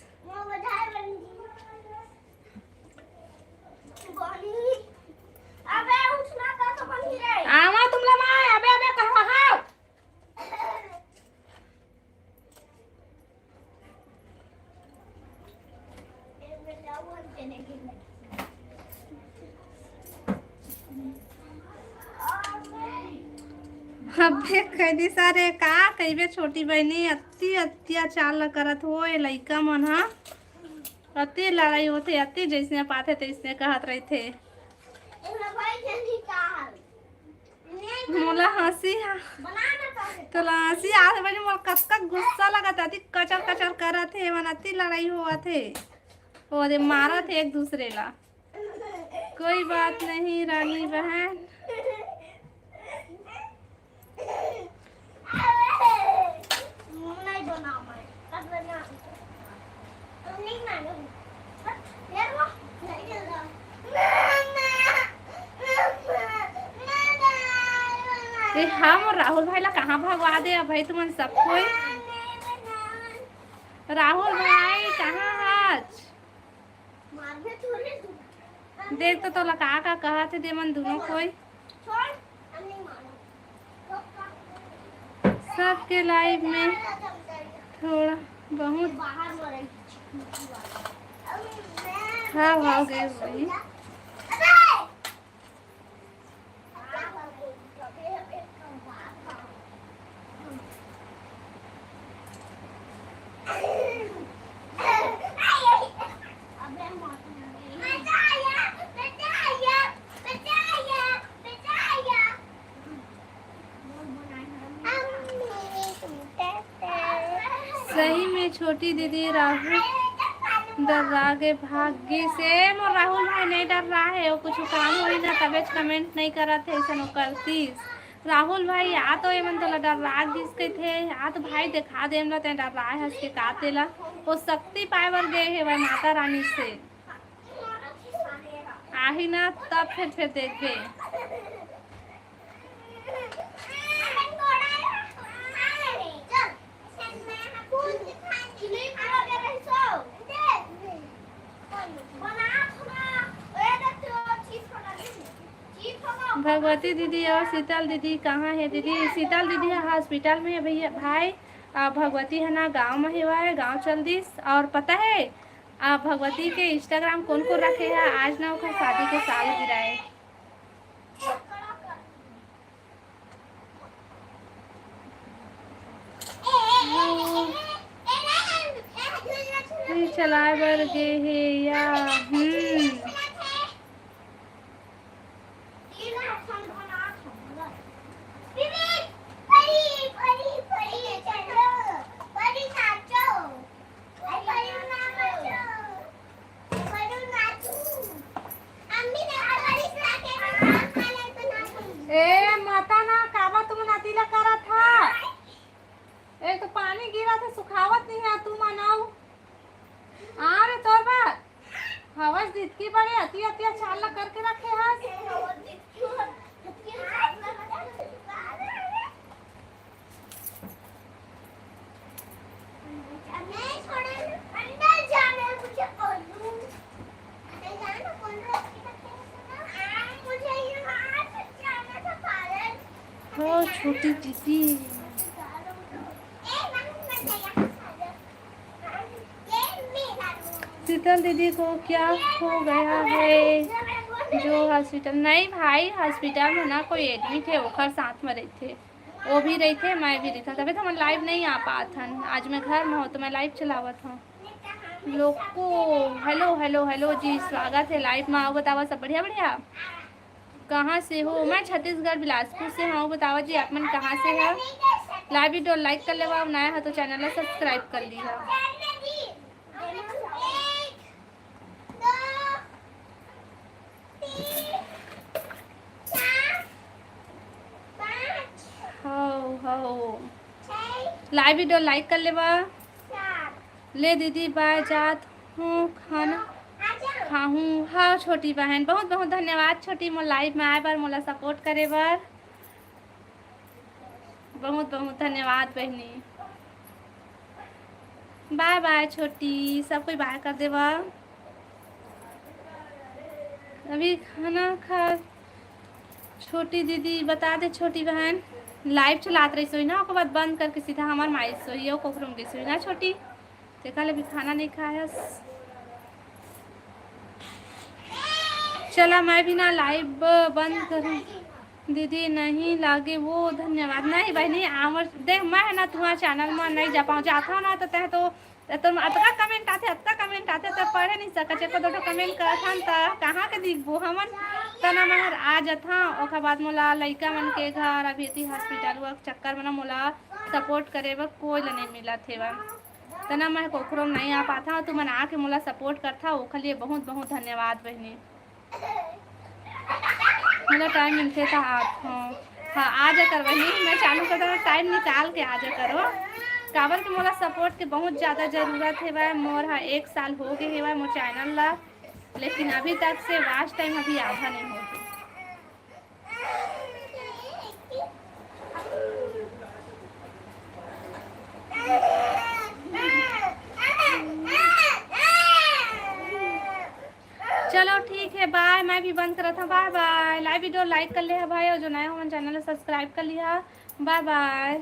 आवा तुमला मैं, अबे, अबे, कहाँ हाव? अबे कह दिस रे, का कहिबे छोटी बहिनी, अति अत्याचार ल करत हो ये लइका मन ह। अति लड़ाई होथे, अति जइसने पाथे तइसने कहत रहिथे। मोला हंसी हा। तोला हंसी आथे बहिनी, मोला कतका गुस्सा लगत हे, अति कचर कचर करत हे, मन अति लड़ाई होवत हे। ओ दे मारत हे एक दूसरे ला। कोई बात नहीं रानी बहन। ए, हम राहुल भाई ला कहाँ भगवा दे अब भाई तुमन सब कोई। राहुल भाई कहाँ हच? देख तो तोला का का कहत हे दे मन दोनों कोई। सबके लाइव में थोड़ा बहुत। हाँ, हाँ, गए वही। सही में छोटी दीदी राहुल डर्रा गे भाग गिस। ए मोर राहुल भाई नहीं डर्रा हे, वो कुछ काम होही ना, तबेच comment नहीं करत हे, ऐसन वो करतीस। राहुल भाई, या तो एमन तोला डर्रा गिस कहिथे, या तो भाई देखा दे एमला, तैं डर्रा हस के का तेला। वो शक्ति पाए बर गए हे भाई माता रानी से। आही ना तब फिर, फिर देखबे। भगवती दीदी और शीतल दीदी कहाँ है दीदी? शीतल दीदी है hospital में है भैया, भाई। आ, भगवती है ना गाँव में हेवय, गाँव चल दिस। और पता है, आ, भगवती के Instagram कौन कौन रखे है? आज ना ओकर शादी के सालगिरह है। चलाए बर गे हे या? हम्म। ए माता ना, काबर तुम नाती ला करत हा? एक तो पानी गिरा था, सुखावत नहीं है, तू मनाऊ। आ रे तोर बात। हवस दितकी बड़े अति अति अचार ला करके रखे हस। हो छोटी दीदी। शीतल दीदी को क्या हो गया है जो hospital? नहीं भाई, hospital में ना कोई admit है, ओखर साथ में रहिथे, वो भी रहिथे, मैं भी रहिथन, तभी तो हमन live नहीं आ पात हन। आज मैं घर में हूँ तो मैं live चलावत हूँ। लोको, hello hello hello जी, स्वागत है live में। आओ बतावा सब बढ़िया बढ़िया। कहाँ से हो? मैं छत्तीसगढ़ बिलासपुर से हूँ। बतावा जी आप मन कहाँ से है? Live video like कर लेवा, नया है तो channel ला subscribe कर लिहा। हो हो, live video like कर लेवा। ले दीदी bye, जात हूँ खाना खाहूँ। हाँ छोटी बहन, बहुत बहुत धन्यवाद छोटी, मोर live में आए बर, मोला support करे बर। बहुत बहुत धन्यवाद बहनी। Bye bye छोटी, सब कोई bye कर देवा। अभी खाना खा, छोटी दीदी बता दे, छोटी बहन live चलात रही सोई ना, ओकर बाद बंद करके सीधा हमार माई सोई, ओकरो में गई सोई ना छोटी। तेकर ले भी खाना नहीं खायस। चला, मैं भी ना live बंद करूँ। दीदी नहीं लागे वो, धन्यवाद। नहीं बहनी, आमर देख, मैं है ना तुम्हार channel में नहीं जा पाऊँ, जाता हूँ ना तो तह तो, तो अतका comment आते, अतका comment आते तो पढ़े नहीं सकत। एको दो ठो comment करत हन त कहाँ के दिखबो हमन। तना महर आ जथा, ओकर बाद मोला लइका मन के घर, अभी एती hospital के चक्कर में ना मोला support करे बर कोई ला नहीं मिलत हेवय। तना मैं कोखरो नहीं आ पाता, तुमन आके मोला support करथा, ओखर लिए बहुत बहुत धन्यवाद बहनी। मोला time मिलथे त आत हूँ। हाँ, आ जा कर बहनी, मैं चालू कर देना, time निकाल के आ जा करो। काबर कि मोला support के बहुत ज़्यादा ज़रूरत हेवय। मोर हा एक साल हो गए हेवय मोर channel ला, लेकिन अभी तक से watch time अभी आधा नहीं हो गया। चलो ठीक है, bye। मैं भी बंद करत हूँ, bye bye। Live video like कर ले हा भाई, और जो नया हो मन channel ला subscribe कर लिहा। Bye bye।